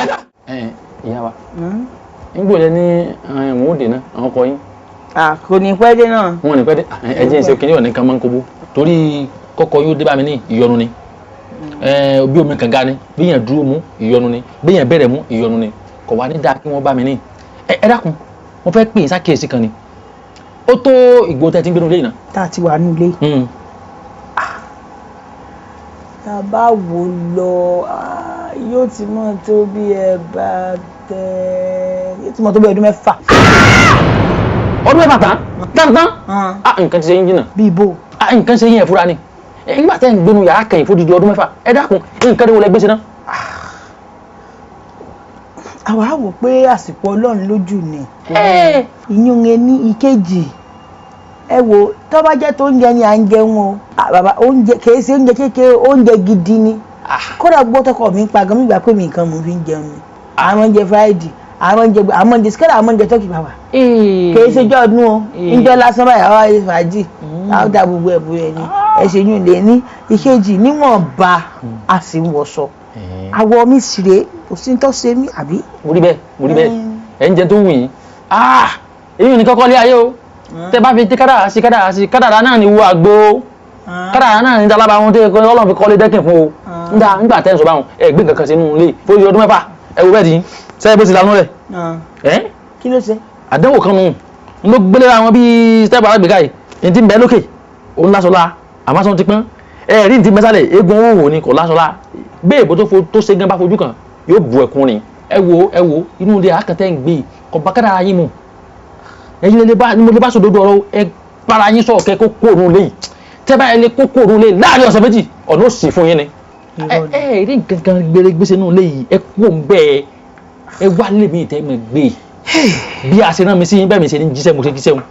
Ẹ ìyá wa, nígbò lẹ ní àwọn òde náà àwọn ọkọ yín. Kò ní pẹ́ dé náà. Wọn ò ní pẹ́ dé. Ẹ jẹ́ ìṣe kìnìún nìkan máa ń kóbó torí kọ́kọ́ yóò dé bá mi ní ìyọnu ni bí omi kànga ni, bí yẹn dúró mú ìyọnu ni, bí yẹn bẹ̀rẹ̀ mú ìyọnu ni, kò wá ní dáa kí wọ́n bá mi ní. Ẹ dákun, mo fẹ́ pè é sákèésí kan ni. Ó tó ìgbó tẹ́ ti ń gbénu lé yìí náà. Tá a ti wà nílé. Tá a bá wò lọ, yóò ti mọ tó bí ẹ bá tẹ yóò ti mọ tó bí ọdún 6. Ọdún 6 tán tán tán? Ah, nǹkan ti ṣe yín jìnnà. Bí ibo. Ah, nǹkan ṣe yín ẹ̀ fúra ni nígbà tẹ́ ń gbénu yàrá kẹyìn fódìdí ọdún 6. Ẹ dákun, nǹkan wo lẹ gbé ṣe náà. Àwa wò pé àsìkò Ọlọ́run lójú ni. Ìyún ní ìkejì, ẹ wo, tó bá jẹ́ tó oúnjẹ ni à ń jẹun o. Bàbá, oúnjẹ kìí ṣe oúnjẹ kékeré, oúnjẹ gidi ni. Kódà gbọ́ tọkọ mi ń pa gan, mi gbà pé mi nǹkan mo fi ń jẹun ni. Àwọn oúnjẹ fúráìdì, àwọn oúnjẹ, àwọn oúnjẹ sikẹ́lá, àwọn oúnjẹ tọ́kì, bàbá. Kìí ṣe jọ́ ọdún o, oúnjẹ lásán báyìí, àwọn ayé fàájì àwọn dà gbogbo ẹ̀bù rẹ̀ ni. Ẹ ṣe yún lé ní ìkejì, níwọ̀nba a sì ń wọṣọ. Àwọ̀ mi sì rèé, kò sí ní tó ṣe mí àbí. Mo rí bẹ́ẹ̀, mo rí bẹ́ẹ̀. Ẹ̀ ń jẹ tó wù yín. Èyí ò ní kọ́kọ́ lé ayé o. Tẹ bá fi ti kádàrá sí, kádàrá sí, kádàrá náà ni wo àgbo, kádàrá náà ní talábà wọn tẹ Ọlọ́run fi kọ́lé dẹ́kìn fún o. Nígbà nígbà tẹ́ ń sọ báwọn ẹ gbé nǹkan kan sínú ilé fún ọdún 6, ẹ wo bẹ́ẹ̀ di sẹ́yìn bó ti lanú rẹ̀ ẹ́. Kí ló ṣe? Àdánwò kan nù ń ló gbélé àwọn bíi step alágbèéká yìí ní ti ń bẹ lókè òun lásọlá àmásán ti pọ́n ẹ rí ní ti mẹ́sàlẹ̀ eégún owó wò ni kò lásọlá bẹ́ẹ̀ bó tó tó ṣe gan bá fojú kan yóò bu ẹ̀kún ni. Ẹ wo, ẹ wo inú ilé àkàtẹ́ ń gbé yìí kò bá kádàrá yín mu. Ẹ̀yin lè bá ni mo lè bá sòdodo ọ̀rọ̀ ẹ bára yín sọ̀rọ̀ kẹ́ kó kó òun léyìí. Tẹ́ bá ẹ lè kó kó òun léyìí láàrin ọ̀sẹ̀ 2, ọ̀nà ó sì fún yín ni. Ẹ rí nǹkan kan gbére gbèsè nù léyìí, ẹ kú òun bẹ́ẹ̀, ẹ wá lè mí ìtẹ́ mi gbé bí a ṣe rán mi sí yín bẹ́ẹ̀ mi ṣe ní jíṣẹ́ mo ṣe jíṣẹ́ wọn.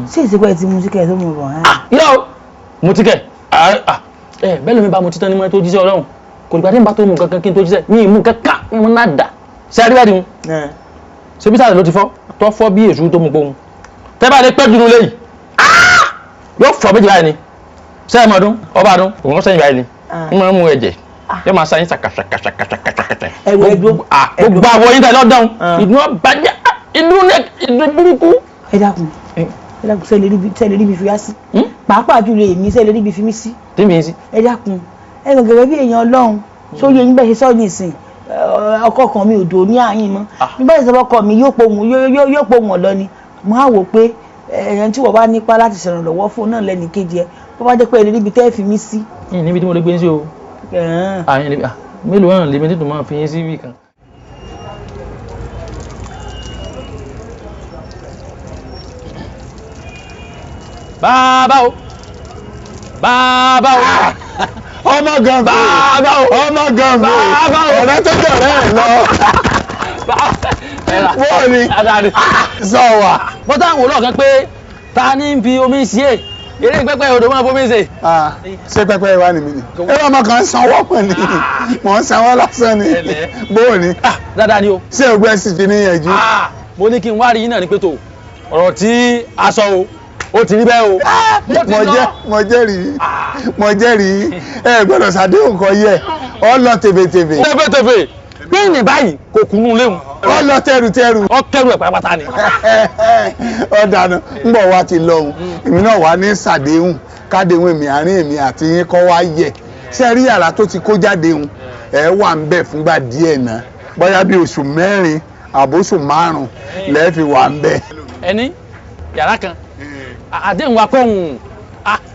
Ṣé ìsìnkú ẹ ti mú síkẹ̀ tó mú bọ̀ ẹ́? Yọ mo ti kẹ ẹ bẹ́ẹ̀ lómi bá mo ti tán ní mo tó jíṣẹ́ Ọlọ́run kò nígbà tí n bá tó mú kankan kí n tó jíṣẹ́ mi ì mú kankan mi mú náà dà ṣe àríwá di mu ṣe bí sáré ló ti fọ́ tó fọ́ bí èṣù tó mú pohun tẹ́ bá lè pẹ́ dunu léyìí yóò fọ́ méjì báyìí ni sẹ́yìn mọ́dún ọba àdún òun sẹ́yìn báyìí ni n máa ń mú ẹ̀jẹ̀ yóò máa sáyìn sàkàsàkàsàkàsàkàsà gbogbo àwọ̀ yín tẹ̀lé ọ̀dọ́n ìdùnnú ọ̀bàjẹ́ ìdùnnú burúkú. Ẹ dákun, ẹ dákun, ṣé lè rí ibi fi wá sí? Pàápàá jùlọ èmi, ṣé lè rí ibi fi mí sí? Tí mi sí. Ẹ dákun, ẹ mọ̀ gẹ́gẹ́ bí èèyàn Ọlọ́run sórí eyín bẹ́ẹ̀ ṣe sọ ní ìsìn, ọkọ kan mi ò dò ní àyín mọ́ nígbà tí ọkọ mi yóò pohùn ọ̀lọ́ ni mo á wò pé Ẹ̀yàn tí wọ́n bá nípa láti ṣèrànlọ́wọ́ fún náà lẹ́nu kejì ẹ, bó bá jẹ́ pé ẹni níbi tẹ́ ẹ fi mí sí. Yìí níbi tí mo lè gbé ń sí o. Mélòó náà lèmi tètè máa fi yín sí ibì kan. Bàbá o, bàbá o. Ọmọ gan bàbá o, ọmọ gan bàbá o, ọ̀rẹ́ tó jọ̀rẹ́ ẹ̀ lọ. Bọ́ọ̀ni sọ wà. Mo táwọn wò lọ́ọ̀kan pé ta ni ń fi omi ṣe é, eré pẹ́pẹ́ odò máa fomi ṣe. Ṣé pẹ́pẹ́ wa ni mi ni? Ẹ ọmọ kan sanwó pẹ̀ ni, mò ń sanwó lásán ni. Bọ́ọ̀ni. Dáadáa ni o. Ṣé o gbẹ́ sì ti níyànjú? Mo ní kí n wá rí yín náà ní pé tó ọ̀rọ̀ tí a sọ o, ó ti rí bẹ́ẹ̀ o. Mo jẹ́rìí, mo jẹ́rìí, ẹ gbọ́dọ̀ ṣàdéhùn kan yẹ, ọ lọ tèfètèfè. Tèfètèfè pé ní báyìí kò kúnú léwu. Ọ lọ tẹrùtẹrù. Ọ kẹrù ẹ̀ pátápátá ni. Ọ dànù, ń bọ̀ wá ti lọ́hùn, èmi náà wà ní ṣàdéhùn, kádéhùn èmi àárín èmi àti yín kọ́ wá yẹ. Ṣé rí yàrá tó ti kó jáde hùn, ẹ wà ń bẹ̀ fúngbà díẹ̀ náà, bóyá bí oṣù 4 àbóṣù 5 lẹ́ẹ̀ fi wà ń bẹ̀. Ẹni yàrá kan àdéhùn wa kọ́hún,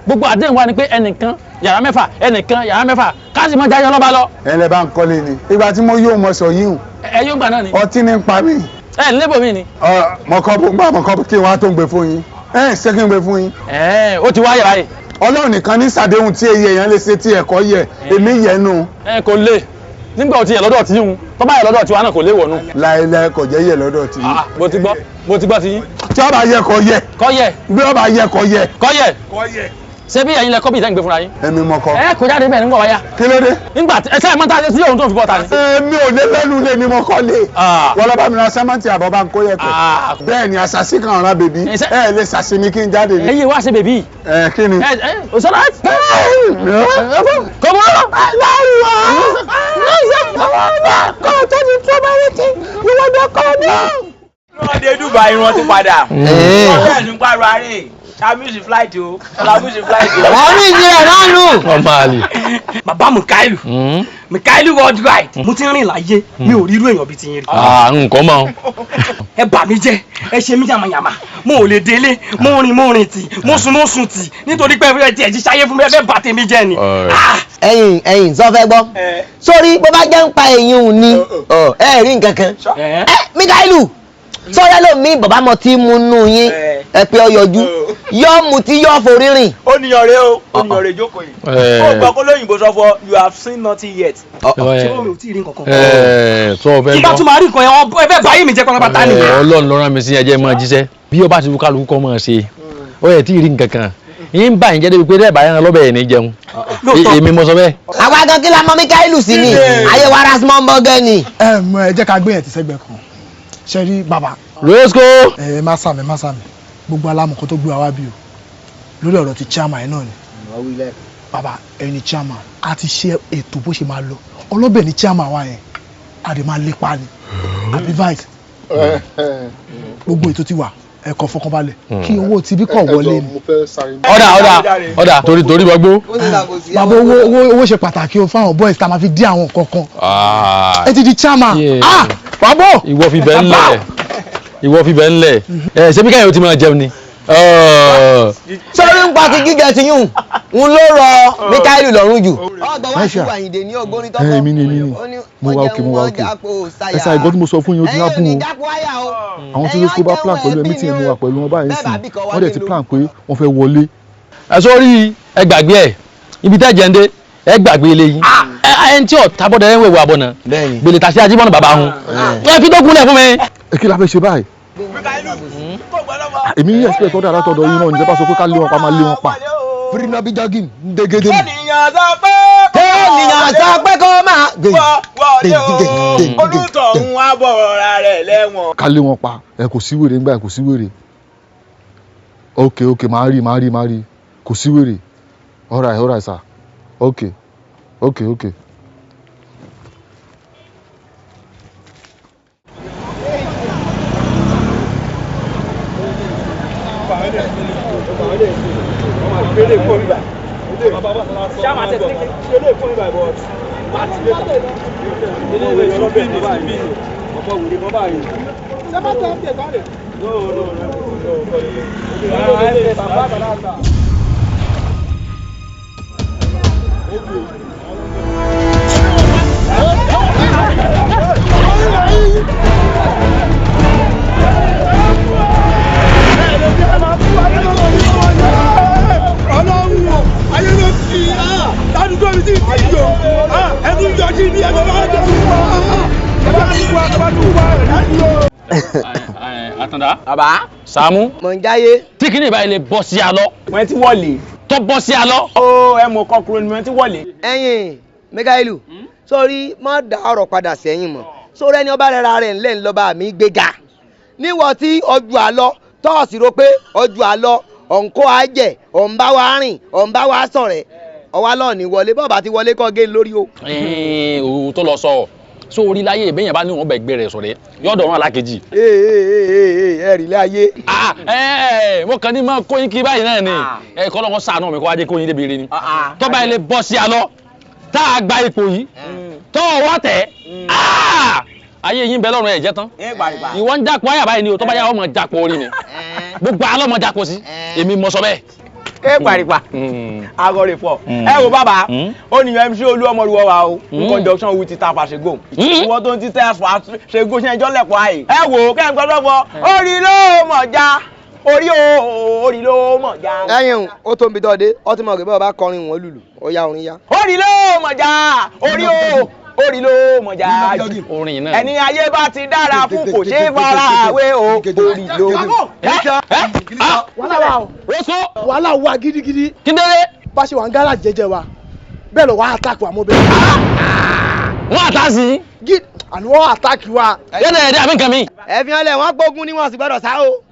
gbogbo àdéhùn wa ni pé ẹnìkan yàrá 6, ẹnìkan yàrá 6, ká sì mọ jáde ọlọ́ba lọ. Ẹ lẹ bá ń kọ́lé ni ìgbà tí mo yóò mọ sọ yìí hùn. Ẹ yóò gbà náà ni. Ọtí ní ń pa mí. Ẹ lébò mi ni. Mọ kọ́ bó gbà mọ kọ́ kí wọ́n á tó ń gbé fún yín. Ẹ ṣé kí n gbé fún yín. Ẹ ó ti wá yàrá yìí. Ọlọ́run nìkan ní sàdéhùn tí èyí èèyàn lè ṣe tí ẹ̀kọ́ yẹ èmi yẹ nù. Ẹ kò lè nígbà tí yẹ lọ́dọ̀ tí yín tó bá yẹ lọ́dọ̀ tiwa náà kò lè wọ̀nù. Láéláé kò jẹ́ yẹ lọ́dọ̀ tí yín. Mo ti gbọ́ ti yín. Tí ó bá yẹ kó yẹ. Kó yẹ. Bí ó bá yẹ kó yẹ. Kó yẹ. Ṣé bí ẹ̀yin lẹ kọ́ bí ìtẹ́ ń gbé fúnra yín. Èmi mọ kọ. Ẹ kò jáde bẹ́ẹ̀ nígbà wáyà. Kí ló dé. Nígbà tí ẹ sẹ́yìn mọ́ta ṣe sí òun tó fi bọ́ta ni. Èmi ò lé lẹ́nu lé mi mọ kọ́ lé. Wọ́n lọ bá mi ra sẹ́mọ́ǹtì àbọ̀ bá ń kó yẹ̀pẹ̀. Bẹ́ẹ̀ ni àṣàṣì kan rán bèbí. Ẹ lè ṣàṣì mi kí n jáde ni. Ẹyin wá ṣe bèbí. Ẹ kí ni. Ẹ ẹ òṣèlú. Kò mọ́. Wọ́n dé Dubai wọ́n ti padà. Wọ́n bẹ̀rẹ̀ sí ń pariwo aré. Ṣàmùsì flight o. Ṣàmùsì flight o. Wọ́n rí ìdí ẹ̀ náà nù. Ọmọ àlè. Bàbá Mùkáìlù, Mùkáìlù worldwide, mo ti ń rìn láyé, mi ò rí irú èèyàn bíi ti yín rí. Nǹkan mọ́. Ẹ bà mí jẹ́, ẹ ṣe mí yàmàyàmà, mo ò lè délé, mo rìn tì, mo sùn tì, nítorí pé ẹ tiẹ̀ ti ṣayé fún mi, ẹ fẹ́ bà tèmi jẹ́ ni. Ẹ̀yin ẹ̀yin sọ fẹ́ gbọ́, sórí bó bá jẹ́ ń pa ẹ̀yin òun ni, ẹ rí nǹkan kan. Ẹ Mùkáìlù, sọ́rẹ́ ló mi bàbá mọ tí mu nù yín, ẹ pé ọ yọjú, yọ mu tí yọ forí rìn. Ó níyan rẹ o, ó níyan rẹ jókòó yìí. Ó gbọ́ kó lóyìnbó sọ fún ọ, you have seen nothing yet. Ṣé mi ò tí ì rí nǹkan kan? Sọ fẹ́ Tí bá gbọ́. tún máa rí nǹkan yẹn, ẹ fẹ́ báyé mi jẹ́ pátápátá nìyẹn. Ọlọ́run ló rán mi sí ẹjẹ́ máa jíṣẹ́. Bí ọba ti kálukú kọ́ máa ṣe, ó yẹ tí ì rí nǹkan kan. Yín bá yín jẹ́ débi pé dẹ́ẹ̀bà yẹn lọ́bẹ̀ yẹn ní jẹun. Èmi mo sọ bẹ́ẹ̀. Àwa gan kí la mọ Mùkáìlù sí ni, ayé wa ra small burger ni. Ẹ mọ ẹ jẹ́ ká gbé yẹn ti sẹ́gbẹ̀ẹ́ kan, ṣe rí bàbá. Rosco. Ẹ má sàmì má sàmì, gbogbo alámọ̀kọ́ tó gbé wa wá bí o lórí ọ̀rọ̀ ti chairman yẹn náà ni. Bàbá ẹni chairman a ti ṣe ètò bó ṣe máa lọ, ọlọ́bẹ̀ ni chairman wa yẹn, a dẹ̀ máa lépa ni àbí vice, gbogbo ètò ti wà, ẹ kàn fọkànbalẹ̀ kí owó tibí kàn wọlé ni. Ọ̀dà ọ̀dà ọ̀dà torí torí gbogbo. Bàbá owó owó owó ṣe pàtàkì o fáwọn boys tá a máa fi dí àwọn kankan. Ẹ ti di chairman. Ah bàbá. Ìwọ fi bẹ́ẹ̀ ńlẹ̀, ìwọ fi bẹ́ẹ̀ ńlẹ̀, ẹ ṣé bí káyọ̀ ti máa jẹun ni. Sórí ń pa ti gíga ti yún un ló rọ Mùkáìlù lọ́rùn jù. Aisha, èmi ni èmi ni mo wà òkè, mo wà òkè. Ẹ sáré gbọ́dọ̀ mo sọ fún yín, ó ti hápùn o. Àwọn tí lóṣù bá plan pẹ̀lú ẹ̀mí tí mo wà pẹ̀lú wọn báyìí sìn, wọ́n dẹ̀ ti plan pé wọ́n fẹ́ wọlé. Ẹ sórí ẹ gbàgbé ẹ ibi tẹ́ jẹ́ ń dé, ẹ gbàgbé ilé yín. Ẹ ń tí ọ̀ tábọ̀dẹ̀ ẹ̀ ń wẹ̀wẹ̀ àbọ̀nà gbèlè tàṣí ajímọ̀nà bàbá hun. Ẹ fi tó kúnlẹ̀ fún mi. Ẹ kí la fẹ́ ṣe báyìí? Èmi yín expect ọ̀dà látọ̀dọ̀ yín náà, níjọba sọ pé ká lé wọn pa, máa lé wọn pa. Fúrínà bí jogging ń dégédé mi. Ènìyàn sọ pé Ènìyàn sọ pé kó máa. Wọlé o, olùtọ̀hún á bọ̀ ọ̀rá rẹ̀ lẹ́wọ̀n. Ká lé wọn pa, ẹ kò sí wèrè ńgbà, ẹ kò sí wèrè. Ok ok, màá rí màá rí màá rí, kò sí wèrè. Alright alright sir, ok ok ok. No, no, no. Ọlọ́run o, ayé ló ti ládùúgbò mi ti ti yọ ẹdún yọjú ní ẹgbẹ́ bá jọ wá ẹ bá tún wá ẹ bá tún wá ẹ láti yọ. Àtàndá. Bàbá. Sàámú. Mọ̀ ń jáyé. Tí kìíní báyìí lè bọ́ sí alọ́. Wọ́n ti wọlé. Tó bọ́ sí alọ́. Ó ẹ mọ̀ kọkùnrin ni wọ́n ti wọlé. Ẹ̀yin Mikaelu, sórí má dá ọ̀rọ̀ padà sẹ́yìn mọ́. Sórí ẹni ọba rẹ̀ ra rẹ̀ ńlẹ̀ ńlọba mi gbéga. Níwọ̀ tí ọjọ́ àlọ́ tọ́ọ̀sì ro pé ọjọ́ àlọ́ ọ̀nkọ́ ajẹ́ ọ̀nbá wa rìn ọ̀nbá wa sọ̀rẹ́ ọwá lọ́ọ̀ni wọlé bọ́ọ̀bá ti wọlé kọ́ gé lórí o. Òun tó lọ sọ ọ so orí láyé ìbéyàn bá ní òun bẹ gbé rẹ sọ̀rẹ́ yọ̀dọ̀ wọn alákejì. Ẹ rí ilé ayé. Mo kàn ní máa kóyin kí báyìí náà ni ẹ kọ́ lọ́kọ́ sànú mi kó wá jẹ́ kóyin débi ire ni tọ́ba ilé bọ́ sí alọ́ tá a gba ipò yìí tọ́ ọ wá tẹ̀ ayé yín bẹ lọ́rùn ẹ̀ jẹ́ tán ìwọ ń dàpọ̀ ayà báyìí ni o tọ́ba yà ọmọ dàpọ̀ orí ni gbogbo alọ́mọ dàpọ̀ sí èmi mọ sọ bẹ́ẹ̀. Ẹ pàrìpà agọrẹ fọ ẹ wo bàbá ó ní MC Olúọmọlúwọ wa o nǹkan junction with tita fàṣẹgò ìwọ tó ń títẹ fàṣẹgò ṣe ẹjọ́ lẹ̀pọ̀ àyè ẹ wò kẹ́ ń gbọ́dọ̀ fọ orí ló mọ̀ já orí o orí ló mọ̀ já. Ẹ̀yin o tó ń bi tọ́ de ọtí mọ̀ pé bọ́ọ̀ bá kọrin wọn lùlù ó yá orin yá. Orí ló mọ̀ já orí o orí ló mọ̀ já orin náà. Ẹni ayé bá ti dára fún kò ṣeé fara wé o orí ló. Wàhálà wà o. Rosco. Wàhálà wà gidigidi. Kí délé. Bá ṣe wà ń gáràjì jẹ́jẹ́ wa bẹ́ẹ̀ lọ wà á attack wa mọ́ bẹ́ẹ̀. Wọ́n àtà sí. Àní wọ́n attack wa. Yẹ́nà ẹ̀dá àbí nǹkan mi. Ẹ fi hàn lẹ̀ wọ́n gbógun ni wọ́n sì gbọ́dọ̀ sá o.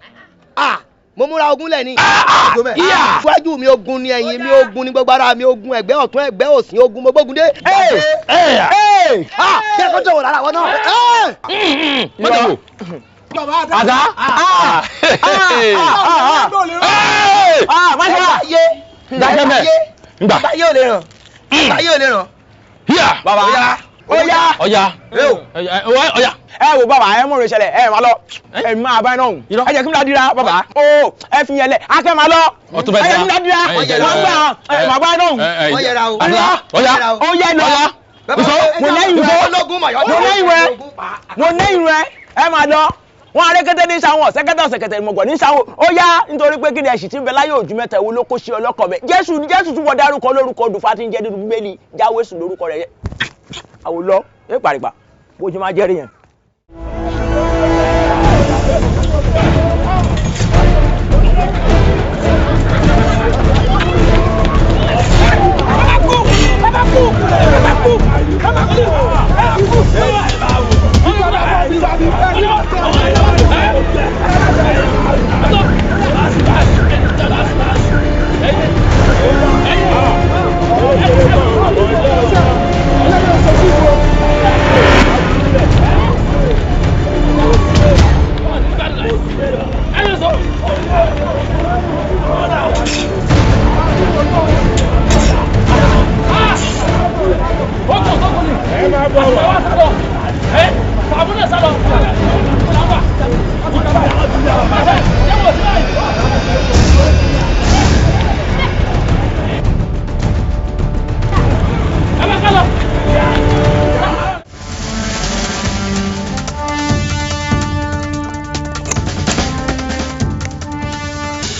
Mo múra ogun lẹ̀ ni. Iwájú mi ogun ni ẹ̀yìn mi ogun ni gbogbo ara mi ogun ẹ̀gbẹ́ ọ̀tún ẹ̀gbẹ́ òsì ogun mo gbógun dé. Kẹ́kọ̀ọ́ jọ̀wọ́ lára wọn náà. Mọ́tò. Àdá. Dákẹ́ mẹ́. Ngbà. Báyé ò lè ràn. Báyé ò lè ràn. Híà. Bàbá. Ó yá. Ọ̀yá. Ọ̀yá. Ẹ wo bàbá ẹ mọ̀ rẹ̀ ṣẹlẹ̀ ẹ máa lọ ẹ máa bá iná òun ẹ jẹ́ kí n ládìra bàbá ó ẹ fi yẹn lẹ̀ akẹ́ máa lọ ẹ jẹ́ kí n ládìra wọ́n gbà ẹ máa bá iná òun. Ọ̀yá. Ó yẹ lọ mo lẹ́yìn rẹ mo lẹ́yìn rẹ mo lẹ́yìn rẹ ẹ máa lọ wọn arékété ní sáwọn ọ̀sẹ̀kẹ́tẹ̀ ọ̀sẹ̀kẹ́tẹ̀ ìmọ̀gbọ̀n ní sáwọn ó yá nítorí pé kí ni ẹ̀sìn tí ń bẹ láyé òjú mẹ́ta ìwo ló kó sí ọlọ́kọ̀ bẹ́ẹ̀ Jésù Jésù túbọ̀ dárúkọ lórúkọ odùfà tí ń jẹ́ nínú Bíbélì jáwé sùn lórúkọ rẹ̀ àwòlọ́ ẹ pàrìpà bó ṣe máa jẹ́rìí yẹn.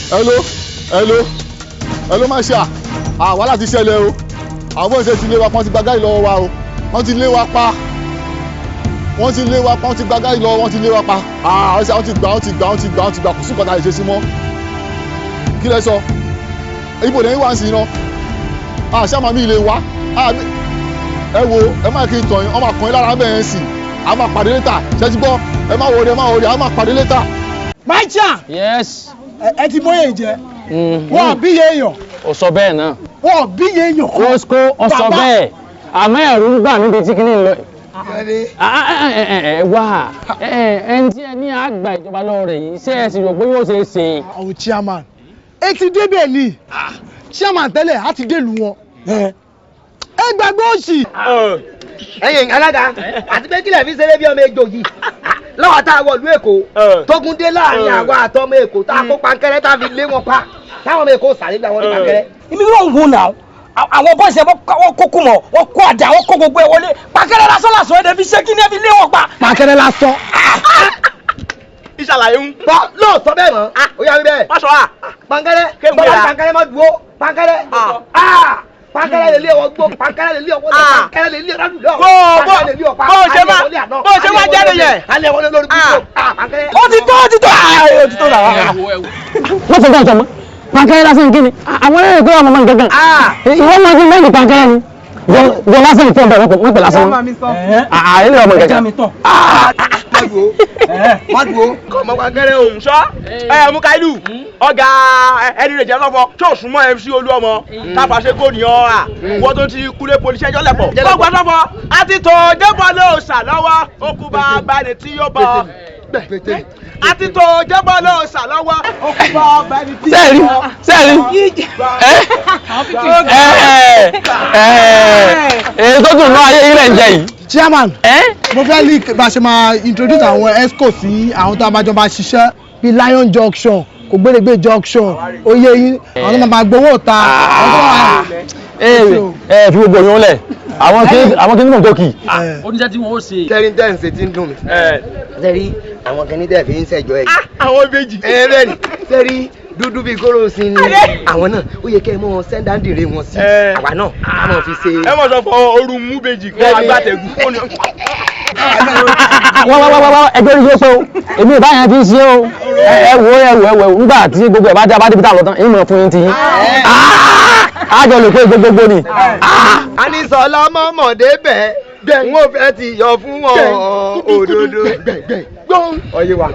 Hello, hello, hello, má ṣe à wàhálà ti ṣẹlẹ̀ o. Àwọn bọ́ọ̀sì ti lé wa pa, wọ́n ti gba gáì lọ́wọ́ wa o. Wọ́n ti lé wa pa, wọ́n ti lé wa pa, wọ́n ti gba gáì lọ́wọ́, wọ́n ti lé wa pa. Àwọn ti gbà, wọ́n ti gbà, wọ́n ti gbà, wọ́n ti gbà, kò sí nǹkan tá a lè ṣe sí mọ́. Kí lẹ sọ? Ibo lẹ́yìn wá ń sìn iná. Àṣà màmí ilé wa. Ẹ wo, ẹ má kí n tàn yín, wọ́n máa kàn yín lára bẹ́ẹ̀ sìn. A máa pàdé létà, ṣé ti gbọ́? Ẹ má wọlé, ẹ má wọlé, a máa pàdé létà. Májà. Yes. Ẹ ti mọ́yè jẹ. Wọ́n bí yéèyàn. Ó sọ bẹ́ẹ̀ náà. Wọ́n bí yéèyàn kan. Rosco ó sọ bẹ́ẹ̀. Àmọ́ ẹ̀rù ń gbà níbi tí kìíní lọ. Ẹ wá ẹni tí ẹ ní àgbà ìjọba lọ́wọ́ rẹ̀ yìí ṣé ẹ sì rò pé yóò ṣe é ṣe. Àwọn chairman ẹ ti débẹ̀ ni chairman tẹ́lẹ̀ á ti délùú wọn. Ẹ gbàgbé òsì. Ẹ̀yin alága àti pé kílẹ̀ fi ṣeré bí ọmọ ejò yìí Lọ́wọ́ tá a wọ ìlú Èkó tógun dé láàrin àwa àtọmọ Èkó tá a kó pankẹ́rẹ́ tá a fi lé wọn pa táwọn ọmọ Èkó sàlẹ̀ gbà wọn ní pankẹ́rẹ́. Èmi náà ń wo náà àwọn bọ́ọ̀sì ẹ̀ wọ́n kókó mọ̀ wọ́n kó àdá wọ́n kó gbogbo ẹ̀ wọlé pankẹ́rẹ́ lásán lásán ẹ̀ fi ṣé kí ni ẹ fi lé wọn pa. Pankẹ́rẹ́ lásán. Ìṣàlàyé ń. Bọ́ lóòótọ́ bẹ́ẹ̀ mọ́ ó yà mí bẹ́ẹ̀. Má sọ wa. Pankẹ́rẹ́ bọ́lá pankẹ́rẹ́ má dúró pankẹ́rẹ́ pankẹ́rẹ́ lè lé ọwọ́ gbó pankẹ́rẹ́ lè lé ọwọ́ lẹ pankẹ́rẹ́ lè lé ọwọ́ lọ pankẹ́rẹ́ lè lé ọpa bó ṣe má bó ṣe má jáde yẹn. Alẹ́ wọlé lórí gbogbo pankẹ́rẹ́. Ó ti tó ó ti tó ó ti tó náà. Wọ́n ti dán ọ̀tọ̀ mọ́ pankẹ́rẹ́ lásán kí ni àwọn eré ìgbé ọmọ máa gángan ìwọ́n máa fi mẹ́rin pankẹ́rẹ́ ni jọ lásán ìtọ́ ọ̀bẹ wọ́n pè lásán àìlè ọmọ gángan. Mọ́dùó ọmọ pankẹ́rẹ́ òun sọ ẹ Mukailu ọ̀gá ẹni rẹ̀ jẹ́ lọ́fọ̀ tí ò súnmọ́ MC Olúọmọ táfàṣe kò ní ọ́ à wọ́n tó ti kúlé polisi ẹjọ́ lẹ̀pọ̀ gbọ́gbọ́ sọ́fọ̀ àti tó débọ̀ ló sà lọ́wọ́ okùn bá bá ní tí yóò bọ̀ àti tó jẹ́bọ̀ ló sà lọ́wọ́ okùn bá bá ní tí yóò bọ̀. Sẹ́ẹ̀rí ẹ ẹ ẹ tó dùn náà ayé ilẹ̀ ń jẹ yìí. Chairman, mo fẹ́ lè bá a ṣe máa introduce àwọn esco sí àwọn tó a máa jọ máa ṣiṣẹ́ bíi Lion Junction, Kògbérègbè Junction, oyè yín, àwọn tó máa gbowó ta. Ẹ fi gbogbo yín lẹ̀ àwọn kí ní mọ̀ tó kì í. Oníṣẹ́ tí wọ́n ó ṣe. Sẹ́rí tẹ́ ń ṣe tí ń dùn mí. Sẹ́rí àwọn kìíní tẹ́ fi ń ṣẹ̀jọ́ ẹ̀. Àwọn ìbejì. Ẹ bẹ́ẹ̀ ni sẹ́rí dúdú bíi kóró sí ni àwọn náà ó yẹ kẹ́ ẹ mọ́ wọn sẹ́ńdáǹdìrè wọn sí àwa náà a mọ̀ fi ṣe. Ẹ mọ̀ sọ fọ ooru mú bèjì kó agbátẹ̀gùn. Wá wá wá wá ẹgbẹ́ orí yóò pé o èmi ò bá yẹn fi ṣe o ẹ wo ẹ wo ẹ wo nígbà tí gbogbo ẹ bá dé abádébí tá a lọ tán ìmọ̀ fún yín ti yín á jọ lè pé gbogbogbò ni. A ní sọlá mọ́mọ́dé bẹ́ẹ̀ n ó fẹ́ ti yọ fún wọn òdodo. Ọyẹ wa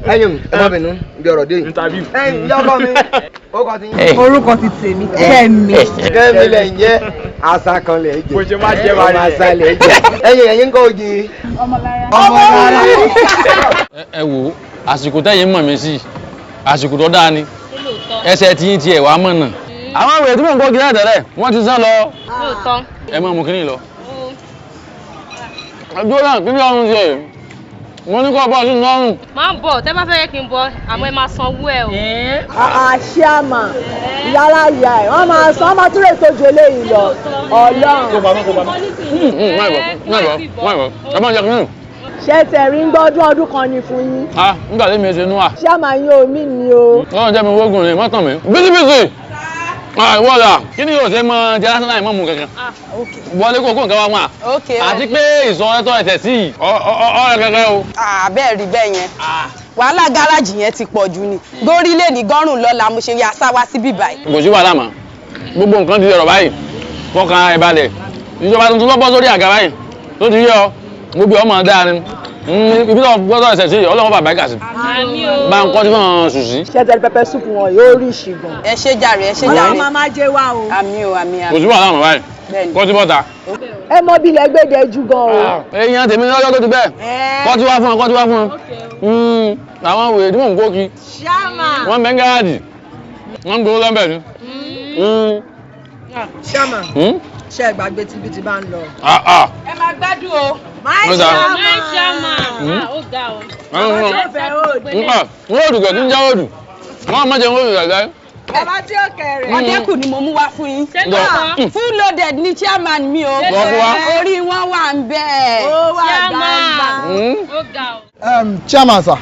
ẹyin ẹ má bínú bí ọ̀rọ̀ dé yìí. Ẹyin yọkọ mi ó kọ ti yín. Orúkọ ti tèmi Kẹ́mi. Kẹ́mi lẹ̀ ń jẹ́ àṣà kan lẹ̀ ń jẹ́. Bó ṣe má jẹ́ wa ọmọ àṣà lẹ̀ ń jẹ́. Ẹyin ẹyin ń kọ́ òjì. Ọmọlára. Ẹ wo àsìkò tẹ́yìn mọ̀ mí sí àsìkò tó dáa ni ẹsẹ̀ tí yín tiẹ̀ wá mọ̀ náà. Àwọn àwẹ̀ tí mò ń kọ́ kiri àtẹ̀lẹ̀ wọ́n ti sá lọ. Ẹ máa mú kínní lọ. Ẹjọ́ náà kí ni ọrùn ṣe mo ní kó bọ́ sínú ọrùn. Máa ń bọ̀ tẹ́ bá fẹ́ yẹ kí n bọ̀ àmọ́ ẹ máa sanwó ẹ o. Àṣìàmà yàrá ìyá ẹ̀ wọ́n máa san wọ́n máa tún lè tọ́jú eléyìí lọ Ọlọ́run. Má ìbọ̀ má ìbọ̀ má ìbọ̀ ẹ máa jẹ kínní. Ṣé tẹ̀rí ń gbọ́dún ọdún kan ni fún yín. Ah, nígbà tí mi ṣe nú à. Ṣíàmà yín omi ni o. Lọ́run jẹ́ mi wógùn ni mọ́tàn mi. Bísíbísì! Ìwọ́dà kí ni yóò ṣe mọ jẹ́ lásán láì mọ́ mu kankan? Wọlé kókó nǹkan wá wọn à. Àti pé ìsọ̀rẹ́tọ̀ ẹ̀sẹ̀ sí yìí ọ̀rẹ́ kẹ̀kẹ́ o. Bẹ́ẹ̀ rí bẹ́ẹ̀ yẹn. Wàhálà gáràjì yẹn ti pọ̀ jù ni. Górí lè ní gọ́rùn lọ́la mo ṣe yà sá wá síbí báyìí. Kò sí wàhálà mọ́. Gbogbo nǹkan ti dẹ̀rọ̀ báyìí. Fọkàn ẹ̀ balẹ̀. Ìjọba tuntun ló bọ́ sórí àga báyìí. Tó ti yọ gbogbo ọmọ dáa ni. Ibi tó gbọ́dọ̀ ẹsẹ̀ sí ọlọ́wọ́ bàbá ìkà sí. Bá ń kọ́ tí wọ́n sùn sí. Ṣé tẹ̀lé pẹpẹ súpù wọn yóò rí ìṣìgàn. Ẹ ṣé jàre ẹ ṣé jàre. Ọlọ́run máa máa jẹ wá o. Àmín o àmín àmín. Kò sí wàhálà mọ́ báyìí. Kọ́ tí bọ́ta. Ẹ mọ bí ilẹ̀ gbèdé ju gan o. Èèyàn tèmi lọ́jọ́ tó ti bẹ́ẹ̀. Kọ́ tí wá fún ọ kọ́ tí wá fún ọ. Àwọn wèrè tí mò ń kó kí. Wọ́n bẹ́ ń gáràjì. Wọ́n ń gbowó lọ́bẹ̀ ni. Ṣáàmà ṣe é gbàgbé tí ibi tí bá ń lọ. Ẹ máa gbádùn o. My My chairman. Ó ga o. Wọ́n ò dùgbẹ̀ tí ń jáwọ́ dù. Wọ́n má jẹun ó dùgbẹ̀ láyé. Bàbá tí ó kẹrẹ. Ọdẹ́kù ni mo mú wá fún yín. Ṣé lóòótọ́? Full loaded ni chairman mi o. Wọ́n fún wa. Orí wọn wà ń bẹ́ẹ̀. Ó wà gbangba. Ó ga o. Chairman sir,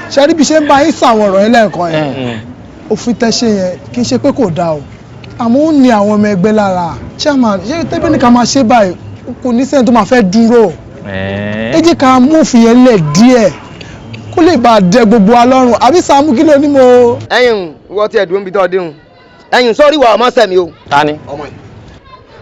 ṣe rí bí ṣe ń bá yín sọ àwọn ọ̀rọ̀ yẹn lẹ́ẹ̀kan yẹn òfin tẹ́ ṣe yẹn kì í ṣe pé kò dáa o àmọ́ ó ní àwọn ọmọ ẹgbẹ́ lára. Chairman, ṣé tẹ́bí ní ká máa ṣe báyìí kò ní sẹ́ni tó máa fẹ́ dúró. Ẹ jẹ́ ká mú òfin yẹn lẹ̀ díẹ̀ kó lè bá a dẹ gbogbo wa lọ́rùn àbí Sàámú kí ló ní mo. Ẹyin ìwọ tí ẹ dúró níbi tó ọdún ẹyin sórí ìwà ọmọ sẹmi o. Ta ni. Ọmọ yìí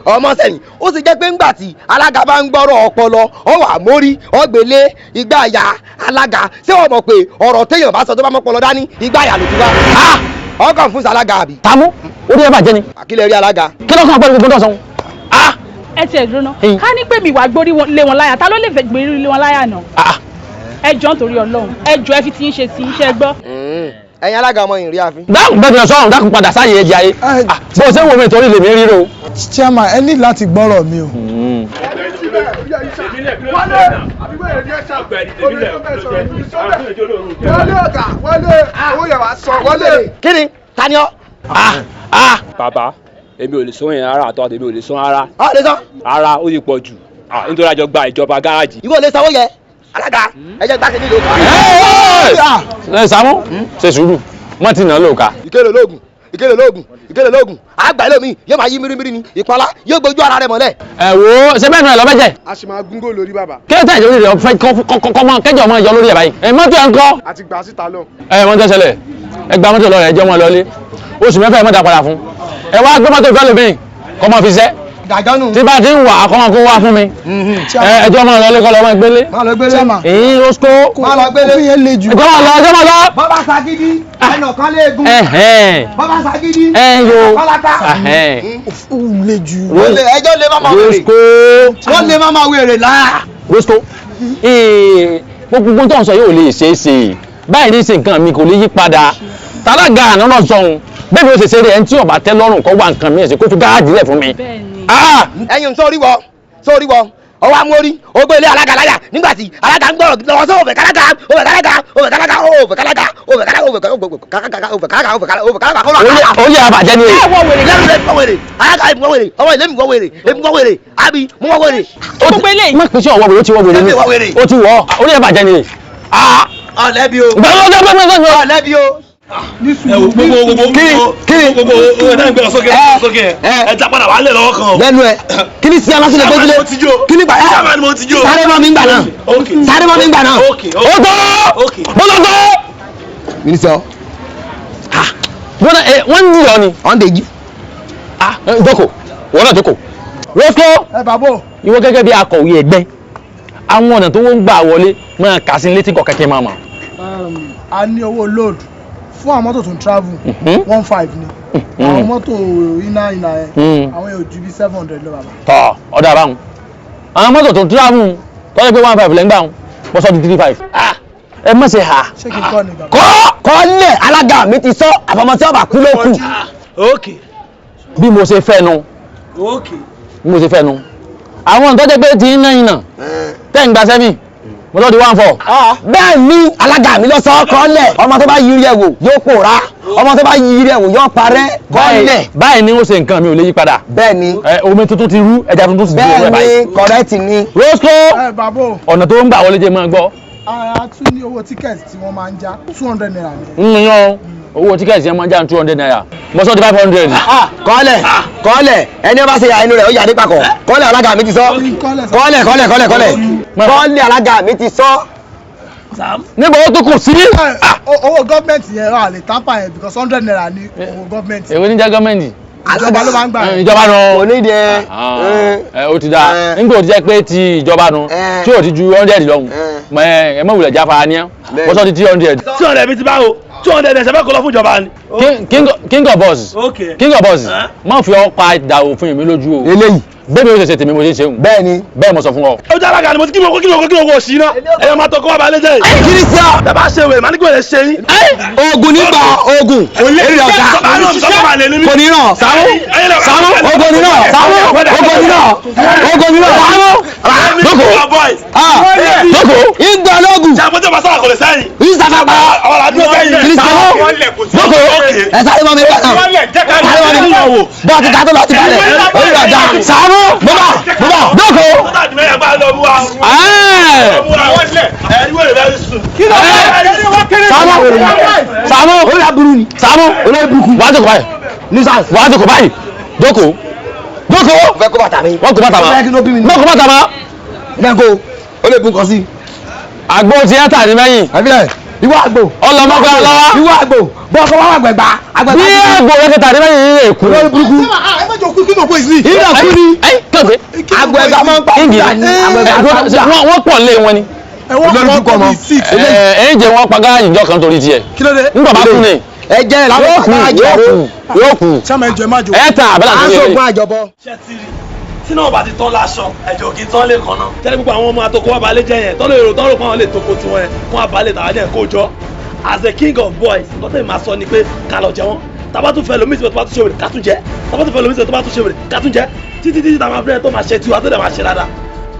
ọmọ sẹ́yìn ó sì jẹ́ pé ńgbà tí alága bá ń gbọ́rọ̀ ọpọlọ ọ wà mórí ọgbẹ́lé igbá àyà alága ṣé wọ́n mọ̀ pé ọ̀rọ̀ téèyàn bá sọ tó bá mọ́pọlọ dání igbá àyà ló ti wá. Ọkàn fún alága àbí. Tàmú orí ẹ bàjẹ́ ni. Àkílẹ̀ rí alága. Kí ló kàn pẹ̀lú gbogbo tó sọ. Ẹ tiẹ̀ dúró ná ká ní pé mi wàá gbórí lé wọn láyà ta ló lè fẹ́ gbórí lé wọn láyà náà. Ẹ jọ̀ọ́ nítorí Ọlọ́run ẹ jọ̀ọ́ ẹ fi ti ń ṣe ti iṣẹ́ gbọ́. Ẹ̀yin alága ọmọ yìí rí àfin. Dákun bẹ́ẹ̀ sọ̀rọ̀ dákun padà sáyé ẹ̀jẹ̀ ayé. Bó o ṣe ń wo mi torí lèmi ríro. Chairman, ẹ ní láti gbọ́rọ̀ mi o. Wọlé àbí wẹ́rẹ̀ ní ẹ̀ṣà omi tó bẹ̀ sọ̀rọ̀ wọlé ọ̀gá wọlé owó yẹn wá sọ wọlé. Kí ni ta ni ọ. Bàbá, èmi ò lè sọ yẹn rárá àtọ́ èmi ò lè sọ rárá. Ọ lè sọ. Rárá, ó ti pọ̀ jù nítorí àjọ gba ìjọba gáràjì. Ìwọ lè sanwó yẹ alága ẹ jẹ́ gbàsẹ̀ nílò. Ẹ Sàámú, ṣe sùúrù, wọ́n ti nà án lóòka. Ìkélé ológun, ìkélé ológun, ìkélé ológun, àgbà ẹlòmíì yóò máa yí mírímírí ni ìpalá yóò gbójú ara rẹ̀ mọ́lẹ̀. Ẹ wo ṣe bẹ́ẹ̀ náà lọ bẹ́jẹ̀. A sì máa gúngò lórí bàbá. Kí ló tẹ̀ ìjọba rẹ̀ fẹ́ kọ́mọ kẹjọ ọmọ ìjọ lórí ẹ̀ báyìí. Ẹ mọ́tò ẹ̀ ń kọ́. A ti gbà síta lọ. Ẹ mọ́tò ṣẹlẹ̀, ẹ gba mọ́tò lọ rẹ̀ jẹ́ wọn lọlé. Oṣù 6 ẹ mọ́ta padà fún. Ẹ wá gbé mọ́tò ìfẹ́ lómi kọ́ mọ́ fi ṣẹ́. Tí bá ti ń wà kọ́ máa kó wá fún mi. Ẹjọ́ máa lọlé kọ́ lọ́ máa gbélé. Èyí Rosco. Ẹjọ́ máa lọ, ẹjọ́ máa lọ. Bọ́bá sagídí ẹnà kan léegun. Bọ́bá sagídí Ẹ̀hẹ́n. ẹnà kan láta. Ó le jù. Ẹjọ́ lè má máa wèrè. Rosco. Wọ́n lè má máa wèrè láà. Rosco. Gbogbo tó ń sọ yóò lè ṣeé ṣe báyìí ní ṣe nǹkan mi kò lè yí padà. Tálága àná náà sọ̀hún bẹ́ẹ̀ ni ó ṣe ṣeré ẹni tí ó bá tẹ́ lọ́rùn kó wá nǹkan mi ẹ̀ ṣe kó fi gáàjì lẹ̀ fún mi. Ẹyin sórí wọ sórí wọ ọwọ́ amórí ogbó ilé alága láyà nígbàtí alága ń gbọ́rọ̀ lọ́wọ́ sọ òfè kálága òfè kálága òfè kálága òfè kálága òfè kálága òfè kálága òfè kálága òfè kálága òfè kálága kọ́lá. Ó yẹ àbàjẹ́ ni. Ẹ wọ wèrè lẹ́nu lẹ́nu wọ wèrè alága èmi wọ wèrè ọmọ ìlú mi wọ wèrè èmi wọ wèrè àbí mo wọ wèrè. Gbogbo eléyìí. Má pèsè ọwọ́ wèrè, ó ti wọ wèrè ni. Ó ti wọ̀ ó ní àbàjẹ́ ni. Ọ̀lẹ́bi o. Ọ̀lẹ́bi o. Gbogbo owó ẹ̀ gbé lọ sókè sókè ẹ já padà wà lẹ̀ lọ́wọ́ kan o. Lẹ́nu ẹ̀ kí ni sí alásìlẹ̀ gbójúlé kí ni gbà ẹ́ sáré mọ́ mi ń gbà náà sáré mọ́ mi ń gbà náà. Ó tó mo lọ tó. Mínísítọ̀. Wọ́n ẹ wọ́n ń dìyọ ni. Wọ́n ń dèjì. Jókòó, wọ́n náà jókòó. Rosco. Ẹ bàbá o. Ìwọ gẹ́gẹ́ bí akọ̀wé ẹgbẹ́, àwọn ọ̀nà tó ń gbà wọlé máa kà sí létí kọ̀ kẹ́kẹ́ máa mọ̀. A ní owó load fún àwọn mọ́tò tó ń travel 1.5 ni àwọn mọ́tò iná iná yẹn àwọn yóò ju bí 700 lọ bàbá. Tọ́ ọ̀dà àbáwọn àwọn mọ́tò tó ń travel tọ́jú pé 1.5 lẹ́ngbà wọn bọ́sọ̀ di 3.5. Ẹ má ṣe hà. Ṣé kí n kọ́ ni bàbá. Kọ́ kọ́lẹ̀ alága mi ti sọ àfọmọ́ tí ọba kú ló kù. Bí mo ṣe fẹ́ nu bí mo ṣe fẹ́ nu àwọn tó jẹ́ pé ti ń ná iná tẹ́ ń gba sẹ́mi mo tọ́ di 1.4. Bẹ́ẹ̀ ni alága mi lọ sọ kọ́lẹ̀ ọmọ tó bá yiri ẹ̀ wò yóò pòórá ọmọ tó bá yiri ẹ̀ wò yóò parẹ́ kọ́lẹ̀. Báyìí ni ó ṣe nǹkan mi ò lè yí padà. Bẹ́ẹ̀ ni. Omi tuntun ti rú ẹja tuntun ti dúró rẹ báyìí. Bẹ́ẹ̀ ni correct ni. Rosco Ẹ bàbá o. ọ̀nà tó ń gbà wọlé jẹ́ máa gbọ́. A tún ní owó tíkẹ́ẹ̀tì tí wọ́n máa ń já 200 naira ni. Ń yan owó tíkẹ́ẹ̀tì yẹn máa ń já 200 naira mo sọ di 500. Kọ́lẹ̀ kọ́lẹ̀ ẹni ọba ṣe ya inú rẹ̀ ó yà ní papọ̀ kọ́lẹ̀ alága mi ti sọ kọ́lẹ̀ kọ́lẹ̀ kọ́lẹ̀ kọ́lẹ̀ kọ́lẹ̀ alága mi ti sọ. Níbo ó tún kù sí. Owó gọ́ọ̀mẹ̀ntì yẹn wà lè tápà yẹn because 100 naira ni owó gọ́ọ̀mẹ̀ntì. Èwo ní jẹ́ gọ́ọ̀mẹ̀ntì. Ìjọba ló máa ń gbà yẹn. Ìjọba nu. Kò ní ìdí ẹ. Ẹ ó ti dáa nígbà ó ti jẹ́ pé ti ìjọba nu tí ò ti ju 100 lọ́hùn ẹ mọ̀ wulẹ̀ jáfa ni ẹ wọ́n sọ di 300. 200 bíi ti báwo 200 ẹ̀ ṣẹ́fẹ́ kó lọ fún ìjọba ni. King of boss, king of boss, má fi ọ́ pa ìdà òfin mi lójú o. Eléyìí. Bẹ́ẹ̀ mi ò ṣe ṣe tèmi mo ṣe ń ṣeun. Bẹ́ẹ̀ni. Bẹ́ẹ̀ mo sọ fún ọ. Ó jẹ́ alága ni mo ti kí mo kí mo kí mo kó sí iná ẹ̀yọ́ máa tọkọ wá balẹ̀ jẹ́ yìí. Kí ni sí ọ. Bẹ́ẹ̀ bá ṣe wèrè màá ní kí wèrè ṣe yín. Ogun nígbà ogun èrè ọ̀gá kò ní ràn Sàámú Sàámú ogun ní ràn Sàámú ogun ní ràn ogun ní ràn Sàámú. Jókòó jókòó. Ìgbà lóògùn. Ṣàpótí ọba sábà kò lè sẹ́yìn. Ìsàkàpà. Sàámú jókòó. Ẹ sáré mọ́ mi gbà náà. Sáré mọ́ mi bọ́ọ̀ ti ká tó lọ ti balẹ̀. Orí ọ̀dà Sàámú bọ́bà bọ́bà jókòó. Sàámú Sàámú orí aburú ni. Sàámú olórí burúkú. Wàá jókòó báyìí. Nuisance. Wàá jókòó báyìí. Jókòó jókòó. Fẹ́ kó bàtà mi. Wọ́n kó bàtà ma. Fẹ́ kí ló bí mi. Wọ́n kó bàtà ma. Bẹ́ẹ̀ kó o lè bùn kan sí. Àgbo ti ẹ́ tà ní mẹ́yìn. Àbílẹ̀ ìwọ àgbò. Ọlọmọgbà lọ́wọ́. Ìwọ àgbò bọ́ọ̀ kọ́ wá wà gbẹ̀gbà. Bí àgbo rẹ ti tà ní mẹ́yìn yìí lè kú. Olórí burúkú. Ẹ má jọ kú kí ló kó ìsìn. Ìlà kú ni. Ẹ kéde. Àgbò ẹ̀gbà máa ń pa òkúta ni. Àgbò ẹ̀gbà máa ń pa òkúta. Wọ́n pọ̀ lé wọn ni. Olórí burúkú ọmọ. Ẹ ń jẹ wọn pa gáàjì ìjọ kan torí tiẹ̀. Kí ló dé? Nígbà bá kú ni. Ẹ jẹ́ Yóò kú yóò kú yóò kú. Sáàmù ẹjọ ẹ má jò. Ẹ tà àbẹ́là À ń tó yẹ. sọ̀gbọ́n àjọbọ. Ṣé ti rí tí náà bá ti tán láṣọ ẹ̀jẹ̀ òkè tán lè kàn náà. Tẹ́lẹ̀ gbogbo àwọn ọmọ àtọkọ wa balẹ̀ jẹ́ yẹn tọ́lọ̀ èrò tọ́lọ̀ pọ́n lè toko tiwọn yẹn kó wa balẹ̀ tàwa jẹ́ kó jọ. As a king of boys nǹkan tẹ́lẹ̀ máa sọ ni pé ká lọ jẹ wọ́n. Tàbá tún fẹ́ lomi ìsìnkú tó bá tún ṣe wèrè ká tún jẹ. Tàbá tún fẹ́ lomi ìsìnkú tó bá tún ṣe wèrè ká tún jẹ. Títí títí tàbá fẹ́ tó máa ṣe tiwa tó dẹ̀ máa ṣe dáadáa.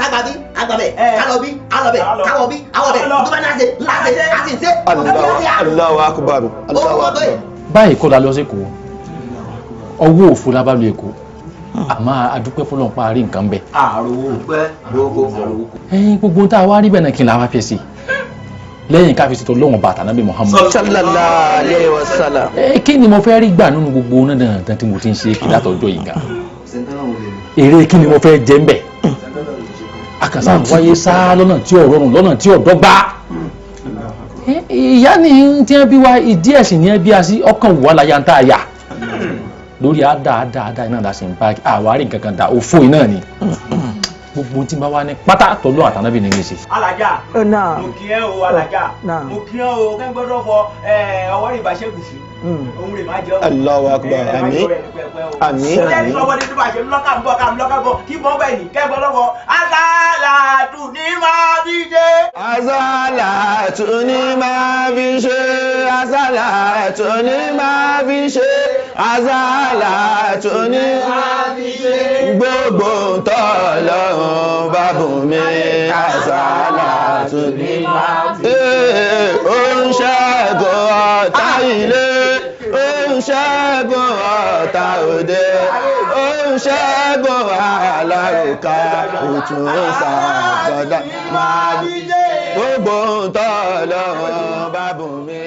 Ká gba bí, ká gba bẹ̀, ká lọ bí, á lọ bẹ̀, ká wọ bí, á wọ bẹ̀, tó bá ní àṣẹ, ńlá ṣe, á sì ń ṣe. Allahu akbar. Allahu akbar. Báyìí kọ́ la lọ sí Èkó, ọwọ́ òfo la bá lu Èkó, àmọ́ adúpẹ́ fọlọ́n pa àárín nǹkan bẹ́ẹ̀. Àròwó pẹ́ gbogbo àròwó. Ẹyin gbogbo tá a wá rí bẹ́ẹ̀ náà kí n la wá fẹ́ sí lẹ́yìn ká fi ṣètò lọ́wọ́n bàtà nábì Muhammad. Sallallahu alayhi wa sallam. Ẹ kí ni mo fẹ́ rí gbà nínú gbogbo náà dandan tí mo ti ń ṣe kí látọjọ́ yìí gan. Èrè kí ni mo fẹ́ jẹ ń bẹ̀? Akànṣá wáyé sá lọ́nà tí ò rọrùn, lọ́nà tí ò dọ́gba. Ìyá ni tí wọ́n bí wa, ìdí ẹ̀sìn ni wọ́n bí a sí, ọkàn wà láyà ń tà yà lórí àdá àdá àdá iná la sì ń bá àwárí nǹkan kan dà òfò iná ni gbogbo tí n bá wá ní pátá tọ́lú àtànábì ní gbèsè. Alájà, mo kí ẹ o, alájà, mo kí ẹ o, kẹ́ ń gbọ́dọ̀ fọ ọwọ́ rẹ̀ bá ṣẹ́gun sí òun rè má jẹ́ o. Allahu akbar. Àmín. Àmín. Ó lẹ́nu sọ́wọ́ ní bá ṣe lọ́kà ń bọ̀ ká ń lọ́kà ń bọ̀ kí bọ́ bẹ́ẹ̀ ni kẹ́ ń gbọ́dọ̀ fọ asálàtù ní máa fi ṣe. Asálàtù ní máa fi ṣe. Asálàtù ní máa fi ṣe. Asálàtù ní máa fi ṣe. Gbogbo ntọ́ lọ́run bá bùn mi. Asálàtù ní máa fi ṣe. Ó ń ṣẹ́gun ọ̀tá ilé, ó ń ṣẹ́gun ọ̀tá òde, ó ń ṣẹ́gun alárùkà, òtún ṣàgbọ́dá máa bí gbogbo ntọ́ lọ́run bá bùn mi.